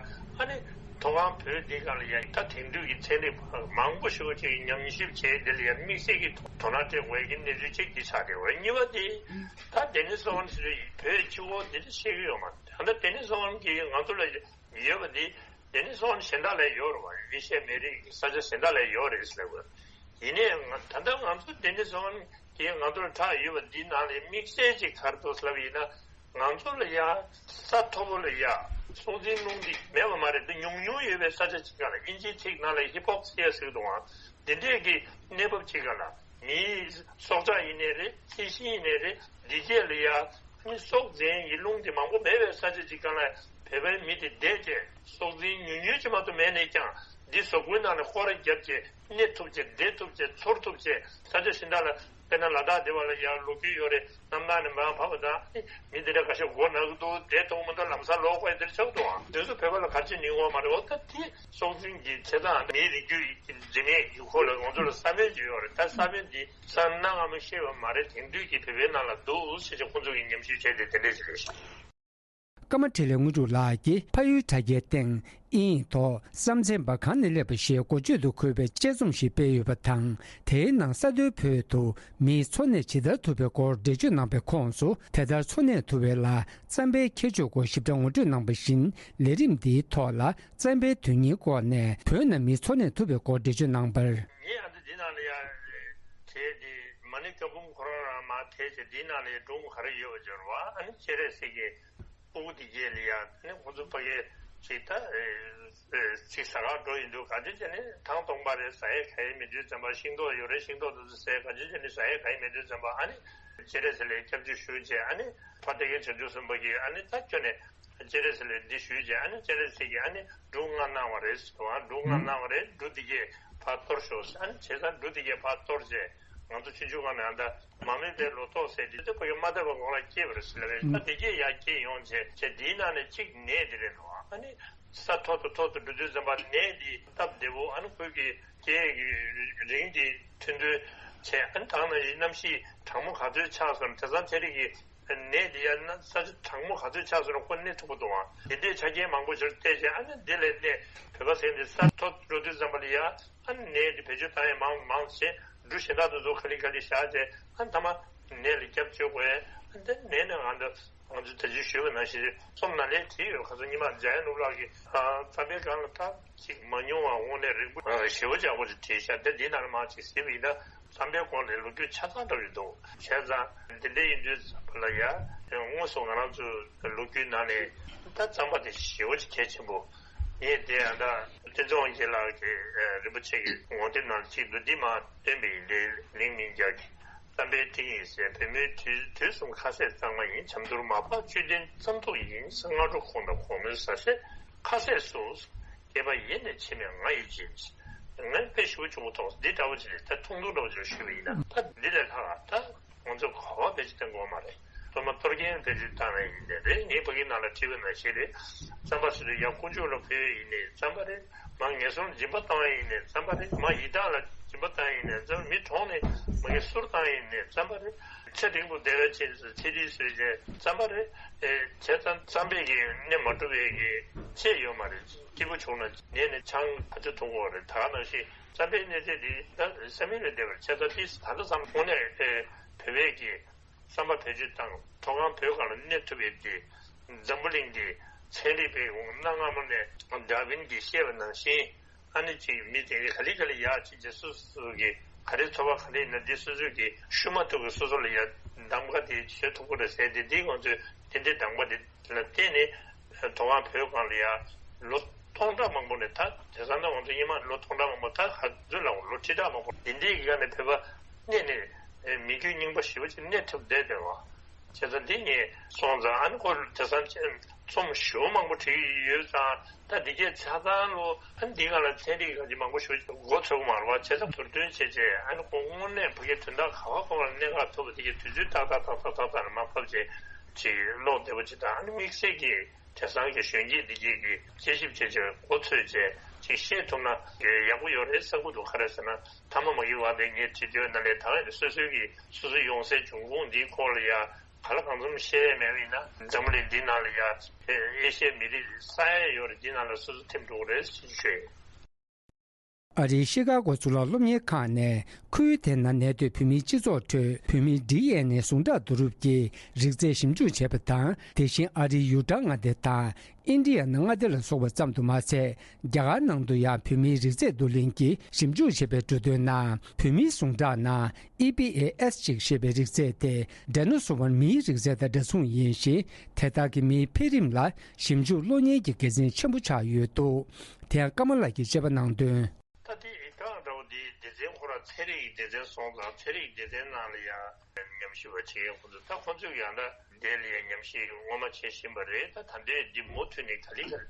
ནི། མཐོ་སྒང་བོད་འདི་སྒང་ལ་ཡ་ད་དེང་དུས་ཀྱི་ཚན་རིག་པ་མང་པོ་ཞིག་ཅིག་ཉམས་ཞིབ་བྱས། འདི་ལ་ཡ་དམིགས་བསལ་གྱི་དོ་སྣང་སྤྲད་དགོས་ཀྱི་གནས་ཚུལ་གཅིག་འདི་ཆགས་བསྡད་ཡོད། གཉིས་པ་འདི་ད་ཌེ་ནིས་སོ་ཝན་ཟེར་བའི་བོད་སྤྱི་བོ་འདི་འདྲ་བཤད་ཀྱི་ཡོད་མ་རེད། ད་ལྟ་ཌེ་ནིས་སོ་ཝན་གྱིས་ང་ཚོ་ལ་ཡོད་པ་འདི་ཌེ་ནིས་སོ་ཝན་གཞན་དག་ལ་ཡོད་རེད་བ། ཨེ་ཤ་ཡ་མི་རིགས་ཀྱི་ས་ཆ་གཞན་དག་ལ་ཡོད་རེད་ཟེར་བ། ཡིན་ནའི་ང་ད་ལྟ་ང་ཚོ་ཌེ་ནིས་སོ་ཝན་གྱིས་ང་ཚོར་བསྒྲགས་ཡོད་པ་འདི་ནང་ལ་དམིགས་བསལ་གྱི་ག་རེ་འདུག་ཟེར་བ་ཡིན་ན། ང་ཚོ་ལ་ཡ་ས་མཐོ་པོ་ལ་ཡ་སྲོག་འཛིན་རླུང་འདི་མེད་པ་མ་རེད། འདི་ཉུང་ཉུང་ཡོད་པའི་ས་ཆ་ཅིག་ག་ལ་དབྱིན་ཇིའི་ཚིག་ནང་ལ་ཧི་པོག་སི་ཡ་ཟེར་གྱི་འདུག་ཨང་། འདི་འདྲས་ཀྱི་གནས་བབ་ཅིག་ག་ལ་མིའི་སྲོག་ཆགས་ཡིན་ནའི་རེད། རྩི་ཤིང་ཡིན་ནའི་རེད། འདི་རྗེས་ལ་ཡ་ནི་སྲོག་འཛིན་གྱི་རླུང་འདི་མང་པོ་མེད་པའི་ས་ཆ་ཅིག་ག་ལ་བོད་པའི་མི་དེ་བསྡད་བྱས་སྲོག་འཛིན་ཉུང་ཉུང་ཅིག་མ་གཏོགས་མེད་ནས་ཀྱང་འདི་གཟུགས་པོའི་ནང་ལ་སྐོར་ར་བརྒྱབ་བྱས་གནས་ཐུབ་བྱས་བསྡད་ཐུབ་བྱས་ཚོར་ཐུབ་བྱས་ས་ཆ་གཞན་དག་ལ། དཔེར་ན་ལ་དྭགས་དེ་བ་ལ་ཡང་ལོ་རྒྱུས་ཡོད་རེད། གནམ་ཐང་ནས་མར་བབས་པ་དང་མི་འདི་འདྲ་ཁ་ཤས་མགོ་ན་གི་འདུག་བསྡད་ཐུབ་མི་འདུག་ལམ་སང་ལོག་པ་འདིར་ཆགས་འདུག་དེ་ཚོ་བོད་པ་ལ་ག་རེ་བྱས་ནས་ཡོང་བ་མ་རེད། འོ་ད་དེ་སྲོག་འཛིན་གྱི་བྱེད་སྟངས་མིའི་རིགས་རྒྱུད་རིག་གནས་ཀྱི་སྐོར་ལ་ང་ཚོ་ལ་ས་བོན་ཅིག་ཡོད་རེད། ད་ས་བོན་འདི་ས་གནའ་སྔ་མོ་ཤེས་པ་མ་རེད། དེང་དུས་ཀྱི་བོད་པའི་ནང་ལ་འདུག་ཟེར་ཅིག་ཁོང་ཚོ་གིས་ཉམས་ཞིབ་བྱས་ཏེ་དེ་འདྲས་ཅིག་རེད་ཤག་ཀརྨ་འཕྲིན་ལས་དངོས་གྲུབ་ལགས་ཀྱིས་ཕ་ཡུལ་དྲ་རྒྱའི་སྟེང་དབྱིན་ཡིག་ཐོག་བསམ་ཚན་པ་གང་ནས་སླེབས་པ་ཞེས་འགོ་བརྗོད་དུ་འཁོད་པའི་དཔྱད་རྩོམ་ཞིག་སྤེལ་ཡོད་པ་དང་། དེའི་ནང་ས་མཐོའི་བོད་དུ་མིའི་འཚོ་གནས་ཇི་ལྟར་ཐུབ་པའི་སྐོར་འགྲེལ་བརྗོད་གནང་པའི་ཁོངས་སུ། དེ་ལྟར་འཚོ་གནས་ཐུབ་པའི་ལ་རྩམ་པའི་ཁྱད་ཆོས་སྐོར་ཞིབ་ཕྲ་ངོ་སྤྲོད་གནང་བ་བཞིན། ལས་རིམ་འདིའི་ཐོག་ལ་རྩམ་པའི་དོན་སྙིང་སྐོར་ནས་བོད་ནང་མིའི་འཚོ་གནས་ཐུབ་པའི་སྐོར་འགྲེལ་བརྗོད་གནང་བར། ངས་ཨ་ནི་འདི་ནང་ལ་ཡ་བྲིས་ཏེ་མ་ཎི་བཀའ་འབུམ་ཁོ་རང་རང་མར་བྲིས་ཏེ་འདིའི་ནང་ལ་ཡ་སྒྲུང་ག་རེ་ཡོད་པ་འབྱོར་བ་ཨ་ནི་སྤྱན་རས་གཟིགས་ཀྱི་སྤུ་གུ་དེ་གས་ལ་ཡ་ཨ་ནི་ཁོ་ཚོ་ཕ་གིའི་ཅིག་ད་ཅིག་ཟ་ཁང་འགྲོ་ཡིན་དུས་ག་དུས་བྱས་ནས་ཐང་སྟོང་པ་རེད། ཟ་ཡས་ག་ཡས་མེད་དུས་ཙམ་པ། ཤིང་ཏོག་ཡོད་རེད། ཤིང་ཏོག་དེ་ཚོ་ཟས། ག་དུས་བྱས་ནས་ཟ་ཡས་ག་ཡས་མེད་དུས་ཙམ་པ་ཨ་ནི་སྤྱན་རས་གཟིགས་ལ་སྐྱབས་འཇུག་ཞུས་བྱས་ཨ་ནི་ཕ་དེ་གའི་བྱང་ཆུབ་སེམས་དཔའ་གིས་ཨ་ནི་ད་ཁྱོད་ནས། སྤྱན་རས་གཟིགས་ལ་འདི་ཞུས་རྗེས་ཨ་ནི་སྤྱན་རས་གཟིགས་ཀྱིས་ཨ་ནི་སྒྲུང་ལྔ་གནང་བ་རེད་ཟེར་བ། སྒྲུང་ལྔ་གནང་བ་རེད། འབྲུ་འདི་གས་ཕར་གཏོར་ཤོག་ཨ་ནི་བྱས་ཙང་འབྲུ་འདི་གས་ཕར་གཏོར་རྗེས་ང་ཚོ་ཆུང་ཆུང་སྒང་ནས་ཨ་ད་མ་རྨོས་པའི་ལོ་ཏོག་ཟེར་འདི་ཚོ་ཕ་གི་མ་བཏབ་པའི་གོང་ལ་སྐྱེས་པ་རེད་ཟེར་ལབ་པས། ད་འདི་གས་ཡར་སྐྱེས་ཡོང་བྱས་བྱས་འདིའི་ནང་ནས་གཅིག་ནས་འདི་རེད་ལོ། ཨ་ནི་ས་མཐོ་དུ་མཐོ་དུ་འགྲོ་དུས་ཙམ་པ་ནས་འདི་སྟབས་བདེ་པོ་ཨ་ནི་ཁོས་ཀྱི་སྐད་ཀྱི་རིང་འདི་ཐུང་ཐུང་བྱས། ཨ་ནི་ད་ནང་བཞིན་གནམ་གཤིས་གྲང་མོ་ག་ཚོད་ཆགས་སོང་དེང་སང་ཚན་རིག་གི་ནས་འདི་ཡང་ན་ས་ཆ་གྲང་མོ་ག་ཚོད་ཆགས་སོང་ན་ཁོ་གནས་ཐུབ་པ་འདུག་ཨང་། འདི་འདྲའི་ཆ་རྐྱེན་མང་པོ་ཞིག་བལྟས་རྗེས་ཨ་ནི་འདི་ལས་ནས་བོད་པ་ཟེར་འདི་ས་མཐོ་འགྲོ་དུས་ཙམ་པ་ལ་ཡ་ཨ་ནི་ནས་འདི་བེད་སྤྱོད་བཏང་ཡས་མང་མང་བྱས། འབྲུ་གཞན་དག་དེ་ཚོ་ག་ལེ་ག་ལེ་བཞག་རྗེས་ཨ་ནི་ཐ་མ་ནས་ལ་རྒྱབ་བཅོལ་དགོས། ཨ་ནི་འདི་ནས་ནས་ང་ཚོ་ང་ཚོས་ད་ཅི་ཞུས་པ་ནང་བཞིན་རྩོམ་ནང་ལས་བྲིས་ཡོད། ཁ་སང་ཉི་མ་འཇམ་དབྱངས་ནོར་བུ་ལགས་ཀྱིས་རྩམ་པའི་སྒང་ལ་ད་ཅིག་མ་མྱོང་བ་དངོས་གནས་རིང་པོ་ཞེ་པོ་ཅིག་ཡག་པོ་ཅིག་བྲིས་ཤག་དེ་འདི་ནང་ལ་མར་ཅིག་གཟིགས་པ་ཡིན་ན། རྩམ་པའི་སྐོར་ལ་ལོ་རྒྱུས་ཆ་ཚང་འདྲ་བོ་ཞིག་འདུག་བྱས་ཙང་འདི་འདྲ་ཡིན་དུས་ཙམ་པ་ལ་ཡ་དངོས་སུ་ང་རང་ཚོའི་ལོ་རྒྱུས་ནང་ནས་ད་རྩམ་པ་དེ་ཞེ་པོ་ཅིག་གལ་ཆེན་པོ། ངས་དེ་ཡང་ད་བསྟན་འཛིན་དབང་རྒྱལ་ལགས་ཀྱི་རིན་པོ་ཆེ་གི་ངོ་དེབ་ནང་ལ་ཅིག་འདུག་འདི་མར་བཏོན་པ་ཡིན། ལས་གླིང་མིང་རྒྱལ་གྱིས། རྩམ་པའི་སྤྲིང་ཡིག་ཟེར། བོད་མིའི་དུས་དུས་གསུམ་ཁ་ཟས་གཙང་མ་ཡིན། བྱམས་ཐུར་མ་ཕབ་བཅུད་ལྡན་རྩམ་ཐུག་ཡིན། སྔ་དྲོ་ཁོང་དང་གོང་མོའི་ཟ་ཟས་ཁ་ཟས་སུ། སྐྱེས་པ་ཡེ་ནས་ཕྱི་མའི་ང་ཡི་རྗེས། ངས་དཔེ་ཞེ་པོ་ཆུང་པོ་མཐོང་སོང་། འདི་འདྲ་བོ་ཅིག་རེད། ད་ཐུང་ཐུང་འདྲ་བོ་ཅིག་ཞུས་པ་ཡིན་ན། ད་འདི་ལས་ལྷག་ད་ང་ཚོ་ག་པར་བེད་སྤྱོད་གཏོང་དགོས་མ་རེད། སློབ་མ་གཏོར་སྐྱོན་བེད་སྤྱོད་བཏང་བ་ཡིན་ནའི་རེད། ངས་ཕ་གི་ནང་ལ་བྲིས་པ་ནང་བཞིན་རེད། རྩམ་པ་ཟེར་དུས་ཡ་དཀོན་མཆོག་ལ་ཕུལ་ཡིན་ནའི་རྩམ་པ་རེད། མར་ངན་སོང་ལ་སྦྱིན་པ་བཏང་བ་ཡིན་ནའི་རྩམ་པ་རེད། མར་ཡི་དྭགས་ལ་སྦྱིན་པ་བཏང་ཡིན་ནའི་རྩམ་པ་རེད། མི་གྲོངས་ནས་མ་གི་གསུར་བཏང་ཡིན་ནའི་རྩམ་པ་རེད། ཚེ་རིང་པོ་བསྡད་པའི་ཆེད་དུ་ཚེ་རིལ་ཟོས་བྱས་རྩམ་པ་རེད། ཨེ་བྱས་ཙང་རྩམ་པས་ཀྱི་གནས་མ་གྲུབ་པའི་གི་ཆེད་ཡོད་མ་རེད། སྐྱིད་པོ་བྱུང་ན་ནས་ནས་ཆང་ག་ཚོད་འཐུང་དགོས་རེད། ད་ག་ནང་བཞིན་རྩམ་པའི་གནས་ཚད་འདི་ད་ས་མིང་ལས་འདས་པར་ཆ་ཚང་ཏིས་ད་ལྟ་བསམ་དངོས་གནས་ཨེ་བོད་པས་ཀྱི་རྩམ་པ་བེད་སྤྱོད་བཏང་། མཐོ་སྒང་བོད་སྒང་ལ་གནས་ཐུབ་པའི་དེ་འཛམ་བུ་གླིང་འདི་ཚན་རིག་པས་འོང་གནའ་སྔ་མོ་ནས་ཌར་ཝིན་གྱིས་བཤད་པ་ནང་བཞིན་ཨ་ནི་ཅིག་མི་དེ་ག་ལེ་ག་ལེ་ཡར་ཕྱིན་བྱས་སོ་སོ་གི་ག་རེ་འཚོ་བ་ག་ལེ་ཡིན་ན་འདི་སོ་སོ་གི་ཤུལ་མ་ཐུག་གི་སོ་སོ་ལ་ཡ་གདམ་ག་དེ་བྱེད་ཐུབ་ཀྱི་རེད་ཟེར་ཏེ། འདི་ང་ཚོས་དེ་འདྲའི་གདམ་ག་དེ་ལ་བརྟེན་ནས་མཐོ་སྒང་བོད་སྒང་ལ་ཡ་ལོ་ སྟོང་ཕྲག་མང་པོ་ནས་ད་དེང་སང་ད་ང་ཚོ་སྔོན་མ་ལོ་སྟོང་ཕྲག་མང་པོ་ད་ག་ཚོད་ལ་ལོ་ཁྲི་ཕྲག་མང་པོ་འདི་འདྲའི་གི་སྒང་ནས་བོད་པ་གནས་ནས་མི་རྒྱུད་རྙིང་པ་ཞེ་པོ་ཅིག་གནས་ཐུབ་བསྡད་བསྡད་པ། བྱས་ཙང་འདི་ངས་སོང་ཙང་ཨ་ནི་ཁོ་དེང་སང་རྩོམ་ཞེ་པོ་མང་པོ་བྲིས་ཡོད་ཙང་ད་འདི་གས་ཆ་ཚང་ལོ་ཨ་ནི་འདི་སྒང་ལ་ཚན་རིག་ག་ཅིག་མང་པོ་ཞེ་པོ་ཅིག་མགོ་ཚོས་ཀྱི་མ་རེད་པ། བྱས་ཙང་མདོར་བསྡུས་བྱས་བྱས་ཨ་ནི་ཁོ་དངོས་གནས་ཕ་གིའི་དོན་དག་ག་པར་ཁོ་ལ་གནད་འགག་ཐུག་པ་འདི་གས་དུས་ཚོད་ཏག་ཏག་ཏག་ཏག་ཏག་ཏག་ནས་མར་ཕབ་བྱས་ཅིག་ཀློག་བདེ་པོ་ཅིག་དང་ཨ་ནི་དམིགས་བསལ་གྱི་དེང་སང་གི་གཞོན་སྐྱེས་འདི་གས་ཀྱིས་དཔྱད་ཞིབ་བྱས་བྱས་མགོ་ཚོས་བྱས་ཅིག་ཤེས་ཐུབ་ན་ཡག་པོ་ཡོད་རེད་བསམ་གྱི་འདུག་ག་རེ་ཟེར་ན་མཐའ་མ་མ་གི་བར་དེ་ངས་བྲིས་དུས་ནང་ལས་ད་ག་ནས་སོ་སོའི་གི་སོ་སོའི་ཡོང་སའི་འབྱུང་ཁུངས་འདིའི་སྐོར་ལ་ཡ་ག་ལ་གང་འཚམ་ཤེས་ཡས་མེད་པ་ཡིན་ན་འཛམ་བུ་གླིང་འདི་ནང་ལ་ཡ་ཨེ་ཤི་ཡའི་མི་རིགས་ས་ཡ་ཡོད་རེད། འདི་ནང་ལ་སོ་སོ་ཐིམ་འགྲོ་གི་རེད་ཟེར་ཞུས། ཨ་རིའི་ཤི་ཀ་གོ་གཙུག་ལག་སློབ་གཉེར་ཁང་ནས་ཁུལ་དེ་ན་གནས་སྡོད་བོད་མིའི་སྤྱི་ཚོགས་ཁྲོད་བོད་མིའི་ཌི་ཨེན་ཨེ་ཟུངས་ཁྲག་བསྡུ་རུབ་ཀྱི་རིགས་རྫས་ཞིབ་འཇུག་བྱས་པ་དང་། དེ་བཞིན་ཨ་རིའི་ཡུ་ཊ་མངའ་སྡེ་དང་། ཨིན་ཌི་ཡ་ན་མངའ་སྡེ་ལ་སོགས་པ་ཙམ་དུ་མ་ཟད། རྒྱ་གར་ནང་དུ་ཡང་བོད་མིའི་རིགས་རྫས་བསྡུ་ལེན་གྱིས་ཞིབ་འཇུག་བྱས་པའི་འབྲུ་དོན་ནང་བོད་མིའི་ཟུངས་ཁྲག་ནང་ཨི་པི་ཨེ་ཨེས་གཅིག་ཞེས་པའི་རིགས་རྫས་དེ་ཌའི་ནོ་སོར་བ་མིའི་རིགས་རྫས་དང་འདྲ་མཚུངས་ཡིན་ཞིང་། དེ་དག་གིས་མིའི་འཕེལ་རིམ་ལ་ཞིབ་འཇུག་གློག་བརྙན་གྱི་དགེ་མཚན་ཆེན་པོ་ཆགས་ཡོད་འདུག་དེ་ཡང་ཀརྨ་ལགས་ཀྱིས་དཔྱད་པ་གནང་དོན། ད་དེ་ཡི་གྲངས་འདྲ་བོ་དེའི་སྡེ་ཚན་ཁོ་རང་ཚན་རིག་གི་སྡེ་ཚན་སོང་ཙང་ཚན་རིག་སྡེ་ཚན་ནང་ལ་ཡང་ཉམས་ཞིབ་པ་བྱེད་མཁན་ཁོ་ཚོ་ད་ཁོ་ཚོས་ཡང་ད་དེ་ལ་ཡང་ཉམས་ཞིབ་སྔོན་མ་བྱེད་བཞིན་པ་རེད། ད་ད་ལྟའི་འདི་མུ་མཐུད་ནས་ག་ལེ་ག་ལེ་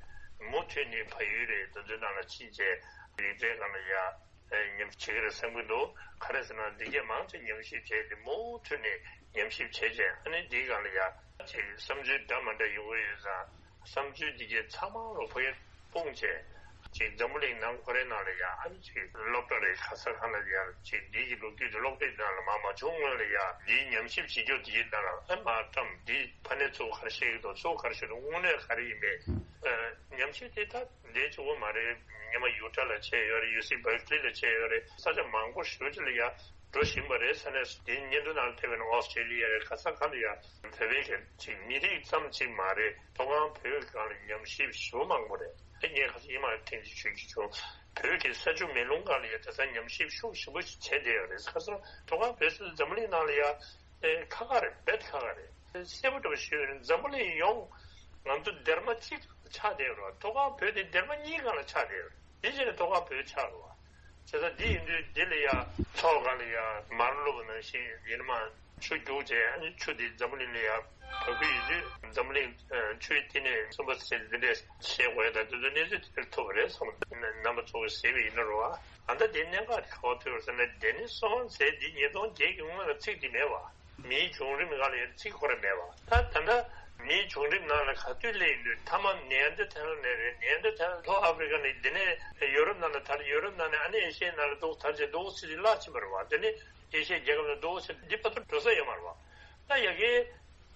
མུ་མཐུད་ནས་ཕ་ཡུལ་རེད། དེ་ཚོའི་ནང་ལ་ཕྱིན་བྱས་རིགས་རྫས་སྒང་ལ་ཡང་ཉམས་ཞིབ་བྱེད་ཀྱི་རེད་བསམ་གྱི་འདུག་ག་རེ་ཟེར་ན་འདི་གས་མང་ཆེ་ཉམས་ཞིབ་བྱས་ཏེ་མུ་མཐུད་ནས་ཉམས་ཞིབ་བྱས་བྱས་ཨ་ནི་འདིའི་སྒང་ལ་ཡང་ཅིག་བསམ་ཚུལ་འདྲ་མི་འདྲ་ཡོང་གི་ཡོད་ཙང་། བསམ་ཚུལ་འདི་གའི་ཚང་མ་ལོ་ཕ་གིར་སྤུངས་བྱས། ཅིག་འཛམ་བུ་གླིང་ནང་ཁོ་རའི་ནང་ལ་ཡང་ཨ་ནི་ཅིག་སློབ་གྲྭ་རེད། ག་ས་གང་ལ་ཡང་ཅིག་འདི་གི་ལོ་རྒྱུས་ཀྱི་སློབ་དེབ་ནང་ལ་མ་མ་བྱུང་སྔོན་ལ་ཡང་འདིའི་ཉམས་ཞིབ་བྱེད་རྒྱུ་འདི་གའི་ནང་ལ་ཨ་མ་བཀྲམ། འདི་ཕ་ནས་ཚུར་ག་རེ་བཤད་ཀྱི་འདུག་ཚུར་ག་རེ་བཤད་འདུག་དངོས་གནས་ག་རེ་ཡིན་མིན། ཨ། ཉམས་ཞིབ་དེ་ད་འདི་གཅིག་པོ་མ་རེད། སྔོན་མ་ཡུ་ཊ་ལ་བྱས་ཡོད་རེད། ཡུ་སི་བར་ཀ་ལི་ལ་བྱས་ཡོད་རེད། ས་ཆ་མང་པོ་ཞེ་པོ་ཅིག་ལ་ཡང་འགྲོ་བཞིན་པ་རེད། ས་གནས་དེའི་སྙན་ཐོ་ནང་ལ་ཕེབས་པ་ཡིན་ན་ཨོ་སི་ཀྲེ་ལི་ཡ་རེད། ག་ས་ག་ལ་ཡང་བོད་པའི་གི་ཅིག་མི་རིགས་ཙམ་ཅིག་མ་རེད། མཐོ་སྒང་བོད་ཀྱི་སྒང་ལ་ཉམས་ཞིབ་ཞེ་པོ་མང་པོ་རེད། ཨ་ངས་ཁ་སང་ཉི་མ་ཐེངས་གཅིག་ཞུ་རྒྱུ་བྱུང་། བོད་ཀྱི་ས་ཆུ་མེ་རླུང་སྒང་ལ་ཡང་དེང་སང་ཉམས་ཞིབ་ཤུགས་ཆེན་པོ་ཞིག་བྱས་བསྡད་ཡོད་རེད། ཁ་སང་མཐོ་སྒང་བོད་སུ་འཛམ་བུ་གླིང་ནང་ལ་ཡང་ཨེ་ཁག་ཁག་རེད། རྦད་ཁག་ཁག་རེད། གསལ་པོ་འདྲ་པོ་ཞུས་ཡོད་རེད། འཛམ་བུ་གླིང་ཡོངས་ང་ཚོ་སྡེར་མ་གཅིག་ཆགས་བསྡད་ཡོད་རེད། མཐོ་སྒང་བོད་དེ་སྡེར་མ་གཉིས་སྒང་ལ་ཆགས་བསྡད་ཡོད་རེད། དེ་བྱས་ནས་མཐོ་སྒང་བོད་ཆགས་རེད་བ། བྱས་ཙང་འདི་ཡིན་དུས་འདི་ལ་ཡ་མཚོ་སྒང་ལ་ཡ་མར་བླུགས་པ་ནང་བཞིན་ཡིན་ནམ། ཆུ་རྒྱུག་བྱས་ཨ་ནི་ཆུ་དེ་འཛམ་བུ་གླིང་ལ་ཡ་བབས་ཀྱི་ཡོད་དུས་འཛམ་བུ་གླིང་ཆུའི་ཐིག་ནས་གསུམ་པ་ཟེར་འདི་འདྲས་བཤད་དགོས་ཡ་ད་དེ་ཚོ་གནས་ཚུལ་དེ་འདྲ་ཐུག་པ་རེད་བསམ། རྣམ་པ་ཚོ་གིས་གཟིགས་པ་ཡིན་ན་རེད་བ། ཨ་ད་དེ་གནད་འགག་དེ་ག་པར་ཐུག་ཡོད་ཟེར་ན་ཌེ་ནིས་སོང་ཟེར་འདི་ཉིས་སྟོང་བརྒྱད་ཀྱི་སྔོན་ལ་ཚིག་འདི་མེད་བ། མིའི་བྱུང་རིམ་སྒང་ལ་ཡང་ཚིག་ཁོ་རང་མེད་པ། ད་ད་ལྟ་མིའི་བྱུང་རིམ་ནང་ལ་ག་དུས་སླེབས་ཡིན་དུས་མཐའ་མ་ནེ་ཨན་ཏི་ཐལ་ནས་རེད། ནེ་ཨན་ཏི་ཐལ་ལྷོ་ཨ་ཧྥི་རི་ཀ་ནས་འདི་ནས་ཡོ་རོབ་ནང་ལ་དར། ཡོ་རོབ་ནང་ནས་ཨ་ནི་ཨེ་ཤི་ཡའི་ནང་ལ་འདུག་དར་བྱས་འདུག་ཟེར་ཏེ་བརླག་ཕྱིན་པ་རེད་བ། དེ་ནས་ཨེ་ཤི་ཡའི་རྒྱལ་ཁབ་ལ་འདུག་ཟེར་འདི་བར་དུ་འགྲོ་ས་ཡོད་མ་རེད་བ། ད་ཡ་གི་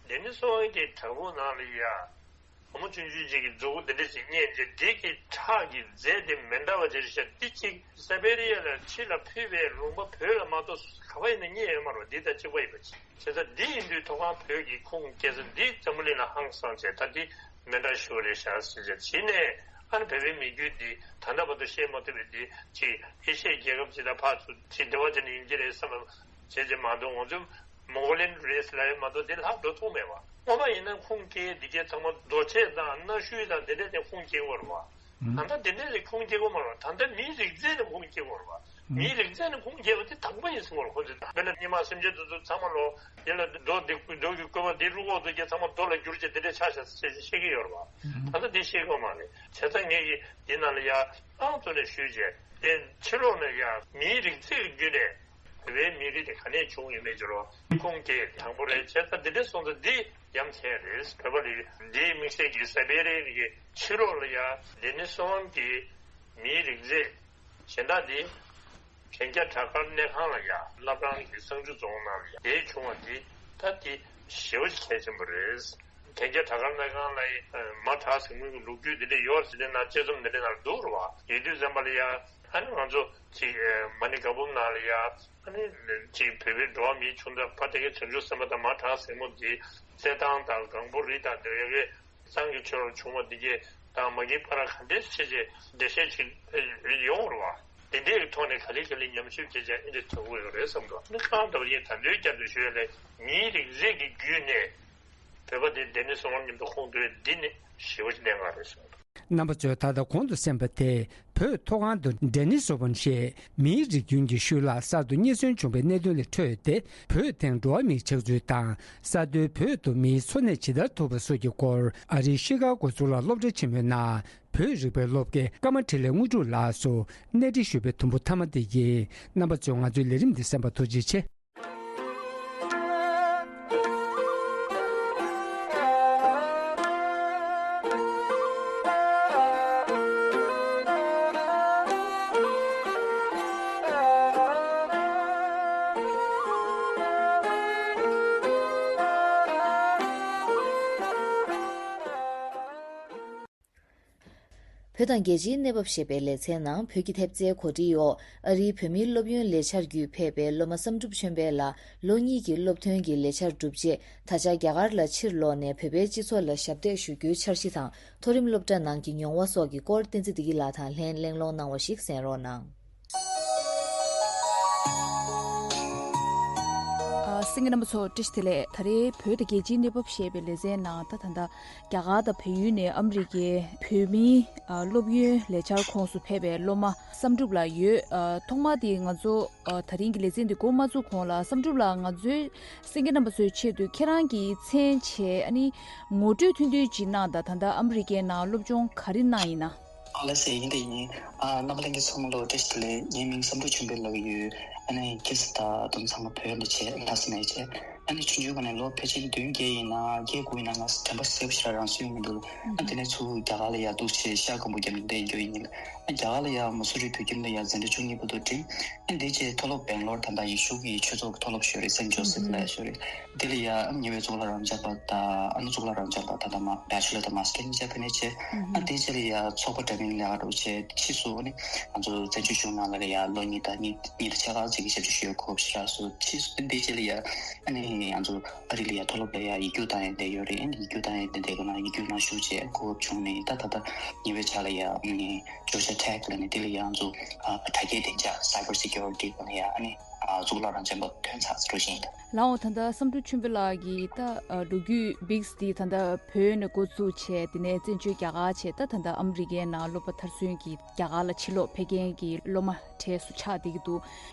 ཌེ་ནིས་སོང་གི་བྲག་ཕུག་ནང་ལ་ཡ། བུ་མོ་ཆུང་ཆུང་ཅིག་གི་མཛུ་གུ་འདི་འདྲ་ཞིག་རྙེད་རྗེས་འདི་གི་ཁྲག་གི་རྫས་དེ་མི་འདྲ་བ་ཅིག་རེད་ཤག་འདི་གཅིག་སེ་བེ་རི་ཡ་ལ་ཕྱི་ལ་ཕུད་པའི་ལུང་པ་བོད་ལ་མ་གཏོགས་ག་པ་ཡིན་ན་རྙེད་ཡོད་མ་རེད། འདི་དང་གཅིག་པ་ཡིན་པ་ཅིག་བྱས་ཙང་འདི་ཡིན་དུས་མཐོ་སྒང་བོད་ཀྱི་ཁུངས་སྐྱེལ་ས་འདི་འཛམ་བུ་གླིང་ལ་ཧང་སངས་བྱས། ད་འདི་མི་འདྲ་ཞིག་རེད་ཤག་ཟེར་བྱས་ཕྱི་ནས་ཨ་ནི་བོད་པའི་མི་རྒྱུད་འདི་ད་ལྟ་བར་དུ་བཤད་མ་ཐུབ་པའི་འདི་ཅིག་ཨེ་ཤི་ཡའི་རྒྱལ་ཁབ་ཅིག་དང་ཕར་ཚུར་ཅིག་འབྲེལ་བ་ཅིག་ནས་ཡིན་གྱི་རེད་བསམ་པ་བྱས་བྱས་མ་གཏོགས་ང་ཚོ། མོང་གོ་ལི་ཡན་རེ་སི་ལབ་ཡ་མ་གཏོགས་དེ་ལྷག་འགྲོ་ཐུབ་མེད་པ། སྔོན་མ་ཡིན་ན་ཁུངས་སྐྱེལ་འདི་གའི་ཚང་མ་རྡོ་ཆས་དང་གནའ་ཤུལ་དང་དེ་འདྲས་དེ་ཁུངས་སྐྱེལ་དགོས་རེད་བ། ཨང་། ད་ལྟ་དེ་འདྲས་དེ་ཁུངས་སྐྱེལ་དགོས་མ་རེད་བ། ད་ལྟ་མིའི་རིགས་རྫས་ནས་ཁུངས་སྐྱེལ་དགོས་རེད་བ། ཨང་། མིའི་རིགས་རྫས་ནས་ཁུངས་སྐྱེལ་བ་དེ་དང་པོ་ཡིན་ཟེར་བ་རེད། ཁོ་ཚོས་དཔེར་ན་སྔོན་མ་སེམས་ཅན་དེ་ཚོ་ཚང་མ་ལོ་ཡིན་ལ་རྡོ་འདི་རྡོ་གི་བཀོད་པ་འདི་རུ་ཁོག་ཏུ་སྐྱེས་ཚང་མ་རྡོ་ལ་གྱུར་བྱས་དེ་འདྲས་ཆགས་ཤག་ཟེར་བཤད་ཀྱི་ཡོད་རེད་བ། ཨང་། ད་ལྟ་དེ་བཤད་དགོས་མ་རེད། བྱས་ཙང་ངས་ཀྱིས་འདི་ནང་ལ་ཡ་ཨང་ཚོ་ནས་ཞུས་བྱས་དེ་ཕྱི་ལོགས་ནས་ཡ་མིའི་རིགས་རྫས་ཀྱི་བརྒྱུད་ནས། བོད་པའི་མི་རིགས་དེ་ག་ནས་བྱུང་ཡོད་མེད་ཀྱི་རོ། ཁུངས་སྐྱེལ་དང་པོ་རེད། བྱས་ཙང་འདི་འདྲ་སོང་ཙང་འདི་ཡ་མཚན་རེད། བོད་པ་རེད། འདིའི་དམིགས་བསལ་གྱི་སེ་བེ་རི་ཡའི་ཕྱི་ལོགས་ལ་ཡ་ཌེ་ནིས་སོང་གི་མིའི་རིགས་རྫས་གཞན་དག་འདི་གན་རྒྱ་བྲག་དཀར་གནས་ཁང་ལ་ཡ་བླ་བྲང་གི་གསང་ཆུ་རྫོང་ནང་ལ་ཡ་དེ་བྱུང་བ་འདི་ད་འདི་ཞེ་པོ་ཅིག་གལ་ཆེན་པོ་རེད། གན་རྒྱ་བྲག་དཀར་གནས་ཁང་ལ་ཡ་མ་བྲག་ཟིང་མོ་གི་ལོ་རྒྱུས་འདི་འདྲ་ཡོད་ཟེར་ནས་ན་དཔྱད་རྩོམ་འདི་འདྲ་ནང་འདུག་རེད་བ། ཡོད་དུས་ཙམ་པ་ལ་ཡ། ཨ་ནི་ང་ཚོ་ཅིག་མ་ཎི་བཀའ་འབུམ་ནང་ལ་ཡ། ཨ་ནི་ཅིག་བོད་པའི་འགྲོ་བ་མིའི་ཆུང་མཐའ་ཕ་སྟེ་གའི་བྱང་ཆུབ་སེམས་དཔའ་དང་མ་བྲག་སྲིན་མོ་འདི་རྩེད་ཐང་དང་སྒང་པོ་རི་དང་འདི་ཡ་གི་གཙང་གི་ཆོས་ལ་བྱུང་བ་འདི་གས་དང་མ་གི་ཕ་ར་ག་འདྲས་བྱས་བྱས་འགྲེལ་བཤད་ཅིག་ཡོང་རེད་བ། འདི་འདྲའི་ཐོག་ནས་ག་ལེ་ག་ལེ་ཉམས་ཞིབ་བྱས་བྱས་ཨེ་འདྲས་ཐུབ་ཀྱི་ཡོད་རེད་བསམ་འདུག་ཨ་ནི་གང་ལྟར་ངས་ད་དུང་བསྐྱར་དུ་ཞུ་ཡ་ལས་མིའི་རིགས་རྫས་ཀྱི་བརྒྱུད་ནས་བོད་པ་འདི་ཌེ་ནིས་སོང་མཉམ་དུ་ཁུངས་གཏུགས་འདི་ནི་ཞེ་པོ་ཅིག་གནད་འགག་རེད་བསམ་འདུག་རྣམ་པ་ཚོས་ད་ལྟ་གོང་དུ་གསན་པ་དེ། བོད་མཐོ་སྒང་དུ་ཌེ་ནི་སི་ཨོ་བན་ཞེས་མིའི་རིགས་རྒྱུན་གྱི་ཤུལ་ལྷག་གསར་དུ་རྙེད་སོན་བྱུང་བའི་གནད་དོན་ལས་འཕྲོས་ཏེ། བོད་དེང་འགྲོ་བ་མིའི་ཆགས་ཚུལ་དང་། ས་མཐོའི་བོད་དུ་མིའི་འཚོ་གནས་ཇི་ལྟར་ཐུབ་པ་སོགས་ཀྱི་སྐོར། ཨ་རིའི་ཤི་ཀ་གོ་གཙུག་ལག་སློབ་གྲྭ་ཆེན་མོའི་ནང་བོད་རིག་པའི་སློབ་དགེ་ཀརྨ་འཕྲིན་ལས་དངོས་གྲུབ་ལགས་སུ་གནས་འདྲི་ཞུས་པའི་དུམ་བུ་མཐའ་མ་དེ་ཡིན། རྣམ་པ་ཚོས་ང་ཚོའི་ལས་རིམ་འདི་གསན་པར་ཐུགས་རྗེ་ཆེ། བོད་དང་རྒྱལ་སྤྱིའི་གནས་བབ་ཞེས་པའི་ལེ་ཚན་ནང་བོད་ཀྱི་ཐེབས་རྩའི་གོ་སྒྲིག་འོག་ཨ་རིའི་བོད་མིའི་སློབ་ཡོན་ལས་འཆར་བརྒྱུད་ཕེབས་པའི་སློབ་མ་བསམ་གྲུབ་ཆོས་འཕེལ་ལགས་ལོ་གཉིས་ཀྱི་སློབ་ཐོན་གྱི་ལས་འཆར་གྲུབ་རྗེས། ད་ཆ་རྒྱ་གར་ལ་ཕྱིར་ལོག་ནས་བོད་པའི་སྤྱི་ཚོགས་ལ་ཞབས་འདེགས་ཞུ་རྒྱུའི་འཆར་གཞི་དང་། མཐོ་རིམ་སློབ་གྲྭ་ནང་གི་མྱོང་བ་སོགས་ཀྱི་སྐོར་བསྟན་འཛིན་བདེ་སྐྱིད་ལགས་དང་ལྷན་གླེང་སློང་གནང་བ་ཞིག་གསན་རོགས་གནང་། ཨ། གསན་མཁན་རྣམ་པ་ཚོ་བཀྲ་ཤིས་བདེ་ལེགས། ད་རེས་བོད་དང་རྒྱལ་སྤྱིའི་གནས་བབ་ཞེས་པའི་ལེ་ཚན་ནང་ད་ད་ལྟ་རྒྱ་གར་དང་བལ་ཡུལ་ནས་ཨ་མི་རི་ཀའི་བོད་མིའི་ཨ་སློབ་ཡོན་ལས་འཆར་ཁོངས་སུ་ཕེབས་པའི་སློབ་མ་བསམ་གྲུབ་ལགས་ཡོད། ཨ། ཐོག་མ་དེ་ང་ཚོ་ཨ་ད་རིང་གི་ལེ་ཚན་འདི་འགོ་མ་བཙུགས་གོང་ལ་བསམ་གྲུབ་ལགས་ང་ཚོའི་གསན་མཁན་རྣམ་པ་ཚོའི་ཆེད་དུ་ཁྱེད་རང་གི་མཚན་བྱས་ཨ་ནི་ངོ་སྤྲོད་ཐུང་ཐུང་ཅིག་གནང་དང་། ད་ལྟ་ཨ་མི་རི་ཀའི་ནང་སློབ་སྦྱོང་ག་རེ་གནང་ཡིན་ན། ཨ་ལགས་སེ། ཡིན་དེ་ཡིན། ཨ། རྣམ་པ་ལྷན་རྒྱས་ཚང་མ་ལ་བཀྲ་ཤིས་བདེ་ལེགས། ངའི་མིང་བསམ་གྲུབ་ཆོས་འཕེལ་ལབ་ཀྱི་ཡོད། ཨ་ནི་ཁྱེད་ཚོ་ད་དུང་ཚང་མ་བོད་ལ་བྱས་ལྷ་ས་ནས་བྱས། ཨ་ནི་ཆུང་ཆུང་སྒང་ནས་ལོ་ཕལ་ཆེར་བདུན་བརྒྱད་ཡིན་ན་བརྒྱད་དགུ་ཡིན་ན་ང་དྲན་པ་གསལ་པོ་ཞེ་དྲག་རང་སོན་ཡོང་གི་འདུག་ཨ་དེ་ནས་ཚུར་རྒྱ་གར་ལ་ཡར་འདུག་བྱས་ཤར་སྒམ་པོ་རྒྱབ་ནས་བསྡད་རྒྱུ་ཡིན། ཨ་རྒྱ་གར་ལ་ཡར་མ་སུ་རི་བོད་ཁྱིམ་ལ་ཡར་འཛིན་གྲྭ་བཅུ་གཉིས་བར་དུ་འགྲིམས། ཨ་དེ་རྗེས་མཐོ་སློབ་སྦེང་ལོར་ད་ལྟ་ཡེ་ཤུ་གི་ཆོས་ཚོགས་ཀྱི་མཐོ་སློབ་ཞིག་ཡོད་རེད། སེན་ཇོ་སེབ་ལབ་ཡ་ཞིག་ཡོད་རེད། དེ་ལ་ཡ་ཉེ་བའི་གཙུག་ལག་རབ་འབྱམས་པ་དང་ཨ་ནི་གཙུག་ལག་རབ་འབྱམས་པ་ད་ལྟ་མ་བེ་ཆེ་ལར་དང་མ་སི་ཊར་གཉིས་ཆ་ཕེབས་ནས་བྱས། ཨ་དེའི་རྗེས་ལ་ཡ་ཚོགས་པ་འདྲ་མིན་ལ་ཡ་འགྲོ་བྱས། ཕྱིས་སུ་ཨ་ནི་ང་ཚོ་བཙན་བྱོལ་གཞུང་ནང་ལ་ཡ་ལོ་གཉིས་དང་གཉིས་གཉིས་དང་ཕྱེད་ཀ་ཙམ་གྱི་ཞབས་ཕྱི་ཞུ་གོ་སྐབས་ཞིག་རག་སོང་། ཕྱིས་སུ་དེའི་རྗེས་ལ་ཡ་ཨ་ནི་ང་ཚོ་ཨ་རི་ལ་ཡ་མཐོ་སློབ་ལ་ཡ་ཡིག་རྒྱུགས་བཏང་ཡ་བསྡད་ཡོད་རེད། ཡིག་རྒྱུགས་བཏང་ཡ་བསྡད་བསྡད་ག་ན་ཡིག་རྒྱུགས་ནང་ཞུགས་བྱས་གོ་སྐབས་བྱུང་ནས། ད་ད་ལྟ་ཉེ་བའི་ཆར་ལ་ཡ་ཨ་ནི་ཇོར་ཇ་ཊེག་ལབ་ནས་དེ་ལ་ཡ་ང་ཚོ་ཨ་དྲ་རྒྱའི་བདེ་འཇགས་Cyber Security སྒང་ལ་ཡ་ཨ་ནི་ཨ་གཙུག་ལག་རབ་འབྱམས་པ་ཐོན་ཚར་ཟེར་འགྲོ་བཞིན་ཡིན། ད་ལགས་འོང་། ད་ལྟ་བསམ་གྲུབ་ཆོས་འཕེལ་ལགས་ཀྱིས་ད་ཨ་ལོ་རྒྱུས་བིག་སི་འདི་ད་ལྟ་བོད་ནས་འགོ་བཙུགས་བྱས། དེ་ནས་བཙན་བྱོལ་རྒྱ་གར་བྱས། ད་ད་ལྟ་ཨ་མི་རི་ཀའི་ནང་སློབ་པ་མཐར་སོན་གྱིས་རྒྱ་གར་ལ་ཕྱིར་ལོག་ཕེབས་མཁན་གྱི་སློབ་མ་གྲས་སུ་ཆགས་བསྡད་ཀྱི་འདུག་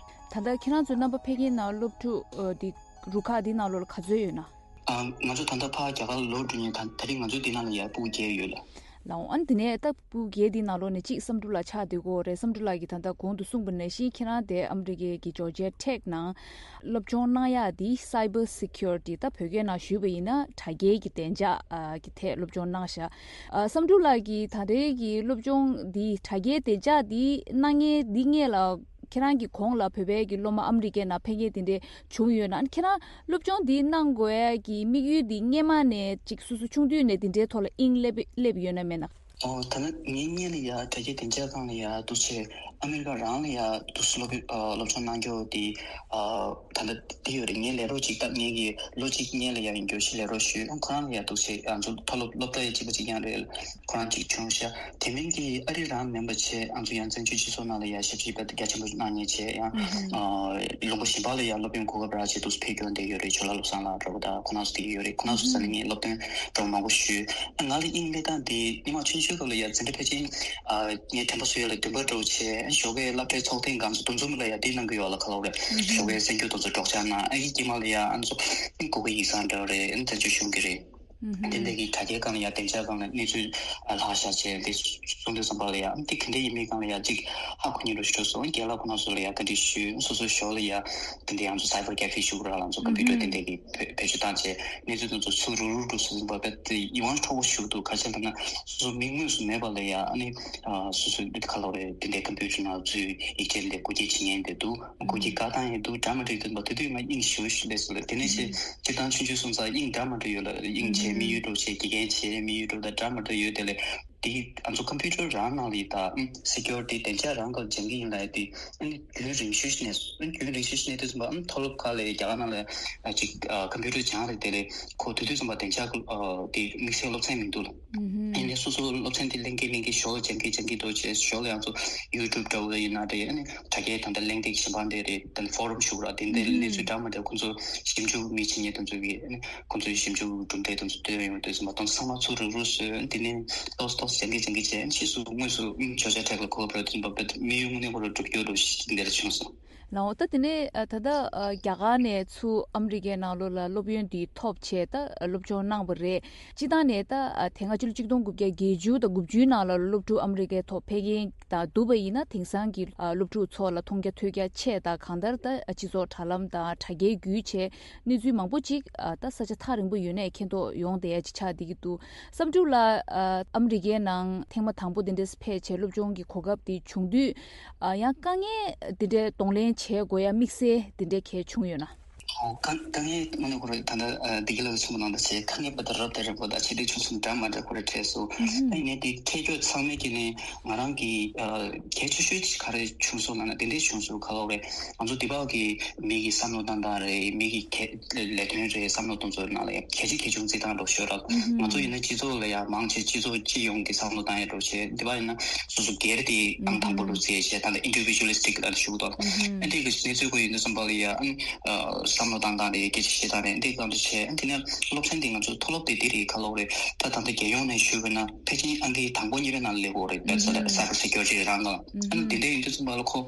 ད་ལྟ་ཁྱེད་རང་ཚོའི་རྣམ་པ་ཕེབས་མཁན་ནང་སློབ་ཕྲུག་ཨ་འདི་རུ་ཁག་འདི་ནང་ལོགས་ལ་ག་ཚོད་ཡོད་ན། ཨ། ང་ཚོ་ད་ལྟ་ཕར་རྒྱ་གར་ལ་ལོག་འགྲོ་མཁན་ད་ད་རེས་ང་ཚོའི་འདི་ནང་ལ་ཡ་སྤུ་གུ་བརྒྱད་ཡོད་ལགས། ལགས་འོང་། ཨ་ནི་དེ་ནས་ད་སྤུ་གུ་བརྒྱད་འདི་ནང་ལོགས་ནས་གཅིག་བསམ་གྲུབ་ལགས་ཆགས་བསྡད་ཀྱི་ཡོད་རེད། བསམ་གྲུབ་ལགས་ཀྱིས་ད་ལྟ་གོང་དུ་གསུངས་པ་ནང་བཞིན་ཁྱེད་རང་དེ་ཨ་མི་རི་ཀའི་གི་ཇོར་ཇི་ཡ་ཊེག་ནང་སློབ་སྦྱོང་གནང་ཡག་འདི་Cyber Security ད་བོད་སྐད་ནང་ཞུས་པ་ཡིན་ན་དྲ་རྒྱའི་གི་བདེ་འཇགས་ཨ་གི་ཐད་སློབ་སྦྱོང་གནང་ཤག་ཨ། བསམ་གྲུབ་ལགས་ཀྱིས་ད་རེས་ཀྱི་སློབ་སྦྱོང་འདི་དྲ་རྒྱའི་བདེ་འཇགས་འདི་གནང་མཁན་འདི་སྔོན་ལ་ཁྱེད་རང་གི་གོང་ལ་བོད་པའི་གི་སློབ་མ་ཨ་མི་རི་ཀའི་ནང་ཕེབས་མཁན་དེ་འདྲས་བྱུང་ཡོད་ན། ཁྱེད་རང་སློབ་སྦྱོང་འདི་གནང་དགོས་ཡ་གི་དམིགས་ཡུལ་འདི་སྔོན་མ་ནས་ཅིག་སོ་སོ་ཆུང་དུས་ནས་འདི་འདྲའི་ཐོག་ལ་དབྱིངས་སླེབས་སླེབས་ཡོད་ན་མེད་ན། ཨོ། ད་ནི་ངའི་སྔོན་ལ་ཡ་དྲ་རྒྱའི་བདེ་འཇགས་སྒང་ལ་ཡ་འདུག་བྱས་ཨ་མི་རི་ཀ་རང་ལ་ཡ་འདུག་སློབ་ཨ་སློབ་སྦྱོང་གནང་རྒྱུ་དེ་ཨ་ད་ལྟ་དེ་ཡོད་རེད། ངའི་ལས་རོགས་ཅིག་ད་ངའི་གི་ལོ་གཅིག་སྔོན་ལ་ཡ་ཡིན་རྒྱུ་ཞིག་ལས་རོགས་ཞུས། ཨ་ཁོ་རང་ལ་ཡ་འདུག་བྱས་ང་ཚོ་མཐོ་སློབ་སློབ་གྲྭ་ཡ་གཅིག་པ་གཅིག་རྐྱང་རེད། ཁོ་རང་གཅིག་བྱུང་ཤག་དེ་མིན་གྱི་ཨ་རི་རང་མིན་པ་བྱས་ང་ཚོ་ཡང་བཙན་བྱོལ་སྤྱི་ཚོགས་ནང་ལ་ཡ་ཞབས་ཕྱི་དཔེ་རྒྱ་ཆེན་པོ་གནང་མཁན་བྱས། ཡང་ཨ་ལུང་པ་གཞན་པ་ལ་ཡ་སློབ་ཡོན་གོ་སྐབས་རག་བྱས་འདུག་ཕེབས་སྐྱོར་བསྡད་ཡོད་རེད། ཇོ་ལགས་བློ་བཟང་ལགས་འདྲ་པོ་དང་ཁོ་རང་ཚོ་དེ་ག་ཡོད་རེད། ཁོ་རང་ཚོ་ས་ནས་ངས་སློབ་སྟོན་འདྲ་པོ་མང་པོ་ཞུས། ང་ལ་དབྱིངས་སླེབས་སྟངས་དེ་སྔོན་མ་ཆུང་ཆུང་སྐབས་ལ་ཡ་འཛིན་གྲྭ་ཕལ་ཆེར་ཨ་ངའི་དྲན་པ་བཟོ་ཡ་ལ་བདུན་པ་འདྲ་པོ་བྱས། ཞོགས་ཀའི་སློབ་གྲྭའི་ཚོགས་ཐེངས་སྒང་ཚོ་འདུ་འཛོམས་ལ་ཡ་དེ་གནང་གི་ཡོད་ལ་ཁ་ལོ་རེད། ཞོགས་ཀའི་གསར་འགྱུར་དེ་ཚོ་སྒྲོག་སྦྱང་གནང་། ཨ་ཡི་དཀྱིལ་མ་ལ་ཡ་ཨ་ཚོ་གུ་གེ་ཡིག་ཚང་འདྲ་པོ་རེད། བཙན་བྱོལ་གཞུང་གི་རེད། དེ་འདྲ་གི་དྲ་རྒྱའི་སྒང་ལ་ཡ་བདེ་འཇགས་སྒང་ལ་གནས་ཚུལ་ལྷག་བཞག་བྱས་དེ་གསུང་དུས་ཙམ་པ་ལ་ཡ་དེ་ག་འདྲ་ཡིན་མིན་སྒང་ལ་ཡ་གཅིག་ཧ་གོ་མཁན་འདྲ་ཞིག་འགྲོ་སོང་། རྒན་ལགས་ཁོང་རྣམ་ཚོ་ལ་ཡ་བཀའ་འདྲི་ཞུས། སོ་སོའི་ཞོར་ལ་ཡ་དེ་འདྲ་ང་ཚོ་Cyber Cafe ཞུ་དགོས་ར་ལ་ང་ཚོ་ཀམ་པུ་ཊར་དེ་འདྲ་གི་བེད་སྤྱོད་བཏང་བྱས་གནས་ཚུལ་དེ་ཚོ་ཚུར་རུག་རུག་འགྲོ་སོང་ཙམ་པ་དཔེ་དེ་ཡིད་དབང་འཕྲོག་པོ་ཞིག་འདུག་ག་རེ་ཟེར་ན་སོ་སོ་མིག་དངོས་སུ་མེད་པ་ལ་ཡ་ཨ་ནི་སོ་སོའི་ཁ་ལོ་རེད། དེ་འདྲའི་ཀམ་པུ་ཊར་ནང་འཛུལ་ཡིག་ཆ་འདི་འགོད་སྐྱེལ་བྱེད་མཁན་དེ་འདུག་སྒོ་ཁྱི་བཀག་སྟངས་ཡང་འདུག་འདྲ་མི་འདྲ་ཡོད་པ་དེ་དུས་ང་དབྱིངས་ཞེ་པོ་ཞིག་སླེབས་སོང་ལ། དེ་ནས་ཞེས་སྤྱིར་བཏང་ཆུང་ཆུང་སོང་ཙང་དབྱིངས་འདྲ་མི་འདྲ་ཡོད་ལ། དབྱིངས་བྱས་དམིགས་ཡུལ་འདྲ་བྱས་དགེ་རྒན་བྱས་དམིགས་ཡུལ་འདྲ་དང་འདྲ་མི་འདྲ་ཡོད་དེ་ལས་དེ་ང་ཚོ་ཀམ་པུ་ཊར་རང་ནང་ལ་ད་སི་ཀིའུ་རི་ཊི་བདེ་འཇགས་རང་ག་སྦྱང་གི་ཡིན་ལ། དེ་ཨ་ནི་རྒྱུན་རིང་ཤོས་ཤིག་ནས་རྒྱུན་རིང་ཤོས་ཤིག་ནས་དུས་ཙམ་པ་མཐོ་སློབ་ཁག་ལ་རྒྱ་གར་ནང་ལ་ཅིག་ཀམ་པུ་ཊར་སྦྱང་རེད། དེ་ལས་ཁོ་དེ་དུས་ཙམ་པ་བདེ་འཇགས་དེ་དམིགས་བསལ་སློབ་ཚན་མི་འདུག་ལ། ཡིན་ནའི་སོ་སོ་སློབ་ཚན་དེ་གླེང་གི་གླེང་གི་ཞོར་སྦྱང་གི་སྦྱང་གི་འགྲོ་བྱས་ཞོར་ལ་ཡང་ཚོ་YouTube་འདྲ་བོ་ཡིན་ན་རེད། ཨ་ནི་དྲ་རྒྱའི་ད་ལྟ་གླེང་སྟེགས་གཞན་པ་འདི་རེད། ད་ལྟ་ཕོ་རམ་ཞུ་ར་དེ་འདྲའི་གནས་ཚུལ་འདྲ་མི་འདྲ་ཁོང་ཚོ་ཞིབ་འཇུག་མི་བྱེད་མཁན་དེ་ཚོ་གིས་ཨ་ནི་ཁོང་ཚོའི་ཞིབ་འཇུག་གྲུབ་འབྲས་དེ་ཚོ་སྟོན་ཡོང་དུས་ཙམ་པ་དེ་ཚོ་ཚང་མ་ཚུར་རུག་རུག་བཟོས། ཨ་ནི་དེ་ནས་ཏོག་ཙམ་ཏོག་ཙམ་སྦྱང་གི་སྦྱང་གི་བྱས། ཨ་ནི་ཕྱིས་སུ་དངོས་སུ་ཨ་ནི་བརྗོད་བྱ་ཐད་ལ་གོ་སྐབས་རག་དུས་ཙམ་པ་དམིགས་ཡུལ་དངོས་གནས་ཁོ་རང་གྲུབ་རྒྱུ་རུ་འདིར་བྱུང་སོང་། ལའོ། ད་དེ་ནས་ཨ་ད་ལྟ་ཨ་རྒྱ་གར་ནས་ཚུར་ཨ་མི་རི་ཀའི་ནང་ལོགས་ལ་སློབ་ཡོན་འདི་ཐོབ་བྱས་ད་སློབ་སྦྱོང་གནང་བ་རེད། སྤྱི་བཏང་ནས་ད་ཨ་དེ་སྔ་ཕྱི་ལོ་ཆིག་སྟོང་དགུ་བརྒྱ་བརྒྱད་ཅུ་དང་དགུ་བཅུའི་ནང་ལ་སློབ་ཕྲུག་ཨ་མི་རི་ཀའི་ཐོག་ཕེབས་མཁན་དང་བསྡུར་བ་ཡིན་ན་དེང་སང་གི་ཨ་སློབ་ཕྲུག་ཚོ་ལ་མཐོང་རྒྱ་ཐོས་རྒྱ་ཆེ་དང་གང་ལྟར་ད་ཨ་སྤྱི་ཚོགས་དྲ་ལམ་དང་དྲ་རྒྱའི་བརྒྱུད་བྱས་གནས་ཚུལ་མང་པོ་ཅིག་ཨ་ད་ས་ཆ་ཐག་རིང་པོ་ཡོད་ནའི་མཁྱེན་རྟོགས་ཡོང་བསྡད་ཡ་ཅིག་ཆགས་བསྡད་ཀྱི་འདུག་བསམ་གྲུབ་ལགས། ཨ་ཨ་མི་རི་ཀའི་ནང་ཐེངས་མ་དང་པོ་དེ་འདྲས་ཕེབས་བྱས་སློབ་སྦྱོང་གི་གོ་སྐབས་དེ་བྱུང་དུས། ཨ་ཡང་དཀའ་ངལ་འདི་འདྲའི་གདོང་ལེན་བྱེད་དགོས་ཡ་དམིགས་བསལ་འདི་འདྲའི་གལ་བྱུང་ཡོད་ན། ཨོ་དཀའ་དཀའ་ངལ་དངོས་གནས་ཁོ་རང་ད་ལྟ་ཨ་བདེ་སྐྱིད་ལགས་ཀྱིས་གསུངས་པ་ནང་ལྟར་བྱས་དཀའ་ངལ་པ་ད་རབ་དང་རིམ་པ་དང་ཆེ་འབྲིང་ཆུང་གསུམ་འདྲ་མ་འདྲ་ཁོ་རང་འཕྲད་སོང་། ཨ་ཡིན་ནའི་དེ་འཕྲད་རྒྱུ་ཚང་མའི་དཀྱིལ་ནས་ང་རང་གི་ཨ་གལ་ཆེ་ཤོས་ཅིག་ག་རེ་བྱུང་སོང་ལབ་ན་དེ་འདྲས་བྱུང་སོང་། ག་ལབ་རེད། ང་ཚོ་འདི་བར་གི་མི་གི་བསམ་བློ་བཏང་སྟངས་རེད། མི་གི་གལ་ལས་དོན་རེད། བསམ་བློ་གཏོང་ཚུལ་ནང་ལ་ཡང་གལ་ཆེ་གལ་ཆུང་བརྩི་སྟངས་འདྲ་ཤོད་ར། ང་ཚོ་ཡིན་ན་སྤྱི་ཚོགས་ལ་ཡང་མང་ཆེ་སྤྱི་ཚོགས་སྤྱི་ཡོངས་ཀྱི་བསམ་བློ་བཏང་ཡ་འདྲ་བྱས། འདི་བ་ཡིན་ན་སོ་སོ་སྒེར་དེ་ཨང་དང་པོ་རུ་བརྩིས་བྱས་ད་ལྟ་ཨིན་ཌི་བི་ཇུ་ལི་སི་ཊིག་ལ་ཞུ་གི་འདུག་ཨ་འདི་གི་གནས་ཚུལ་ཁོ་ཡིན་དུས་ཙམ་པ་ལ་ཡ་ཨ་བསམ་བློ་བཏང་སྟངས་རེད། སྐད་ཆ་བཤད་སྟངས་རེད། འདི་གང་དུ་བྱས་ཨ་དེ་ནས་སློབ་ཚན་འདི་ང་ཚོ་མཐོ་སློབ་དེ་འདི་རེད། ག་ལབ་རེད། ད་ད་ལྟ་རྒྱལ་ཡོངས་ནས་ཞུས་པ་ན་ཕལ་ཆེར་ཨང་ཀི་དང་པོ་གཉིས་པའི་ནང་ལ་སླེབས་ཡོད་རེད། ད་ལྟ་སའི་བར་སེ་ཀུ་རི་ཊི་རང་ལ་ཨ་འདི་འདྲ་ཡིན་དུས་ཙམ་པ་ལ་ཁོ་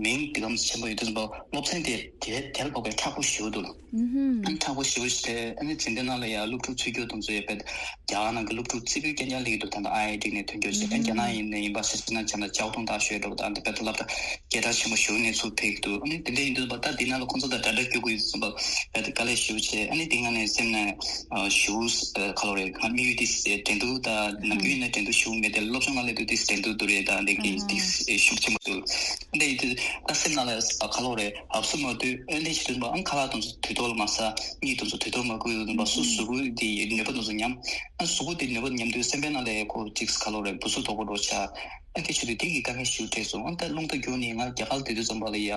མིང་འདི་གམ་ཆེན་པོ་ཡིན་དུས་ཙམ་པ་སློབ་ཚན་དེ་དེ་དེ་ལ་དཔག་པའི་མཁྲེགས་པོ་ཞེ་པོ་འདུག་ཨ་ནི་མཁྲེགས་པོ་ཞེ་པོ་ཞིག་རེད། ཨ་ནི་འཛིན་གྲྭ་ནང་ལ་ཡང་སློབ་ཕྲུག་ཚུད་རྒྱུ་དང་ཚུད་ཡོད་པས། རྒྱ་གར་ནང་གི་སློབ་ཕྲུག་རྩེ་ཕུད་རྐྱང་རྐྱང་སླེབས་ཀྱི་འདུག་ད་ལྟ་ཨའི་ཨའི་ཊི་ནས་ཐོན་རྒྱུ་བྱས། ཨ་ནི་རྒྱ་ནག་ཡིན་ནས་ཡིན་པ་ཞེ་ན་ཅང་ལ་ཅའོ་ཏུང་ཏཱ་ཞོལ་འགྲོ་དང་དེ་བས་ད་སློབ་གྲྭ་སྐད་གྲགས་ཆེན་པོ་ཞུ་ནས་ཚུར་ཕེབས་ཀྱི་འདུག་ཨ་ནི་དེ་འདྲ་ཡིན་དུས་པ་ད་འདི་ནང་ལ་ཁོང་ཚོ་དང་འདྲ་འདྲ་རྒྱུག་དགོས་ཡོད་ཙམ་པ་བས་ད་དཀའ་ལས་ཞེ་པོ་བྱས། ཨ་ནི་དེ་ང་ནས་སེམས་ནས་ཞེ་པོ་ག་ལབ་རེད། ང་དམིགས་ཡུལ་དེ་འགྲན་བསྡུར་དང་ནམ་རྒྱུན་ཡིན་ན་འགྲན་བསྡུར་ཞེ་པོ་མེད་དེ་སློབ་སྦྱོང་ལ་སླེབས་དུས་དེ་འགྲན་བསྡུར་དུ་རེད། ད་འདི་གི་དེ་ཤུགས་ཆེན་པོ་འདུག་འདི་ཡིན་དུས་ད་སེམས་ནང་ལ་ག་ལབ་རེད། ཨབ་སུ་མ་དུས་ཨེ་འདྲ་ཞིག་དུས་པའང་ཁ་ལག་དང་དུས་ཐོག་ལ་མ་ཟ། གཉིད་དུས་དུས་ཐོག་མ་ཁུག་ཡོད་པ་སུ་གཟུགས་པོ་དེ་ནད་པ་དུས་ཉམས། ཨ་གཟུགས་པོ་དེ་ནད་པ་ཉམས་དུས་སེམས་པའི་ནང་ལ་ཁོ་ཅིག་ག་ལབ་རེད། འབུ་སུ་དོག་པོ་འགྲོ་ཆ། ཨ་སྐད་ཆ་དུས་དེ་གི་དཀའ་ངལ་ཞིག་འཕྲད་སོང་། ཨ་ད་རླུང་རྟ་རྒྱུག་ནས་ང་རྒྱ་གར་དེ་དུས་ཙམ་པ་ལ་ཡ་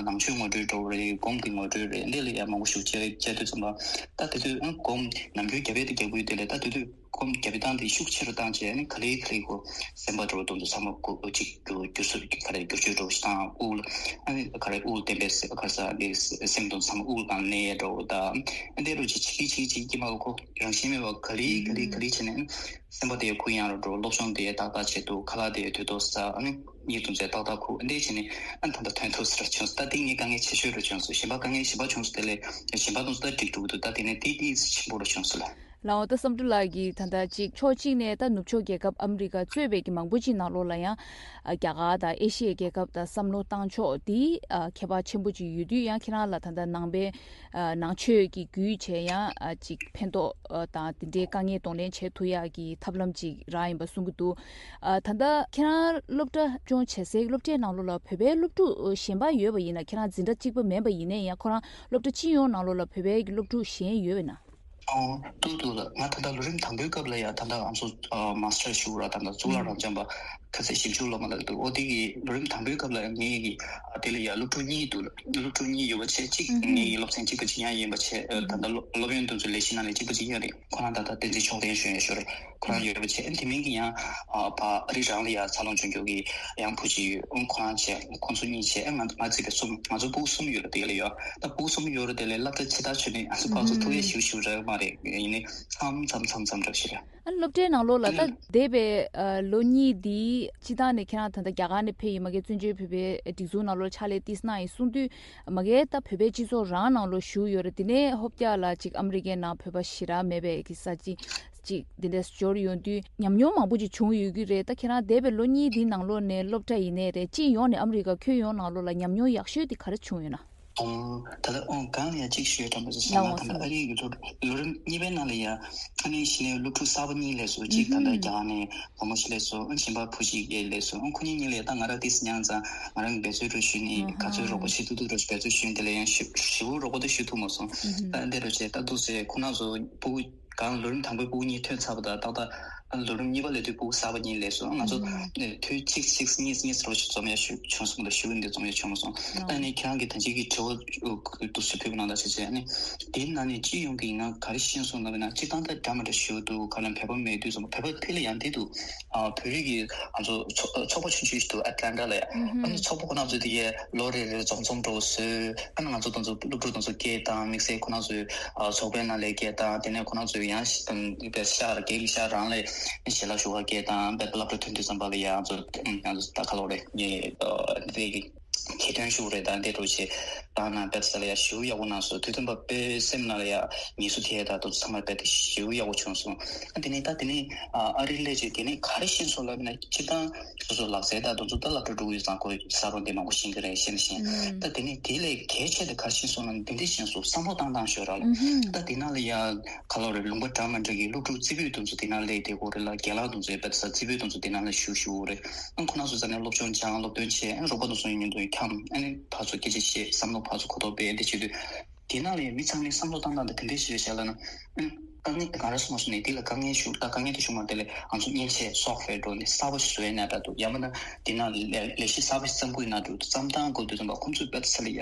ནང་ཆོས་ངོ་སྤྲོད་འགྲོ་བ་རེད། སྒོམ་གྱི་ངོ་སྤྲོད་རེད། འདི་ལ་ཡ་མང་པོ་ཞིག་བྱས་བྱས་དུས་ཙམ་པ་ད་དེ་དུས་ཨ་སྒོམ་ནམ་རྒྱུན་རྒྱབ་ཡས་དེ་རྒྱག་གི་ཡོད། དེ་ལས་ད་དེ་དུས། སྒོམ་རྒྱབ་སྟངས་དེ་ཤུགས་ཆེ་རུ་བཏང་བྱས་ནས་ག་ལེ་ག་ལེ་གོ་སེམས་པ་འགྲོ་དུས་ཚང་མ་གོ་གཅིག་གྱུར་གྱུར་སོ་ག་རེ་བསྒྱུར་བཅོས་འགྲོ་ཞིག་དང་དབུགས་ཨ་ནི་ག་རེ་དབུགས་བརྟན་པའི་ག་རེ་ཟ་འདི་སེམས་དང་ཚང་མ་དབུགས་སྒང་གནས་འགྲོ་དང་འདི་རུ་ཅིག་ཅིག་ཅིག་ཅིག་ཀྱི་མ་གོ་རང་བཞིན་མེད་པ་ག་ལེ་ག་ལེ་ག་ལེ་བྱས་ནས་སེམས་པ་དེ་ཁུ་ཡང་རུ་འགྲོ། སློབ་སྦྱོང་དེ་ཏག་ཏག་བྱེད་དུ་ཁ་ལག་དེ་དུས་ཐོག་ཟ། ཨ་ནི་གཉིད་དུ་མཛད་ཏག་ཏག་ཁུ་འདི་བྱས་ནས་ཨ་ད་ལྟ་ཐོན་ཐུབ་ས་རུ་བྱུང་སོང་། ད་འདི་ངའི་དཀའ་ངལ་ཆེ་ཤོས་རུ་བྱུང་སོང་། གཞན་པ་དཀའ་ངལ་གཞན་པ་བྱུང་སོང་། དེ་ལས་གཞན་པ་དང་ཚོ་ད་འགྲིག་འགྲོ་གི་འདུག་ད་དེ་ནས་དེ་དེ་ཆེན་པོ་རུ་བྱུང་སོང་ལ། ལའོ་ད་བསམ་གྲུབ་ལགས་ཀྱིས་ད་ལྟ་ཅིག་ཕྱོགས་གཅིག་ནས་ད་ནུབ་ཕྱོགས་རྒྱལ་ཁབ་ཨ་མི་རི་ཀ་གཙོས་པའི་གི་མང་པོ་ཅིག་ནང་ལོགས་ལ་ཡང་ཨ་རྒྱ་གར་དང་ཨེ་ཤི་ཡའི་རྒྱལ་ཁབ་དང་བསམ་བློ་བཏང་ཕྱོགས་འདི་ཨ་ཁྱད་པར་ཆེན་པོ་ཅིག་ཡོད་དུས་ཡང་ཁྱེད་རང་ལ་ད་ལྟ་ནང་པའི་ཨ་ནང་ཆོས་ཀྱི་བརྒྱུད་བྱས་ཡང་ཨ་ཅིག་ཕན་ཐོགས་ཨ་དང་དེ་འདྲའི་དཀའ་ངལ་གདོང་ལེན་བྱེད་ཐུབ་ཡག་གི་ཐབས་ལམ་ཅིག་རག་ཡིན་པ་གསུང་གི་འདུག་ཨ་ད་ལྟ་ཁྱེད་རང་སློབ་གྲྭ་སྦྱོང་བྱེད་སའི་སློབ་གྲྭའི་ནང་ལོགས་ལ་བོད་པའི་སློབ་ཕྲུག་གཞན་པ་ཡོད་པ་ཡིན་ན། ཁྱེད་རང་འཛིན་གྲྭ་གཅིག་པ་མིན་པ་ཡིན་ནའི་ཡང་ཁོ་རང་སློབ་གྲྭ་སྤྱི་ཡོངས་ནང་ལོགས་ལ་བོད་པའི་གི་སློབ་ཕྲུག་གཞན་ཡོད་པ་ཡིན་ན། ཨོ། ཏུ་ཏུ་ལ་ང་ད་ལྟ་ལོ་རིམ་དང་པོའི་སྐབས་ལ་ཡ་ད་ལྟ་ང་ཚོ་ཨ་མ་སི་ཊར་ཞུ་ར་ད་ལྟ་གཙུག་ལག་རབ་འབྱམས་པ་ཁ་ཚད་ཞིབ་འཇུག་སློབ་མ་ལ་འདུག་ཨོ་དེ་གི་ལོ་རིམ་དང་པོའི་སྐབས་ལ་ཡ་ངེད་ཀྱི་ཨ་དེ་ལ་ཡ་སློབ་ཕྲུག་གཉིས་འདུག་སློབ་ཕྲུག་གཉིས་ཡོད་པ་བྱས་གཅིག་ངེད་ཀྱི་སློབ་ཚན་གཅིག་པ་གཅིག་རྐྱང་ཡིན་པ་བྱས་ཨ་ད་ལྟ་སློབ་སློབ་ཡོན་དུ་ཚོ་ལས་གཞི་ནང་ནས་གཅིག་པ་གཅིག་རྐྱང་རེད། ཁོ་རང་ད་ལྟ་བསྟན་འཛིན་ཕྱོགས་ལྡན་གཞོན་ཡོད་ཤོར་རེད། ཁོ་རང་ཡོད་པ་བྱས་ཨ་དེ་མིན་གྱི་ཡང་ཨ་ཕ་ཨ་རི་རང་ལ་ཡ་འཚར་ལོངས་བྱུང་རྒྱུ་གི་ཡང་བུ་གཅིག་ཡོད། ཨང་ཁོ་རང་བྱས་ཁོང་ཚོ་གཉིས་བྱས་ཨ་ང་ང་བརྩིས་པའི་གསུམ། ང་ཚོ་ཕྲུ་གུ་གསུམ་ཡོད་རེད། དེ་ལ་ཡོད་ད་ཕྲུ་གུ་གསུམ་ཡོད་རེད། དེ་ལས་སློབ་གྲྭ་ཆེ་ཐག་ཆོད་ནས་ང་ཚོ་ཕར་ཚུར་ཐུག་ཡས་ཞིབ་ཞིབ་རག་མ་རེད། ཡིན་ནའི་མཚམས་མཚམས་མཚམས་མཚམས་འདྲ་ཞིག་རེད། ཨ་སློབ་གྲྭའི་ནང་ལོགས་ལ་ད་འདས་པའི་ཨ་ལོ་གཉིས་འདིའི་སྤྱི་བཏང་ནས་ཁྱེད་རང་ད་ལྟ་རྒྱ་གར་ནས་ཕེབས་ཡིན་མ་གི་བཙན་བྱོལ་བོད་པའི་སྒྲིག་འཛུགས་ནང་ལོགས་ཕྱག་ལས་ཏིས་གནང་ཡིན་གསུངས་དུས་མ་གི་ད་བོད་པའི་སྤྱི་ཚོགས་རང་ནང་ལོགས་བཞུགས་ཡོད་རེད། དེ་ནས་ཧོབ་རྒྱག་ལ་ཅིག་ཨ་མི་རི་ཀའི་ནང་བོད་པ་ཞེ་དྲག་མེད་པའི་གི་ས་ཅིག་ཅིག་འདི་འདྲ་འབྱོར་ཡོང་དུས་ཉམས་མྱོང་མང་པོ་ཅིག་བྱུང་ཡོད་ཀྱི་རེད། ད་ཁྱེད་རང་འདས་པའི་ལོ་གཉིས་འདིའི་ནང་ལོགས་ནས་སློབ་གྲྭ་ཡིན་ནའི་རེད། སྤྱི་ཡོངས་ནས་ཨ་མི་རི་ཀ་ཁྱོན་ཡོངས་ནང་ལོགས་ལ་ཉམས་མྱོང་ཡག་ཤོས་དེ་ག་རེ་བྱུང་ཡོད་ན། ཨོ། ད་ལྟ་ཨོ་གང་ལ་ཡ་གཅིག་ཞུས་དྲན་པ་ཟེར་ན་ད་ལྟ་ཨ་རིའི་ལོ་ལོ་རིམ་གཉིས་པའི་ནང་ལ་ཡ་ཨ་ནི་གཞི་ནས་སློབ་ཕྲུག་གསར་པ་གཉིས་སླེབས་སོང་། གཅིག་ད་ལྟ་རྒྱ་གར་ནས་བུ་མོ་ཞིག་སླེབས་སོང་། ཨ་གཞན་པ་བུ་ཞིག་སླེབས་སོང་། ཨ་ཁོ་གཉིས་གཉིས་ལ་ཡ་ད་ང་རང་ཏིས་མྱངས་ཙང་ང་རང་གི་འབད་རྩོལ་རོགས་ཞུས་ནས་ག་ཚོད་རོགས་པ་བྱེད་ཐུབ་ཐུབ་རོགས་འབད་རྩོལ་ཞུས་ནས་དེ་ལ་ཡང་ཞིབ་ཞིབ་པོ་རོགས་པ་དེ་ཞུ་ཐུབ་མ་སོང་། ད་འདི་རོགས་བྱས་ད་འདུག་སེ་ཁོ་རང་ཚོ་ཕྲུ་གུ་གང་ལོ་རིམ་དང་པོའི་ཕྲུ་གུ་གཉིས་ཐོན་ཚར་བ་དང་ཏག་ཏག་ ལོ་རིམ་གཉིས་པ་སླེབས་དུས་སྤུ་གུ་གསར་པ་གཉིས་སླེབས་སོང་། ང་ཚོ་ཨ་ནི་དུས་གཅིག་གཅིག་གཉིས་གཉིས་རོ་ཞིག་འཛོམས་ཡ་ཞུ་བྱུང་སོང་། ད་ཞུ་འདི་འཛོམས་ཡ་བྱུང་མ་སོང་། ཨ་ནི་ཁྱེད་རང་གིས་ད་ཅིག་གི་དྲི་བ་འདུག་སེ་ཕུལ་བ་ནང་ལྟར་བྱས་བྱས། ཨ་ནི་དེའི་ནང་ནས་སྤྱི་ཡོངས་ཀྱི་ང་ག་རེ་ཤེས་སོང་ལབ་ན། སྤྱིར་བཏང་ད་འདྲ་མི་འདྲ་ཞུ་འདུག་ག་ལ་བོད་པ་མེད་དུས་ཙམ་པ། བོད་པ་ཕི་ལ་ཡང་དེ་འདུག་ཨ། བོད་རིགས་ཀྱི་ང་ཚོ་ཚོ་ཚོགས་པ་ཆུང་ཆུང་ཞིག་འདུག་ཨེ་ཊ་ལན་ཊ་ལ་ཡ། ཨ་ནི་ཚོགས་པ་ཁོ་ན་ཚོས་དེ་གའི་ལོ་རེ་རེ་འཛོམས་འཛོམས་འགྲོ་བཟོས། ཨ་ནི་ང་ཚོ་དང་ཚོ་སློབ་ཕྲུག་དང་ཚོ་སྐད་བཏང་། དམིགས་བསལ་ཁོ་ན་ཚོའི་ཨ་ཚོགས་པའི་ནང་ལ་སྐད་བཏང་། དེ་ནས་ཁོ་ན་ཚོས་ཡང་ཤ་ཨ་ཤ་ར་སྒེར་གྱི་ཤ་རང་ལས་ཞལ་ལག་ཞུ་བ་སྐད་བཏང་། བོད་པ་སློབ་གྲྭ་ཐོན་དུས་ཙམ་པ་ལ་ཡ་ང་ཚོ་ང་ཚོ་ད་ག་ལོ་རེ་ངས་ཨ་དེ་གི་ཁྱད་ཐོན་ཤུགས་རེད། ད་འདི་འགྲོ་ཆེ་བཏང་ན་བོད་ས་ལ་ཡ་ཞུ་ཡག་པོ་གནང་སོང་། དུས་ཙམ་པ་དཔེ་སེམས་ནང་ལ་ཡ་ངེས་སུ་ཐེ་ད་དུ་ཚང་མ་བོད་དེ་ཞུ་ཡག་པོ་བྱུང་སོང་། ཨ་དེ་ནས་ད་དེ་ནས་ཨ་ཨ་རི་སླེབས་རྗེས་དེ་ནས་ག་རེ་ཤེས་སོང་ལབ་ན། སྤྱིར་བཏང་སོ་སོ་ལག་རྩལ་དང་དུ་ཚོ་ད་སློབ་གྲྭ་འགྲོ་གི་ཡོད་ཙང་ཁོ་ས་རོ་འདི་མང་པོ་ཤེས་ཀྱི་རེད། ཤེས་ན་ཤེས། ད་དེ་ནས་དེ་ལས་གལ་ཆེ་དེ་ག་རེ་ཤེས་སོང་ན། འདི་འདྲ་ཤེས་སོང་། བསམ་བློ་བཏང་སྟངས་ཤོད་ར་ལ། ད་དེ་ནང་ལ་ཡ་ག་ལོ་རེ་ལུང་པ་འདྲ་མི་འདྲ་གི་སློབ་ཕྲུག་རྩེ་ཕུད་དུ་ཚོ་དེ་ནང་སླེབས་དེ་གོ་རེ་ལ། རྒན་ལགས་དུ་ཚོའི་བོད་ས་རྩེ་ཕུད་དུ་ཚོ་དེ་ནང་ལ་ཞུ་ཞུ་རེ། ཨ་ཁོ་ན་ཚོ་ས་ནས་སློབ་སྦྱོང་སྦྱང་། སློབ་སྟོན་བྱེད། ཨ་རོགས་པ་དུ་ཚོ་ཡིན་དུ་འཁྱམ། ཨ་ནི་ཕར་ཚུར་སྐད་ཆ་བཤད། བསམ་བློ་ཕར་ཚུར་གོ་རྟོགས་སྤེལ། འདི་བྱེད་དུས། དེ་ནང་ལས་མི་ཚང་མའི་བསམ་བློ་བཏང་སྟངས་དེ་དེ་འདྲས་ཞིག་རེད་ཤག་ལབ་ན། ཨ་དཀའ་ངལ་དེ་ག་རེ་སོང་སོང་ནས་དེ་ལ་དཀའ་ངལ་ཞུགས། ད་དཀའ་ངལ་དེ་ཞུགས་མ་དེ་ལས་ང་ཚོ་མཉེན་ཆས་སོབ་ཝེར་འགྲོ་ནས་གསར་པ་ཞིག་བཟོ་ཡས་ན་འདྲ་འདུག་ཡང་མིན་ན་དེ་ནང་ལས་ལས་གཞི་གསར་པ་ཞིག་བརྩམས་དགོས་ན་འདྲ་འདུག་བརྩམས་སྟངས་སྐོར་དུས་ཙམ་པ་ཁོང་ཚོས་དཔེ་ཚ་ལ་ཡ་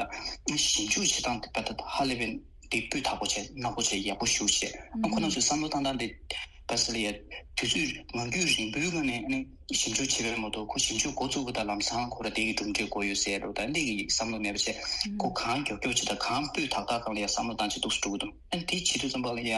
ཞིབ་འཇུག་བྱེད་སྟངས་དེ་དཔེ་ད་ཧ་ལས་པའི་འདི་སྤུས་དག་པོ་བྱས། ནག་པོ་བྱས། ཡག་པོ་ཞིག་བྱས། ཨ་ཁོ་ན་ཚོའི་བསམ་བློ་བཏང་སྟངས་དེ་དཔེ་ཚ་ལ་ཡ་དུས་ཚོད་ངང་རྒྱུད་རིང་པོའི་སྒང་ནས་ཨ་ནི། ཞིབ་འཇུག་བྱེད་པའི་མ་གཏོགས་ཁོ་ཞིབ་འཇུག་འགོ་བཙུགས་པ་དང་ལམ་སང་ཁོ་ར་དེ་གི་གྲུབ་འབྲས་དགོས་ཡོད་ཟེར་རོ། ད་འདི་གི་བསམ་བློ་མེད་པ་བྱས། ཁོ་གང་མགྱོགས་མགྱོགས་བྱེད། ད་གང་སྤུས་དག་དག་སྒང་ལ་ཡ་བསམ་བློ་བཏང་བྱེད་འདུག་སེ་འགྲོ་གི་འདུག་ཨ་དེ་བྱེད་དུས་ཙམ་པ་ལ་ཡ་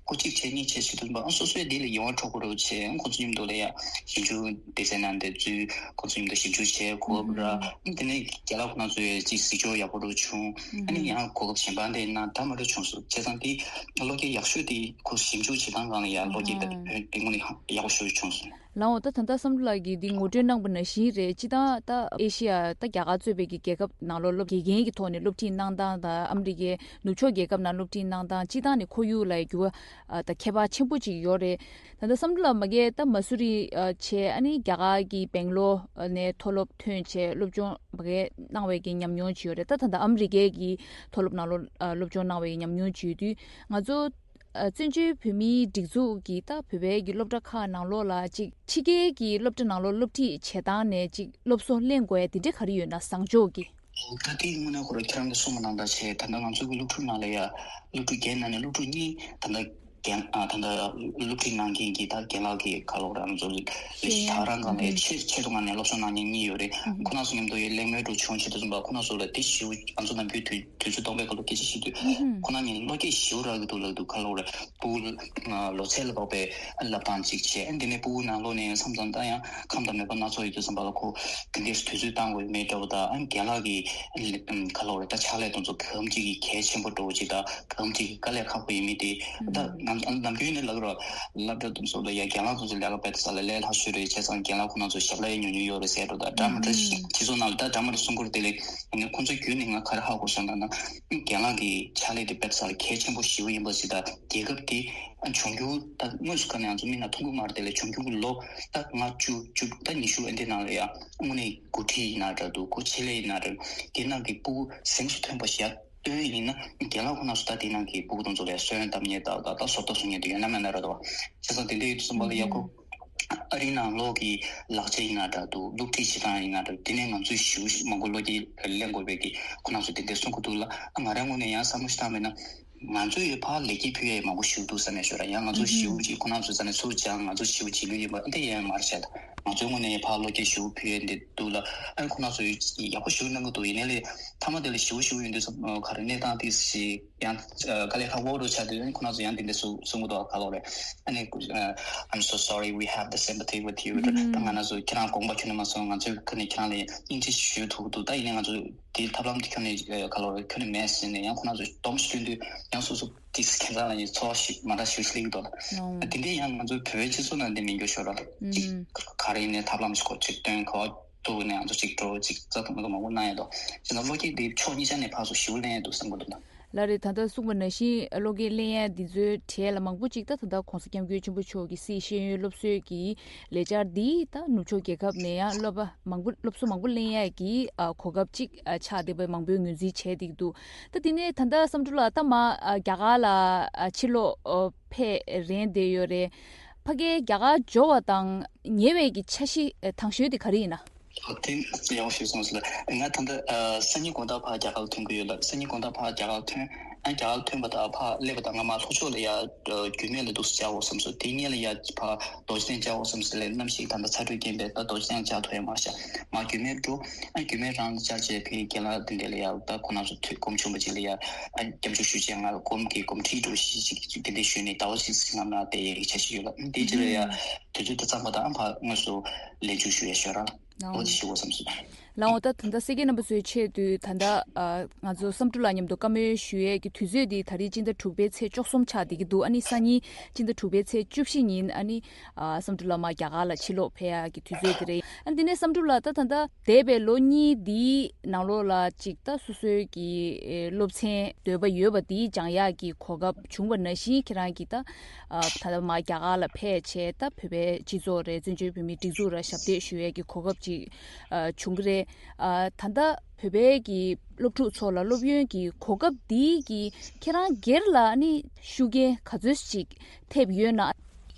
ཁོ་གཅིག་བྱས་གཉིས་བྱས་བྱེད་དུས་ཙམ་པ། ཨ་སོ་སོའི་འདི་ལ་ཡིད་དབང་འཕྲོག་དགོས་རོགས་བྱས། ཨ་ཁོ་ཚོ་མཉམ་དུ་ལ་ཡ་ཞིབ་འཇུག་སྡེ་ཚན་ནང་དེ་ཚུད། ཁོ་ཚོ་མཉམ་དུ་ཞིབ་འཇུག་བྱས། ཁོ་ར་ཨ་དེ་ནས་རྒན་ལགས་ཁོ་ན་ཚོའི་གཅིག་གཟིགས་ཕྱོགས་ཡག་པོ་རུ་བྱུང་། ཨ་ནི་ཡང་གོ་སྐབས་གཞན་པ་འདི་ན་འདྲ་མི་འདྲ་བྱུང་སོང་། བྱས་ཙང་དེ་བློ་སྐྱེད་ཡག་ཤོས་དེ་ཁོ་ཞིབ་འཇུག་བྱེད་སྟངས་སྒང་ལ་ཡ་བློ་སྐྱེད་དེ་དངོས་གནས་ཡག་པོ་ཤོས་བྱུང་སོང་། ལགས་འོ། ད་ད་ལྟ་བསམ་གྲུབ་ལགས་ཀྱིས་འདི་ངོ་སྤྲོད་གནང་པ་ནང་བཞིན་རེད། སྤྱིར་བཏང་ད་ཨེ་ཤི་ཡ་ད་རྒྱ་གར་གཙོས་པའི་གི་རྒྱལ་ཁབ་ནང་ལོགས་སློབ། དགེ་རྒན་གྱི་ཐོག་ནས་སློབ་ཁྲིད་གནང་སྟངས་དང་། ཨ་མི་རི་ཀའི་ནུབ་ཕྱོགས་རྒྱལ་ཁབ་ནང་སློབ་ཁྲིད་གནང་སྟངས། སྤྱིར་བཏང་ནས་ཁོར་ཡུག་ལ་འགྱུར་བ་ཨ་ད་ཁྱད་པར་ཆེན་པོ་ཅིག་ཡོད་རེད། ད་ལྟ་བསམ་གྲུབ་ལགས་མ་གིར་ད་མ་སུ་རི་ཨ་བྱས། ཨ་ནི་རྒྱ་གར་གྱི་སྦེང་ལོར་ནས་མཐོ་སློབ་ཐོན་བྱས། སློབ་སྦྱོང་མ་གིར་གནང་བའི་གི་ཉམས་མྱོང་ཅིག་ཡོད་རེད། ད་ད་ལྟ་ཨ་མི་རི་ཀའི་གི་མཐོ་སློབ་ནང་ལོགས་ཨ་སློབ་སྦྱོང་གནང་བའི་གི་ཉམས་མྱོང་ཅིག་ཡོད་དུས། ང་ཚོ་ཨ་བཙན་བྱོལ་བོད་མིའི་སྒྲིག་འཛུགས་ཀྱི་ད་བོད་པའི་གི་སློབ་གྲྭ་ཁག་ནང་ལོགས་ལ་ཅིག་ཕྱི་རྒྱལ་གྱི་སློབ་གྲྭ་ནང་ལོགས་སློབ་ཁྲིད་བྱེད་སྟངས་ནས་ཅིག་སློབ་གསོ་ལེན་དགོས་ཡ་དེ་འདྲ་ག་རེ་ཡོད་ན། བཟང་ཕྱོགས་ཀྱི། ད་ལྟའི་དངོས་གནས་ཁོ་རང་ཁྱེད་རང་གིས་གསུངས་པ་ནང་ལྟར་བྱས། ད་ལྟ་ང་ཚོ་གི་སློབ་ཕྲུག་ནང་ལ་ཡ་སློབ་ཕྲུག་བརྒྱད་ནང་ནས་སློབ་ཕྲུག་གཉིས་ད་ལྟ་རྒན་ཨ་ད་ལྟ་སློབ་ཁྲིད་གནང་མཁན་གྱི་ད་རྒན་ལགས་ཀྱི་ཁ་ལོ་རང་ཚོ་ལས་གཞི་ད་རང་སྒང་ནས་ཆེད་ཆེད་དུ་ངང་ནས་སློབ་གསོ་གནང་མཁན་གཉིས་ཡོད་རེད། ཁོ་རང་ཚོ་མཉམ་དུ་ཡ་གླེང་མོལ་འདྲ་བྱུང་བྱེད་དུས་ཙམ་པ། ཁོ་རང་ཚོ་ལ་དེ་ཞིའུ་ང་ཚོ་ནམ་རྒྱུན་དུས་དུས་ཚོད་སྟོང་པའི་ཁ་ལོ་སྐད་ཆ་བཤད་དུས། ཁོ་རང་གཉིས་བློ་སྐྱེད་ཞིའུ་རག་གི་འདུག་ལབ་འདུག་ཁ་ལོ་རེད། སྤུ་གུ་ལོ་ཚད་ལ་དཔག་པའི་བསླབ་སྟངས་གཅིག་བྱས། ཨ་འདི་ནས་སྤུ་གུ་ནང་ལོགས་ནས་བསམ་ཙམ་ད་ཡང་ཁམས་དང་མོས་པ་སྣ་ཚོགས་ཡོད་དུས་ཙམ་པ་ལ་ཁོ་དེ་འདྲས་དུས་ཚོད་བཏང་དགོས་མེད་འདྲ་བོ། ད་ཨ་རྒན་ལགས་ཀྱི་ཁ་ལོ་རེད། ད་ཕྱག་ལས་དེ་ཚོ་གང་ཅིག་གི་གལ་ཆེན་པོ་འདྲ་བོ་ཅིག་དང་། གང་ཅིག་གི་དཀའ་ལས་ཁག་པོ་ཡིན་མིན་དེ། ད་ནམ་ནམ་རྒྱུན་ནས་ལབ་རོགས། སློབ་གྲྭ་དེ་ཚོ་ལ་ཡ་རྒན་ལགས་དེ་ཚོ་ལས་ཀ་དཔེ་ད་ས་ལ་ལས་སླ་ཤོས་རེད། བྱས་ཙང་རྒན་ལགས་ཁོ་ན་ཚོ་ཞབས་ལ་ཡ་ཉུང་ཉུང་ཡོད་རེད་ཟེར་འགྲོ། ད་འདྲ་མི་འདྲ་ཞིག་སྤྱི་ཚོགས་ནང་ལ་ད་འདྲ་མི་འདྲ་གསུང་གི་རེད། དེ་ལས་ཁོང་ཚོའི་བརྒྱུད་ནས་ང་ག་རེ་ཧ་གོ་སོང་ལབ་ན། རྒན་ལགས་ཀྱི་ཕྱག་ལས་དེ་དཔེ་ད་ས་ལ་གལ་ཆེན་པོ་ཞེ་པོ་ཡིན་པ་ཞིག་དང་། རྒྱལ་ཁབ་དེ་ཨ་འབྱུང་འགྱུར་ད་དངོས་སུ་ག་ནས་ང་ཚོ་མིག་ནང་མཐོང་གི་མ་རེད། དེ་ལས་འབྱུང་འགྱུར་གྱི་ལོ་ད་ལྔ་བཅུ་བཅུ་ད་ཉི་ཤུ་ཨ་འདི་ནང་ལ་ཡ་དངོས་གནས་འགོ་ཁྲིད་ཡིན་ན་འདྲ་འདུག་ཁོ་ཆེད་ལས་ཡིན་ན་འདྲ། དེ་ནང་གི་སྤུ་གུ་གཟེངས་སུ་ཐོན་པ་ཞིག་ཡ་སྟོན་ཡིན་ན། རྒན་ལགས་ཁོ་ན་ཚོ་ད་དེ་ནང་གི་སྤུ་གུ་དེ་ཚོ་ལ་ཡ་སོན་བཏབ་མཁན་ད་ད་ད་བཟོ་ལྟ་བཟོ་མཁན་དེ་ཡོད་ན་མེད་ན་རེད་དོ། བྱས་ཙང་དེ་འདྲ་ཡོད་དུས་ཙམ་པ་ལ་ཡ་ཁོ་ཨ་རིའི་ནང་ལོགས་ཀྱི་ལག་ཆ་ཡིན་ན་འདྲ་འདུག་སློབ་ཁྲིད་བྱེད་སྟངས་ཡིན་ན་འདྲ། དེ་ནས་ང་ཚོས་ཞེ་པོ་ཞིག་མང་པོ་བློ་སྐྱེད་ལེན་དགོས་པའི་གི་ཁོ་ན་ཚོ་དེ་འདྲ་གསུང་གི་འདུག་ལ། ཨ་ང་རང་ངོས་ནས་ཡང་བསམ་བློ་ཞིག་བཏང་བས་ན། ང་ཚོས་ཕར་ལེགས་སྐྱེས་ཕུལ་ཡས་མང་པོ་ཞིག་འདུག་བསམ་ཡས་ཤོད་ར། ཡང་ང་ཚོ་ཞེ་པོ་ཅིག་ཁོ་ན་ཚོ་ས་ནས་ཚུར་སྦྱངས། ང་ཚོ་ཞེ་པོ་བྱེད་ཀྱི་ཡོད་པ་འདི་ཡང་མ་རེད་བཤད། ད་ང་ཚོའི་ངོས་ནས་ཕར་བློ་སྐྱེད་ཞེ་པོ་ཕུལ་ཡས་འདི་འདུག་ལ། ཨ་ཁོ་ན་ཚོ་ཡག་པོ་ཞེ་པོ་གནང་གི་འདུག་ཡིན་ནའི་ལས་མཐའ་མ་དེ་ལ་ཞེ་པོ་ཞེ་པོ་ཡིན་དུས་ཙམ་ག་རེ་གནས་སྟངས་དེ་ཞིག་ཡང་དཀའ་ལས་ཁག་པོ་རུ་ཆགས་དུས། ཁོ་ན་ཚོ་ཡང་དེ་འདྲ་གསུང་གསུང་གི་འདུག་ག་ལོ་རེད། ཨ་ནི་I'm so sorry, we have the sympathy with you. ད་ང་རང་ཚོ་ཁྱེད་རང་དགོངས་པ་ཁྱོན་ནས་མ་ཚོམས། ང་ཚོས་ཁ་ནས་ཁྱེད་རང་ལ་སྙིང་རྗེ་ཞུ་ཐུབ་ཀྱི་འདུག་ད་ཡིན་ནའི་ང་ཚོ་དེའི་ཐབས་ལམ་དེ་ཁྱོན་ནས་ག་ལོ་རེད། ཁྱོན་ནས་མེད་ཟེར་ནས་ཡང་ཁོ་ན་ཚོ་སྡོམ་ཞིག་སྐྱོན་དུས་ཡང་སོ་སོ་དེ་ཁྱེད་རང་ལ་ཡང་ཚོར་བ་ཞིག་མ་འདྲ་ཞིག་སླེབས་ཀྱི་འདུག་ལ། དེ་འདྲའི་ཡང་ང་ཚོའི་བོད་པའི་སྤྱི་ཚོགས་ནང་འདི་མི་འགྱུར་ཤོར་ར། ཅིག་ག་རེ་ཡིན་ནའི་ཐབས་ལམ་ཞིག་ཁོ་ཅིག་སྟོན། ག་བ་འདུག་ནས་ང་ཚོ་ཅིག་འགྲོ། ཅིག་རྩ་དང་མ་དང་མང་པོ་གནང་ཡ་འདུག་བྱས་ན་བློ་སྐྱེད་འདི་ཕྱོགས་གཉིས་ཆ་ནས་ཕར་ཚུར་ཞེ་པོ་ལེན་ཡ་འདུག་བསམ་གྱི་འདུག་ལ། ལགས་རེད། ད་ལྟ་གསུངས་པ་ནང་བཞིན་བློ་སྐྱེད་ལེན་ཡ་འདི་ཚོའི་གྲས་ལ་མང་པོ་ཅིག་ད་ད་ལྟ་༸གོང་ས་༸སྐྱབས་མགོན་ཆེན་པོ་མཆོག་གི་སྲིད་ཤེས་ཡོན་སློབ་གསོའི་གི་ལས་འཆར་འདིས་ད་ནུབ་ཕྱོགས་རྒྱལ་ཁབ་ནས་ཡང་སློབ་པ་མང་པོ་སློབ་གསོ་མང་པོ་ལེན་ཡ་གི་ཨ་གོ་སྐབས་ཅིག་ཨ་ཆགས་བསྡད་པའི་མང་པོས་ངོས་འཛིན་བྱས་བསྡད་ཀྱི་འདུག་ད་དེ་ནས་ད་ལྟ་བསམ་གྲུབ་ལགས་ད་མ་ཨ་རྒྱ་གར་ལ་ཨ་ཕྱིར་ལོག་ཨ་ཕེབས་རན་བསྡད་ཡོད་རེད། ཕ་གིར་རྒྱ་གར་འབྱོར་བ་དང་ཉེ་བའི་གི་འཆར་གཞི་དང་ཤོས་དེ་ག་རེ་ཡིན་ན། ཨོ་དེ་ཡག་པོ་ཞིག་གསུངས་སོང་། ང་ད་ལྟ་སང་ཉིན་དགོང་དག་ཕར་རྒྱ་གར་ལ་ཐོན་གྱི་ཡོད་ལ། སང་ཉིན་དགོང་དག་ཕར་རྒྱ་གར་ལ་ཐོན། ཨ་རྒྱ་གར་ལ་ཐོན་པ་དང་ཕར་སླེབས་པ་དང་ང་མར་ལྷོ་ཕྱོགས་ལ་ཡར་རྒྱུད་སྨད་ལ་འདུག་སེ་བཅར་དགོས་བསམ་སོང་། དེ་སྔོན་ལ་ཡར་ཕར་རྡོ་རྗེ་གདན་བཅར་དགོས་བསམ་སོང་ལས་གནམ་གཤིས་ད་ལྟ་ཚ་དྲོད་རྐྱེན་པས་ད་རྡོ་རྗེ་གདན་བཅར་ཐུབ་ཡ་མ་ཤག་མར་རྒྱུད་སྨད་འགྲོ། ཨ་རྒྱུད་སྨད་རང་ལ་བཅར་བྱས་ཕའི་རྒན་ལགས་དེ་འདྲས་ལ་ཡར་ད་ཁོ་རང་ཚོ་ཐུགས་དགོངས་ཆུང་བ་ཅིག་ལ་ཡར་ཨ་སྐྱབས་འཇུག་ཞུ་བྱས་ང་ལ་དགོངས་ཀྱི་དགོངས་ཁྲེལ་འགྲོ་ཞིག་ཅིག་དེ་འདྲས་ཞུས་ནས་ཟླ་བ་གཅིག་ཙམ་ནང་ལ་བསྡད་ཡས་ཀྱི་འཆར་གཞི་ཡོད་ལ། དེ་རྗེས་ལ་ཡར་དུས་ཚོད་དེ་ཚང་པ་དང་ཨ་ཕར་དངོས་སུ་ལས་འཇུག་ཞུ་ཡས་ཤོག་ར། ལའོ། འོ་དེ་ཞུ་དགོས་བསམ་སོང་། ལའོ། ད་ད་ལྟ་སེར་སྐྱ་རྣམ་པ་ཚོའི་ཆེད་དུ་ད་ལྟ་ཨ་ང་ཚོ་བསམ་གྲུབ་ལགས་མཉམ་དུ་བཀའ་མོལ་ཞུ་ཡས་ཀྱི་དུས་ཚོད་འདི་ད་རེས་སྤྱི་ཟླ་དྲུག་པའི་ཚེས་བཅུ་གསུམ་ཆགས་བསྡད་ཀྱི་འདུག་ཨ་ནི་སང་ཉིན་སྤྱི་ཟླ་དྲུག་པའི་ཚེས་བཅུ་བཞི་ཉིན་ཨ་ནི་ཨ་བསམ་གྲུབ་ལགས་མར་རྒྱ་གར་ལ་ཕྱིར་ལོག་ཕེབས་ཡས་ཀྱི་དུས་ཚོད་འདི་རེད། ཨ་ནི་དེ་ནས་བསམ་གྲུབ་ལགས་ད་ད་ལྟ་འདས་པའི་ལོ་གཉིས་འདིའི་ནང་ལོགས་ལ་ཅིག་ད་སོ་སོའི་གི་ཨེ་སློབ་ཚན་འདོད་པ་ཡོད་པ་འདི་སྦྱང་ཡས་ཀྱི་གོ་སྐབས་བྱུང་བ་ནང་བཞིན་ཁྱེད་རང་གིས་ད་ཨ་ད་ལྟ་མར་རྒྱ་གར་ལ་ཕེབས་བྱས་ད་བོད་པའི་སྤྱི་ཚོགས་རེད། བཙན་བྱོལ་བོད་མིའི་སྒྲིག་འཛུགས་ར་ཞབས་འདེགས་ཞུ་ཡས་ཀྱི་གོ་སྐབས་ཅིག་ཨ་བྱུང་གི་རེད། ཨ་ད་ལྟ་བོད་པའི་གི་སློབ་ཕྲུག་ཚོ་ལ་སློབ་ཡོན་གྱི་གོ་སྐབས་འདིའི་གི་ཁྱེད་རང་སྒེར་ལ་ནི་ཤུགས་རྐྱེན་ག་ཚོད་ཅིག་ཐེབས་ཡོད་ན། ཨོ་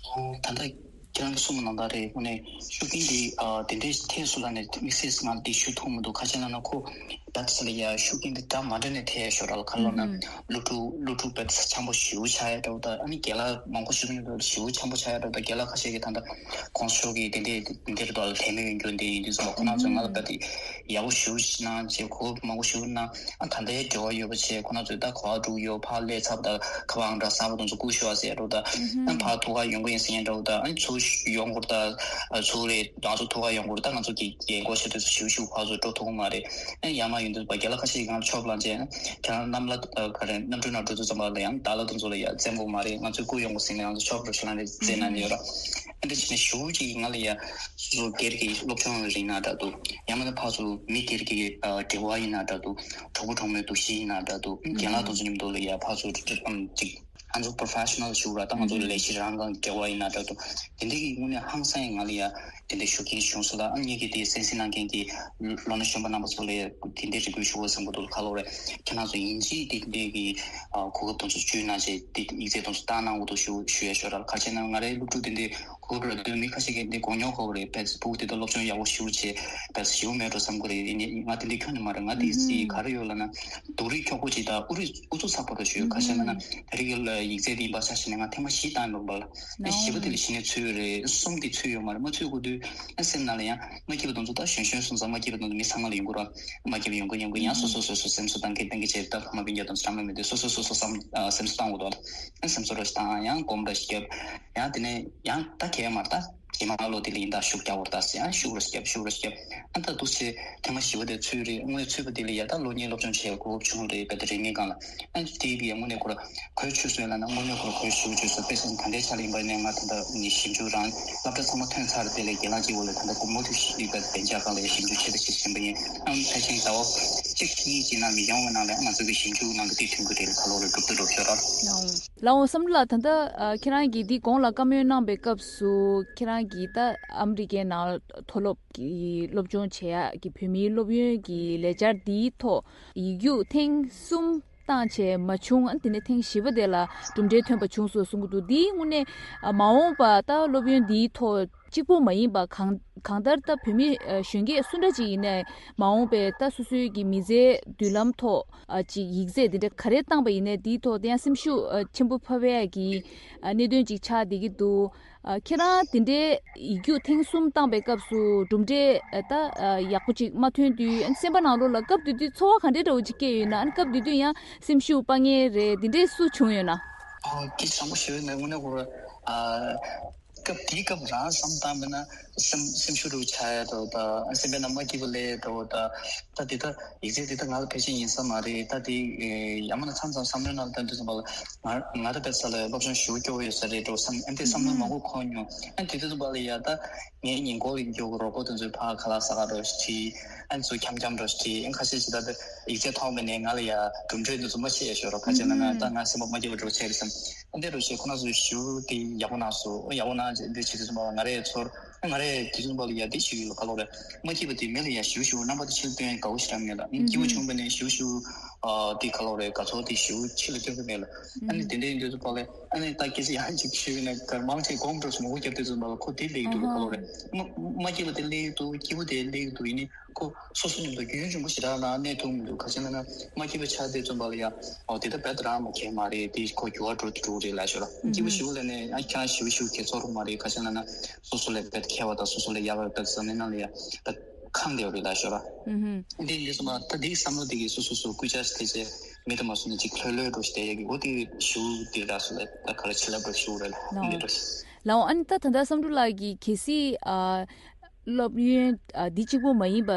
ད་ལྟ་ཁྱེད་རང་གིས་གསུངས་པ་ནང་ལྟར་རེད། དངོས་གནས་ཤུགས་རྐྱེན་འདི་ཨ་དེ་འདྲའི་ཐེབས་སོང་ལབ་ནས་དམིགས་བསལ་ང་འདི་ཞུ་ཐུབ་མི་འདུག་ག་རེ་ལབ་ན་ཁོ་ད་ཚོ་ལ་ཡ་ཤུགས་རྐྱེན་འདི་འདྲ་མ་འདྲ་ནས་ཐེབས་ཡ་ཤོག་ར་ལ། ག་རེ་ལབ་ན་སློབ་ཕྲུག་སློབ་ཕྲུག་དཔེ་འཆམ་པོ་ཞེ་པོ་ཆགས་ཡ་འདྲ་བོ་དང་ཨ་ནི་རྒན་ལགས་མང་པོ་ཞིག་ཡོང་དུས་ཞེ་པོ་འཆམ་པོ་ཆགས་ཡ་འདྲ་བོ་དང་རྒན་ལགས་ཁ་ཤས་ཀྱིས་ད་ལྟ་གོང་ས་མཆོག་གིས་དེ་འདྲའི་འདིར་དོ་ལ་ལྷད་མེད་ཡོང་རྒྱུ་འདི་ཡིན་དུས་ཙམ་པ་ཁོ་རང་ཚོས་ང་ལ་ད་དེ་ཡག་པོ་ཞེ་པོ་ཞིག་གནང་བྱས་གོ་སྐབས་མང་པོ་ཞེ་པོ་གནང་ཨ་ད་ལྟའི་འབྲེལ་བ་ཡོད་པ་བྱས་ཁོ་རང་ཚོས་ད་ག་པར་འགྲོ་གི་ཡོད་ཕར་སླེབས་ཚར་བ་དང་ག་པར་ཨང་གྲངས་གསར་པ་དེ་ཚོ་བསྐུར་ཤོག་ཟེར་ཡ་འདྲ་བོ་དང་ཨ་ཕར་ཐུག་ག་ཡོང་གི་ཡིན་ཟེར་མཁན་འདྲ་བོ་དང་ཨ་ཚུར་ཡོང་དགོས་རེད་ད་ཚུར་རེད་ང་ཚོ་ཐུག་ག་ཡོང་དགོས་རེད་ད་ང་ཚོ་གི་རྒན་གོག་ཤ་དེ་ཚོ་ཞེ་པོ་ཞེ་པོ་ཕར་ཚུར་འགྲོ་ཐུབ་ཀྱི་མ་རེད། ཨ་ཡང་མ་ཡོང་དུས་པ་རྒན་ལགས་ཁ་ཤས་ཀྱིས་ང་ལ་ཕྱོགས་གླང་ཅན་ཁྱེད་རང་གནམ་ལ་ག་རེ་གནམ་གྲུའི་ནང་འགྲོ་དུས་ཙམ་པ་ལ་ཡང་བདག་ལ་དེ་ཚོ་ལ་ཡ་བཙན་པོ་མ་རེད། ང་ཚོས་བསྐུར་ཡོང་དགོས་ཟེར་ནས་ང་ཚོ་ཕྱོགས་འགྲོ་ཤོག་ལབ་ནས་བཙན་གནང་ནས་ཡོད་ར། ཨ་འདྲ་བྱས་ནས་ཞེ་པོ་ཅིག་ང་ལ་ཡ་སོ་སོ་སྒེར་གྱི་སློབ་སྦྱོང་རིགས་ན་འདྲ་འདུག་ཡང་མིན་ན་ཕར་ཚུར་མི་སྒེར་གྱི་ཨ་འབྲེལ་བ་ཡིན་ན་འདྲ་འདུག་གྲོགས་པོ་གྲོགས་མོའི་འདུ་ཤེས་ཡིན་ན་འདྲ་འདུག་རྒན་ལགས་དེ་ཚོ་མཉམ་དུ་ལ་ཡ་ཕར་ཚུར་ཨམ་ཅིག་ང་ཚོ་པོ་རོ་ཕེ་ཤི་ནལ་ཞུ་ར་ད་ང་ཚོ་ལས་གཞི་རང་གང་འབྲེལ་བ་ཡིན་ན་འདྲ་འདུག་དེ་འདྲའི་གི་དངོས་གནས་ཧང་སང་ཡང་ང་ལ་ཡ་དེ་འདྲའི་ཤུགས་རྐྱེན་བྱུང་སོང་ལ་ཨ་ངེད་ཀྱི་དེ་གསན་གཟིགས་གནང་མཁན་གྱི་ལོ་ན་གཞོན་པ་རྣམ་པ་ཚོ་ལ་དེ་འདྲའི་རེ་སྐུལ་ཞུ་དགོས་བསམ་གྱི་འདུག་ཁ་ལོ་རེད། ཁྱེད་རང་ཚོ་ཡིན་གཅིག་དེ་འདྲའི་གི་ཨ་གོ་སྐབས་དེ་ཚོ་བརྒྱུད་གནང་བྱས་དེ་ཡིག་ཚད་དེ་ཚོ་བཏང་གནང་དགོས་འདུག་ཞུ་ཞུ་ཡ་ཤོད་ར། ག་རེ་བྱས་ན་ང་རའི་སློབ་ཕྲུག་དེ་འདྲའི་གོ་སྐབས་རག་དུས་མི་ཁ་ཤས་ཀྱིས་འདི་གོ་མྱོང་ཁོ་རེད། ཕེ་སི་བུག་དེ་དག་སློབ་སྦྱོང་ཡག་པོ་ཞེ་པོ་བྱས་ཕེ་སི་ཞེ་པོ་མེད་འགྲོ་བསམ་གྱི་རེད། ཡིན་ནའི་ང་དེ་འདྲའི་ཁྱོན་ནས་མ་རེད། ང་དེ་སི་ག་རེ་ཡོད་ལབ་ན་སྡུག་རུས་འཁྱོག་པོ་ཅིག་དང་ཨུ་རུ་ཨུ་ཚུགས་ཚ་པོ་རུ་ཞུ་ཡོད། ཁ་ཤས་ན་ན་དེ་རིང་གི་ཡིག་ཚད་དེ་ཡིན་པ་ཆ་བཞག་ནས་ང་ཐེངས་མ་བཞི་བཏང་ཡོད་པ་ལ་ཨ་བཞི་པ་དེ་ལ་གཞི་ནས་ཚུད་ཡོད་རེད། གསུམ་དེ་ཚུད་ཡོད་མ་རེད། མ་ཚུད་གོ་དུས་ཨ་སེམས་ནང་ལ་ཡང་མ་སྐྱིད་པ་དེ་ཚོ་ད་གཞོན་གཞོན་སོང་ཙང་མ་སྐྱིད་པ་དེ་ཚོ་མི་ཚང་མ་ལ་ཡོང་གི་རེད། མ་སྐྱིད་པ་ཡོང་གི་ཡོང་གི་ཡང་སོ་སོ་སོ་སོ་སེམས་གསོ་བཏང་གི་བཏང་གི་བྱས་ད་ཕ་མ་སྤུན་ཀྱག་དེ་ཚོ་རང་མེད་མེད་དུས་སོ་སོ་སོ་སོ་བསམ་ཨ་སེམས་གསོ་བཏང་དགོས་འདུག་ཨ་སེམས་གསོ་ར་ཞིག་བཏང་ཡང་སྒོམ་ར་ཞིག་བརྒྱབ། ཡང་དེ་ནས་ཡང་ད་གས་མར་ད་རྗེས་མ་ལོ་དེ་ལ་ཡིན་ད་ཤུགས་རྒྱག་བར་ད་ཟེར་ཡང་ཤུགས་ར་ཞིག་བརྒྱབ་ཤུགས་ར་ཞིག་བརྒྱབ། ཨ་ད་འདུག་སེ་ཐེངས་མ་བཞི་པ་དེ་ཚུད་རེད། དངོས་ཚུད་པ་དེ་ལ་ཡ་ད་ལོ་གཉིས་སློབ་སྦྱོང་བྱས་གོ་སྐབས་བྱུང་རེད། དཔེ་ད་རིན་མེད་སྒང་ལ་ཨ་དེ་གི་དངོས་གནས་ཁོ་ར་གོས་ཆོད་སོང་ལབ་ན་དངོས་གནས་ཁོ་ར་གོས་ཞུ་ཆོད་སོང་། དཔེ་བཞག་ན་ད་ལྟའི་ཆ་ལ་ཡིན་པ་ནས་ང་ད་ལྟ་ནི་ཞིབ་འཇུག་རང་སློབ་གྲྭ་ཚང་མ་ཐོན་ཚར་དེ་ལས་རྒན་ལགས་གཅིག་པོ་ལ་ད་ལྟ་སྒོར་མོ་དུ་ཞིག་ཡོད་པ་བདེ་འཇགས་སྒང་ལ་ཡ་ཞིབ་འཇུག་ཆེད་དུ་ཞིག་ཟིན་པ་ཡིན། ཨ་ཕལ་ཆེར་ཟླ་བ་གཅིག་གཉིས་ཀྱི་ནང་མི་ཡོང་བ་ནང་ལ་ང་ཚོ་གི་ཞིབ་འཇུག་ནང་གི་དེ་ཐོན་གི་རེད། ཁ་ལོ་རེ་གྲུབ་ཏུ་འགྲོ་ཤོར་ར། ལའོ་བསམ་གྲུབ་ལགས། ད་ལྟ་ཨ་ཁྱེད་རང་གིས་འདི་གོང་ལ་བཀའ་མོལ་གནང་པའི་སྐབས་སུ་ཁྱེད་རང་གིས་ད་ཨ་མི་རི་ཀའི་ནང་མཐོ་སློབ་ཀྱི་སློབ་སྦྱོང་བྱེད་ཡག་གི་བོད་མིའི་སློབ་ཡོན་གྱི་ལས་འཆར་འདིའི་ཐོག་ཡིག་རྒྱུགས་ཐེངས་གསུམ་བཏང་བྱས་མ་བྱུང་། ཨ་དེ་ནས་ཐེངས་བཞི་པ་དེ་ལ་གྲུབ་འབྲས་ཐོན་པ་བྱུང་སོང་གསུང་གི་འདུག་འདིའི་དངོས་གནས་ཨ་མ་འོངས་པ་ད་སློབ་ཡོན་འདིའི་ཐོག་གཅིག་པོ་མ་ཡིན་པ་གང་གང་ལྟར་ད་བོད་མི་ཨ་གཞོན་སྐྱེས་སུ་འདྲ་ཅིག་ཡིན་ནའི་མ་འོངས་པའི་ད་སོ་སོའི་གི་མི་ཚེའི་མདུན་ལམ་ཐོག་ཨ་ཅིག་ཡིག་ཚད་འདི་འདྲ་ག་རེ་བཏང་པ་ཡིན་ནའི་འདིའི་ཐོག་དེ་ཡང་སེམས་ཤུགས་ཨ་ཆེན་པོ་འཕར་བའི་གི་ཨ་གནད་དོན་ཅིག་ཆགས་བསྡད་ཀྱི་འདུག་ཨ་ཁྱེད་རང་དེ་འདྲའི་ཡིག་རྒྱུགས་ཐེངས་གསུམ་བཏང་པའི་སྐབས་སུ་གྲུབ་འབྲས་ཨ་ད་ཨ་ཡག་པོ་ཅིག་མ་ཐོན་དུས་ཨ་སེམས་པ་ནང་ལོགས་ལ་སྐབས་དེ་དུས་ཚོར་བ་ག་འདྲའི་འདྲ་བོ་ཅིག་སྐྱེས་ཡོད་ན། ཨ་སྐབས་དེ་དུས་ཡང་སེམས་ཤུགས་སྤར་མཁན་རེད་དེ་འདྲའི་སུ་བྱུང་ཡོད་ན། ཨོ་དེ་བཟང་པོ་ཞེ་པོ་ཡིན་ན་དངོས་གནས་ཁོ་ར་ཨ། སྐབས་དེའི་སྐབས་རང་བསམ་བཏང་བས་ན་སེམས་སེམས་ཤུགས་རུ་ཆག་ཡ་འདྲ་བོ་དང་སེམས་པའི་ནང་མ་སྐྱིད་པ་སླེབས་འདྲ་བོ་དང་། ད་དེ་ད་ཡིག་ཚད་དེ་ད་ང་ལ་ཕལ་ཆེར་ཡིན་ས་མ་རེད། ད་དེ་ཡང་མིན་ན་མཚམས་མཚམས་བསམ་བློའི་ནང་ལ་ད་འདི་ཙམ་པ་ལ་ང་ང་ད་དཔེ་ས་ལ་སློབ་སྦྱོང་ཞེ་པོ་སྐྱོ་བོ་ཡོད་ས་རེད་འགྲོ་བསམ་ཨ་འདི་བསམ་བློ་མང་པོ་འཁོར་མྱོང་། ཨ་དེ་དུས་ཙམ་པ་ལ་ཡ་ད་ངའི་ཉེ་འཁོར་གྱི་མགྱོགས་རོགས་པ་དེ་ཚོས་ཕར་ཁ་ལག་ཟ་ག་འགྲོ་ཞིག་ཁྲིད། ཨ་ཚོ་འཁྱམ་འཁྱམ་འགྲོ་ཞིག་ཁྲིད། ཨ་ཁ་ཤས་ཤིག་ད་ད་ཡིག་ཚད་མཐོང་བས་ནས་ང་ལ་ཡ་གྲུབ་འབྲས་འདི་ཚོ་མ་ཤེས་ཡ་ཤོར་རོགས་ཁ་ཆེ་ན་ན་ད་ང་སེམས་པ་མ་སྐྱིད་པ་འགྲོ་ཆེ་རེད་བསམ། འདི་རུ་ཞེས་ཁོ་ན་ཚོས་ཞུ་དེ་ཡག་པོ་གནང་སོང་། ཡག་པོ་གནང་ཅེས་འདི་བྱེད་དུས་ཙམ་པ་ང་རའི་ཚོར་ང་རའི་དུས་ཙམ་པ་ལ་ཡ་འདི་ཞུ་ཡོད་ཁ་ལོ་རེད། མ་སྐྱིད་པ་དེ་མི་ལ་ཡ་ཞུ་ཞུ་རྣམ་པ་དེ་ཕྱིར་སྟོན་དགའ་བོ་ཞིག་རང་མེད་ལ་སྐྱིད་པོ་བྱུང་བ་ནས་ཞུ་ཞུ་ ཨ་དེ་ག་ལོ་རེད། དགའ་ཚོར་དེ་ཞེ་པོ་ཆེ་ལ་སྟོན་གི་མེད་ལ། ཨ་ནི་དེ་འདྲའི་ཡིན་དུས་ཙམ་པ་ལ་ཨ་ནི་ད་སྐད་ཆ་ཡང་ཅིག་ཞུས་པ་ཡིན་ན་ག་མང་ཆེ་དགོངས་འགྲོ་སོང་མགོ་བརྒྱབ་དུས་ཙམ་པ་ལ་ཁོ་དེ་སླེབས་འདུག་ག་ལོ་རེད། མ་མ་སྐྱིད་པ་དེ་སླེབས་འདུག་སྐྱིད་པོ་དེ་སླེབས་འདུག་ཡིན་ནི་ཁོ་སོ་སོ་མཉམ་དུ་རྒྱུན་རིང་པོ་ཞེ་དྲག་ལ་གནས་ཐུབ་མི་འདུག་ག་ཅི་ལབ་ན་མ་སྐྱིད་པ་ཆགས་དུས་ཙམ་པ་ལ་ཡ་ཨོ་དེ་ད་རྦད་དེ་རང་མ་ཁེལ་མ་རེད། དེ་ཁོ་འགྱུར་བ་འགྲོ་འགྲོ་རེད་ལབ་ཤོད་ར། སྐྱིད་པོ་ཞེ་པོ་ལབ་ནས་ཨ་ཁྱེད་རང་ཞེ་པོ་ཞེ་པོ་ཁྱད་མཚར་མ་རེད། ག་ཅི་ལབ་ན་སོ་སོ་ལས་རྦད་ཁེལ་བ་དང་སོ་སོ་ལས་ཡག་པ་རྦད་བསམ་ནས་ནང་ལ་ཡ་ད་ཁེངས་བསྡད་པ་རེད་ལབ་ཤོད་ར། འདི་ཡིན་དུས་ཙམ་པ་ད་དེའི་བསམ་བློ་དེ་གིས་སོ་སོ་སོ་སྐུལ་ལྕག་ཞིག་ཐེབས་ཚེ་མི་དུ་མ་སོང་ནས་ཅིག་ལྷོད་ལྷོད་འགྲོ་ཞིག་བསྡད་ཡ་གི་འོ་དེ་ཞུ་དེ་རག་སོང་ལ་ད་ག་རེ་བྱེད་ལབ་ར་ཞུ་རེད་ལ་འདི་འགྲོ་ཞིག་ལའོ། ཨ་ནི་ད་ད་ལྟ་བསམ་འགྲུབ་ལགས་ཀྱིས་གལ་སྲིད་ཨ་སློབ་ཡོན་ཨ་འདི་གཅིག་པུ་མ་ཡིན་པ་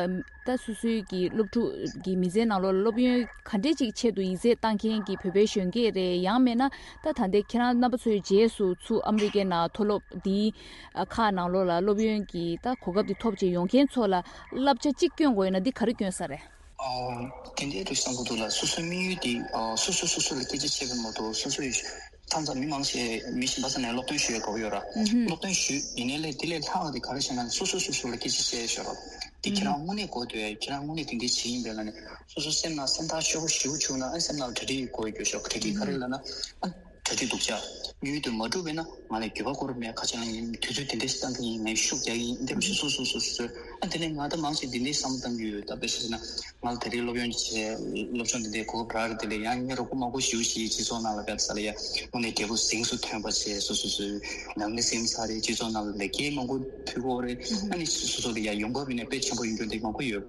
ད་སོ་སོའི་གི་སློབ་ཕྲུག་གི་མི་ཚེའི་ནང་ལོགས་ལ་སློབ་ཡོན་ག་འདྲས་ཅིག་ཆེད་དུ་ཡིག་ཚད་བཏང་མཁན་གྱི་བོད་པའི་གཞོན་སྐྱེས་རེད། ཡང་མེད་ན་ད་ད་ལྟའི་ཁྱེད་རང་རྣམ་པ་ཚོའི་རྗེས་སུ་ཚུར་ཨ་མི་རི་ཀའི་ནང་མཐོ་སློབ་འདིའི་ཨ་ཁག་ནང་ལོགས་ལ་སློབ་ཡོན་གྱི་ད་གོ་སྐབས་འདི་ཐོབ་བྱས་ཡོང་མཁན་ཚོ་ལ་བསླབ་བྱ་གཅིག་སྐྱོན་དགོས་ཡོད་ན་འདི་ག་རེ་སྐྱོན་ས་རེད། ཨོ། དེ་འདྲའི་འདྲ་བསམ་གྱི་འདུག་ལ། སོ་སོའི་དམིགས་ཡུལ་དེ་ཨོ་སོ་སོ་སོ་སོ་ལ་སྐད་ཆ་བཤད་པ་མ་གཏོགས་སོ་སོའི་མཚམས་མཚམས་མི་མང་ཆེ་མི་གཞན་པ་ས་ནས་སློབ་སྟོན་ཞུ་ཡ་དགོས་ཡོད་ར། སློབ་སྟོན་ཞུས་ཡིན་ནའི་ལས་དེ་ལས་ལྷག་དེ་ག་རེ་བྱས་ན་སོ་སོ་སོ་སོ་ལ་སྐད་ཆ་བཤད་ཡ་ཤོད་ར། དེ་ཁྱེད་རང་དངོས་གནས་དགོས་འདུག་ཁྱེད་རང་དངོས་གནས་དེ་འདྲའི་བྱེད་ཡིན་པས་ལ་ནི་སོ་སོ་སེམས་ནང་སེམས་ཐག་ཤོར་པོ་ཞེ་པོ་བྱུང་ན་ཨ་སེམས་ནང་གྲ་སྒྲིག་དགོས་ཡོད་ཤོག་གྲ་སྒྲིག་ག་རེ་ལབ་ན་ཨ། གྲ་སྒྲིག་སྡུག་ཅག་དངུལ་དུ་མ་འགྲུབ་པས་ན་ང་ལ་འགྱོད་པ་སྐོར་མེད། ཁ་ཆེ་ན་ཡིན་དུས་ཚོད་དེ་འདྲས་ཤིག་བཏང་གི་ཡིན། ངས་ཤུགས་རྒྱག་གི་ཡིན། འདི་མི་ཤེས་སོ་སོ་སོ་སོ་ཨ། དེ་ནས་ང་ད་མང་ཆེ་འདི་འདྲས་བསམ་བཏང་གི་ཡོད། ད་དཔེ་བཤད་ན་ང་ལ་ད་རེས་སློབ་ཡོན་བྱས་སློབ་སྦྱོང་འདི་འདྲས་གོ་སྐབས་རག་རེད། དེ་ལས་ཡང་ངའི་རོགས་པ་མང་པོ་ཞེ་པོ་ཞིག་སྤྱི་ཚོགས་ནང་ལ་བསྡད་ས་ལ་ཡ་དངོས་གནས་འབྲས་བུ་གཟེངས་སུ་ཐོན་པ་བྱས་སོ་སོ་སོའི་ནང་མི་སེམས་ཚ་རེད། སྤྱི་ཚོགས་ནང་ལ་ལེགས་སྐྱེས་མང་པོ་ཕུལ་གི་ཡོད་རེད། ཨ་ནི་སོ་སོ་ལ་ཡ་ཡོང་འབབ་ཡིན་ནའི་དཔེ་ཆེན་པོ་ཡོང་རྒྱུ་འདི་མང་པོ་ཡོད།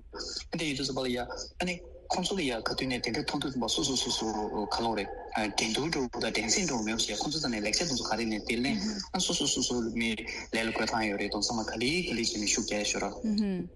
ཨ་འདི་ཡོད་དུས་ཙམ་པ་ལ་ཡ་ཨ་ནི། ཁོང་ཚོ་ལ་ཡ་ག་དུས་ནས་དེ་འདྲ་མཐོང་དུས་ཙམ་པ་སོ་སོ་སོ་སོ་ག་ལོག་རེད། འགྲན་བསྡུར་འགྲོ་དང་འགྲན་སེམས་འགྲོ་མེད་པ་ཞིག་ཁོང་ཚོ་ཚང་ནས་ལེགས་ཆ་དེ་ཚོ་ག་རེ་ནས་དེ་ལེན་ཨ་སོ་སོ་སོ་སོ་མི་ལས་ལ་བསྐོས་ཐང་ཡོད་རེད། དེང་སང་མ་ག་ལེ་ག་ལེ་བྱས་ནས་ཤུགས་རྒྱག་ཡ་ཤོད་ར།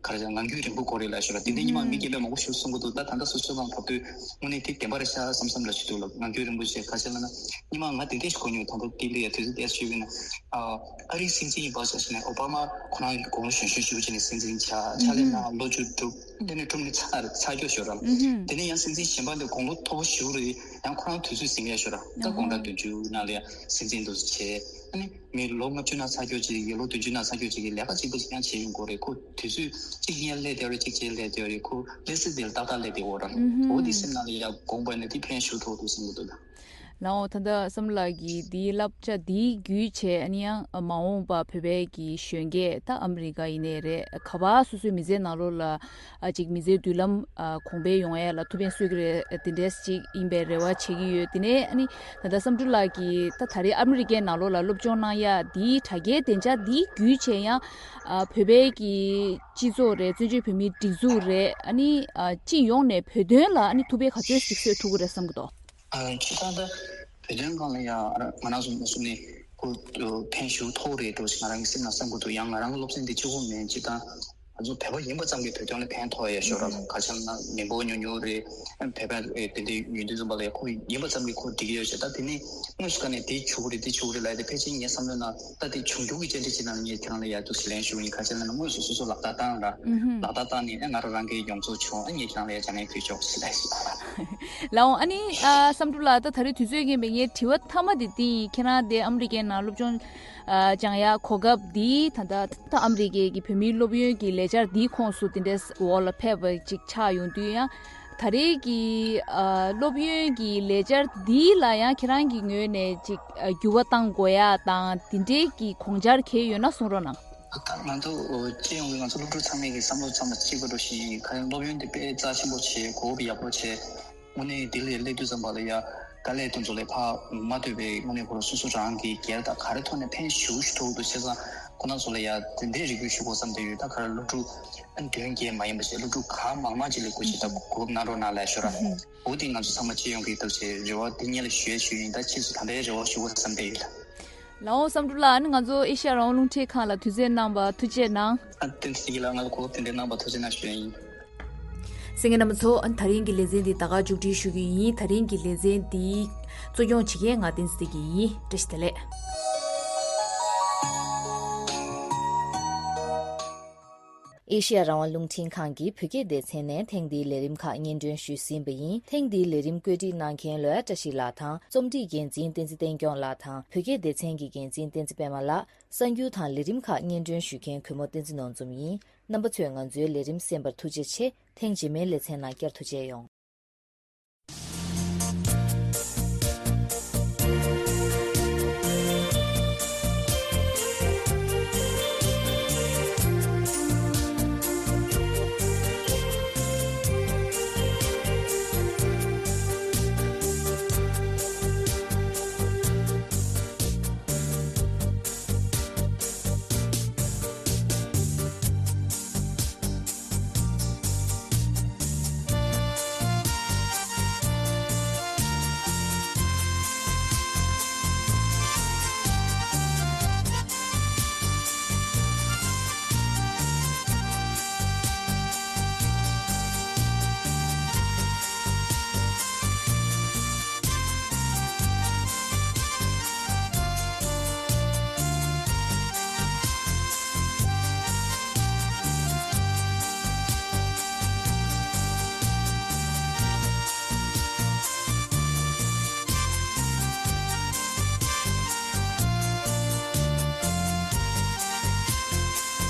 ག་རེ་ཟེར་ངང་རྒྱུད་རིང་པོ་དགོས་རེད་ལབ་ཤོད་ར། དེ་འདྲ་ཉི་མ་མི་རྒན་པས་མང་པོ་ཞིག་གསུང་གི་འདུག་ད་ད་ལྟ་སོ་སོ་ཚང་བབས་དུས་དངོས་གནས་དེ་བདེན་པ་རེད་ཤག་བསམ་བསམ་ལ་ཞིག་འདུག་ལ། ངང་རྒྱུད་རིང་པོ་ཞིག་ག་ཚོད་ལབ་ན་ཉི་མ་ང་དེ་འདྲ་ཞིག་གོ་མྱོང་། ད་ལྟ་ཏི་ལི་ཡ་དུས་ཚོད་ཏོག་ཙམ་ཞུས་པ་ཡིན་ན་ཨ་ཨ་རིའི་སྲིད་འཛིན་ཡིན་པ་ཆ་བཞག་ནས་ཨོ་བྷ་མ་ཁོ་རང་གི་དགུང་ལོ་གཞོན་གཞོན་ཞེ་པོ་བྱས་ནས་སྲིད་འཛིན་ཆགས། ཕྱག་ལས་གནང་ལོ་བཅུ་དྲུག་དེ་ནས་གྲུབ་ནས་ཚར་ཚར་འགྱོ་ཤོད་ར། དེ་ནས་ཡང་སྲིད་འཛིན་གཞན་པ་འདི་དགུང་ལོ་མཐོ་པོ་ཞེ་པོ་རེད། ཡང་ཁོ་རང་དུས་ཚོད་ཟིན་ཡ་ཤོད་ར། ད་དགུང་གྲངས་བདུན་ཅུ་ནང་ལ་ཡང་སྲིད་འཛིན་དུ་བྱས། ཨ་ནི་མི་ལོ་ལྔ་བཅུ་ནང་ཚར་འགྱོ་ཅིག་གིས་ལོ་བདུན་ཅུ་ནང་ཚར་འགྱོ་ཅིག་གིས་ལས་ཀ་གཅིག་པ་ཅིག་ཡང་བྱེད་ཡོང་གི་རེད། ཁོ་དུས་ཚོད་གཅིག་ཡར་སླེབས་བསྡད་རེད། གཅིག་རྗེས་སླེབས་བསྡད་རེད། ཁོ་སླེབས་ཚེ་དེ་ལ་ཏག་ཏག་སླེབས་བསྡད་ཡོད་ར། འོ་དེ་སེམས་ནང་ལ་ཡང་དགོངས་པ་ནས་དེ་ཕན་ཞུ་ཐུབ་འདུག་བསམ་གི་འདུག་ད། ལའོ། ད་ལྟ་བསམ་བློ་ལགས་ཀྱིས་འདིའི་བསླབ་བྱ་འདིའི་བརྒྱུད་བྱས་ཨ་ནི་ཡང་མ་འོངས་པ་བོད་པའི་གི་གཞོན་སྐྱེས་ད་ཨ་མི་རི་ཀ་ཡིན་ནའི་རེད། ག་པར་སོ་སོའི་མི་ཚེའི་ནང་ལོགས་ལ་ཨ་ཅིག་མི་ཚེའི་མདུན་ལམ་ཨ་གོང་འཕེལ་ཡོང་ཡ་ལ་ཐུགས་ཕན་གསོས་ཀྱི་རེད། དེ་འདྲས་ཅིག་ཡིན་པའི་རེ་བ་བྱེད་ཀྱི་ཡོད། དེ་ནས་ཨ་ནི་ད་ལྟ་བསམ་གྲུབ་ལགས་ཀྱིས་ད་ད་རེས་ཨ་མི་རི་ཀའི་ནང་ལོགས་ལ་སློབ་སྦྱོང་གནང་ཡ་འདིའི་དྲ་རྒྱའི་བདེ་འཇགས་འདིའི་བརྒྱུད་བྱས་ཡང་ཨ་བོད་པའི་གི་སྤྱི་ཚོགས་རེད། བཙན་བྱོལ་བོད་མིའི་སྒྲིག་འཛུགས་རེད། ཨ་ནི་ཨ་སྤྱི་ཡོངས་ནས་བོད་དོན་ལ་ཨ་ནི་ཐུགས་ཕན་ག་ཚོད་ཅིག་གསོས་ཐུབ་ཀྱི་རེད་བསམ་གྱི་འདུག་ཨ། སྤྱིར་བཏང་ད་བོད་དོན་སྒང་ལ་ཡང་ང་རང་ཚོ་མ་གསུངས་ནས་ཁོ་ཕན་ཞུ་ཐོག་རེད་འགྲོ་ཞིག་ང་རང་གི་སེམས་ནང་བསམ་གྱི་འདུག་ཡང་ང་རང་གི་སློབ་ཚན་འདི་གཅིག་པོ་མིན། སྤྱིར་བཏང་ང་ཚོ་བོད་པ་ཡིན་པ་ཙམ་གྱིས་བོད་དོན་ལ་ཕན་ཐོགས་ཡ་ཤོད་ར། ག་ཆ་ན་མི་འབོར་ཉུང་ཉུང་རེད། བོད་པ་དེ་འདྲ་ཡོད་དུས་ཙམ་པ་ལ་ཁོ་ཡིན་པ་ཙམ་གྱིས་ཁོ་འགྲིག་གི་ཡོད་ཤག་ད་དེ་ནས་དངོས་སུ་ཀ་ནས་དེ་བྱུག་རེད་དེ་བྱུག་རེད་ལབ་ཡ་དེ་ཕལ་ཆེར་ངའི་བསམ་བློའི་ནང་ད་དེ་བྱུང་རྒྱུ་གི་བཅར་འདྲི་བྱེད་ན་ངས་ཁྱེད་རང་ལ་ཡ་ཐུགས་རྗེ་ལན་ཞུ་ཡིན། ག་ཆ་ན་དངོས་སུ་སོ་སོ་ལག་བསྟར་བཏང་ར། ལག་བསྟར་བཏང་ནས་ཨ་ང་རང་རང་གི་ཡོངས་རྫོགས་བྱུང་ཨ་ངས་ཁྱེད་རང་ལ་ཡ་ཅང་ངས་ཕུལ་ཆོག་ཟེར་ལབ་ཤག་ལའོ། ཨ་ནི་ཨ་བསམ་གྲུབ་ལགས་ད་ད་རེས་དུས་ཚོད་རྐྱེན་པས་ངའི་དྲི་བ་མཐའ་མ་དེ་འདི་ཡིན། ཁྱེད་རང་དེ་ཨ་མི་རི་ཀའི་ནང་སློབ་སྦྱོང་ཨ་སྦྱང་ཡ་གོ་སྐབས་འདི་ད་ལྟ་ད་ཨ་མི་རི་ཀའི་གི་བོད་མིའི་སློབ་ཡོན་གྱི་ལས་འཆར་འདིའི་ཁོངས་སུ་དེ་འདྲའི་འོག་ལ་ཕེབས་པ་ཅིག་ཆགས་ཡོང་དུས་ཡང་ད་རེས་ཀྱི་ཨ་སློབ་ཡོན་གྱི་ལས་འཆར་འདི་ལ་ཡང་ཁྱེད་རང་གི་ངོས་ནས་ཅིག་ཨ་འགྱུར་བ་གཏང་དགོས་ཡ་དང་དེ་འདྲའི་གི་དགོངས་འཆར་གང་ཡོད་ན་གསུང་རོགས་གནང་། ད་ང་ཚོ་སྤྱི་ཡོངས་ཀྱི་ང་ཚོ་སློབ་ཕྲུག་ཚང་མའི་གི་བསམ་བློ་ཚང་མ་གཅིག་པ་འདྲ་ཞིག་ཡིན། ག་རེ་སློབ་ཡོན་དེ་དཔེ་རྩ་ཆེན་པོ་བྱས་གོ་བ་ཡག་པོ་བྱས། དངོས་གནས་དེ་ལས་སླེབས་དུས་ཙམ་པ་ལ་ཡ་དཀའ་ལས་དེ་ཚོ་ལས་ཕར་མ་ལྟོས་པའི་དངོས་གནས་ཁོ་རང་སོ་སོ་རང་གི་སྒེར་དང་ག་རེ་ཐོག་ནས་ཕན་ཞེ་པོ་ཞིག་ཐོགས་འདུག་བྱས་ཙང་ཁོ་རང་ཚོ་ལ་ཡ་དེ་འདྲའི་རེ་སྐུལ་ཞུ་དགོས་བསམ་བསྡད་ཡོད། ད་ག་རེ་སློབ་ཕྲུག་ཨ་མདུན་བསྐྱེད་མ་ཡིན་པ་བྱས་སློབ་ཕྲུག་གང་མང་མང་ཅིག་ལ་སྐུལ་ཞིག་ད་གོ་སྐབས་གནང་རོགས་གནང་ལབ་ཤོད་ར། འོ་དེ་ང་ཚོ་ཚང་མ་སྤྱི་ཡོངས་ཀྱི་ཐོག་ཆེད་རེ་བ་དེ་སྔོན་ལ་ཞུ་ཡ་ཞུས་ཡིན། ད་ཕྱིས་སུ་ད་ལྟའི་རེ་བ་ཞུ་དགོས་བསམ་བསྡད་ཡོད་ལ། ལའོ་བསམ་གྲུབ་ལགས། ཨ་ནི་ང་ཚོ་ཨེ་ཤ་ཡ་རང་དབང་རླུང་འཕྲིན་ཁང་ལ་དུས་ཚོད་གནང་བར་ཐུགས་རྗེ་གནང་། ཨ་བསྟན་འཛིན་ལགས་ང་ལ་གོ་སྐབས་དེ་འདྲ་གནང་བར་ཐུགས་རྗེ་གནང་ཞུ་ཡ་ཡིན། གསན་མཁན་རྣམ་པ་ཚོ། ཨ་ནི་ད་རིང་གི་ལེ་ཚན་འདི་ད་ག་མཇུག་སྒྲིལ་ཞུ་གི་ཡིན། ད་རིང་གི་ལེ་ཚན་འདི་གཙོ་སྐྱོང་བྱེད་མཁན་ང་བསྟན་འཛིན་བདེ་སྐྱིད་ཡིན། བཀྲ་ཤིས་བདེ་ལེགས། ཨེ་ཤེ་ཡ་རང་དབང་རླུང་འཕྲིན་ཁང་གི་བོད་སྐད་སྡེ་ཚན་ནས་ཐེངས་འདིའི་ལས་རིམ་ཁག་སྙན་སྒྲོན་ཞུས་ཟིན་པ་ཡིན། ཐེངས་འདིའི་ལས་རིམ་བཀོད་སྒྲིག་གནང་མཁན་ལོས་བཀྲ་ཤིས་ལགས་དང་། རྩོམ་སྒྲིག་འགན་འཛིན་བསྟན་འཛིན་བསྟན་སྐྱོང་ལགས་དང་། བོད་སྐད་སྡེ་ཚན་གྱི་འགན་འཛིན་བསྟན་འཛིན་པད་མ་ལགས། གསར་འགྱུར་དང་ལས་རིམ་ཁག་སྙན་སྒྲོན་ཞུ་མཁན་གུས་མོ་བསྟན་འཛིན་ནོར་འཛོམས་ཡིན། རྣམ་པ་ཚོས་ང་ཚོའི་ལས་རིམ་གསན་པར་ཐུགས་རྗེ་ཆེ། ཐེངས་རྗེས་མའི་ལེ་ཚན་ནང་བསྐྱར་དུ་མཇལ་ཡོང་།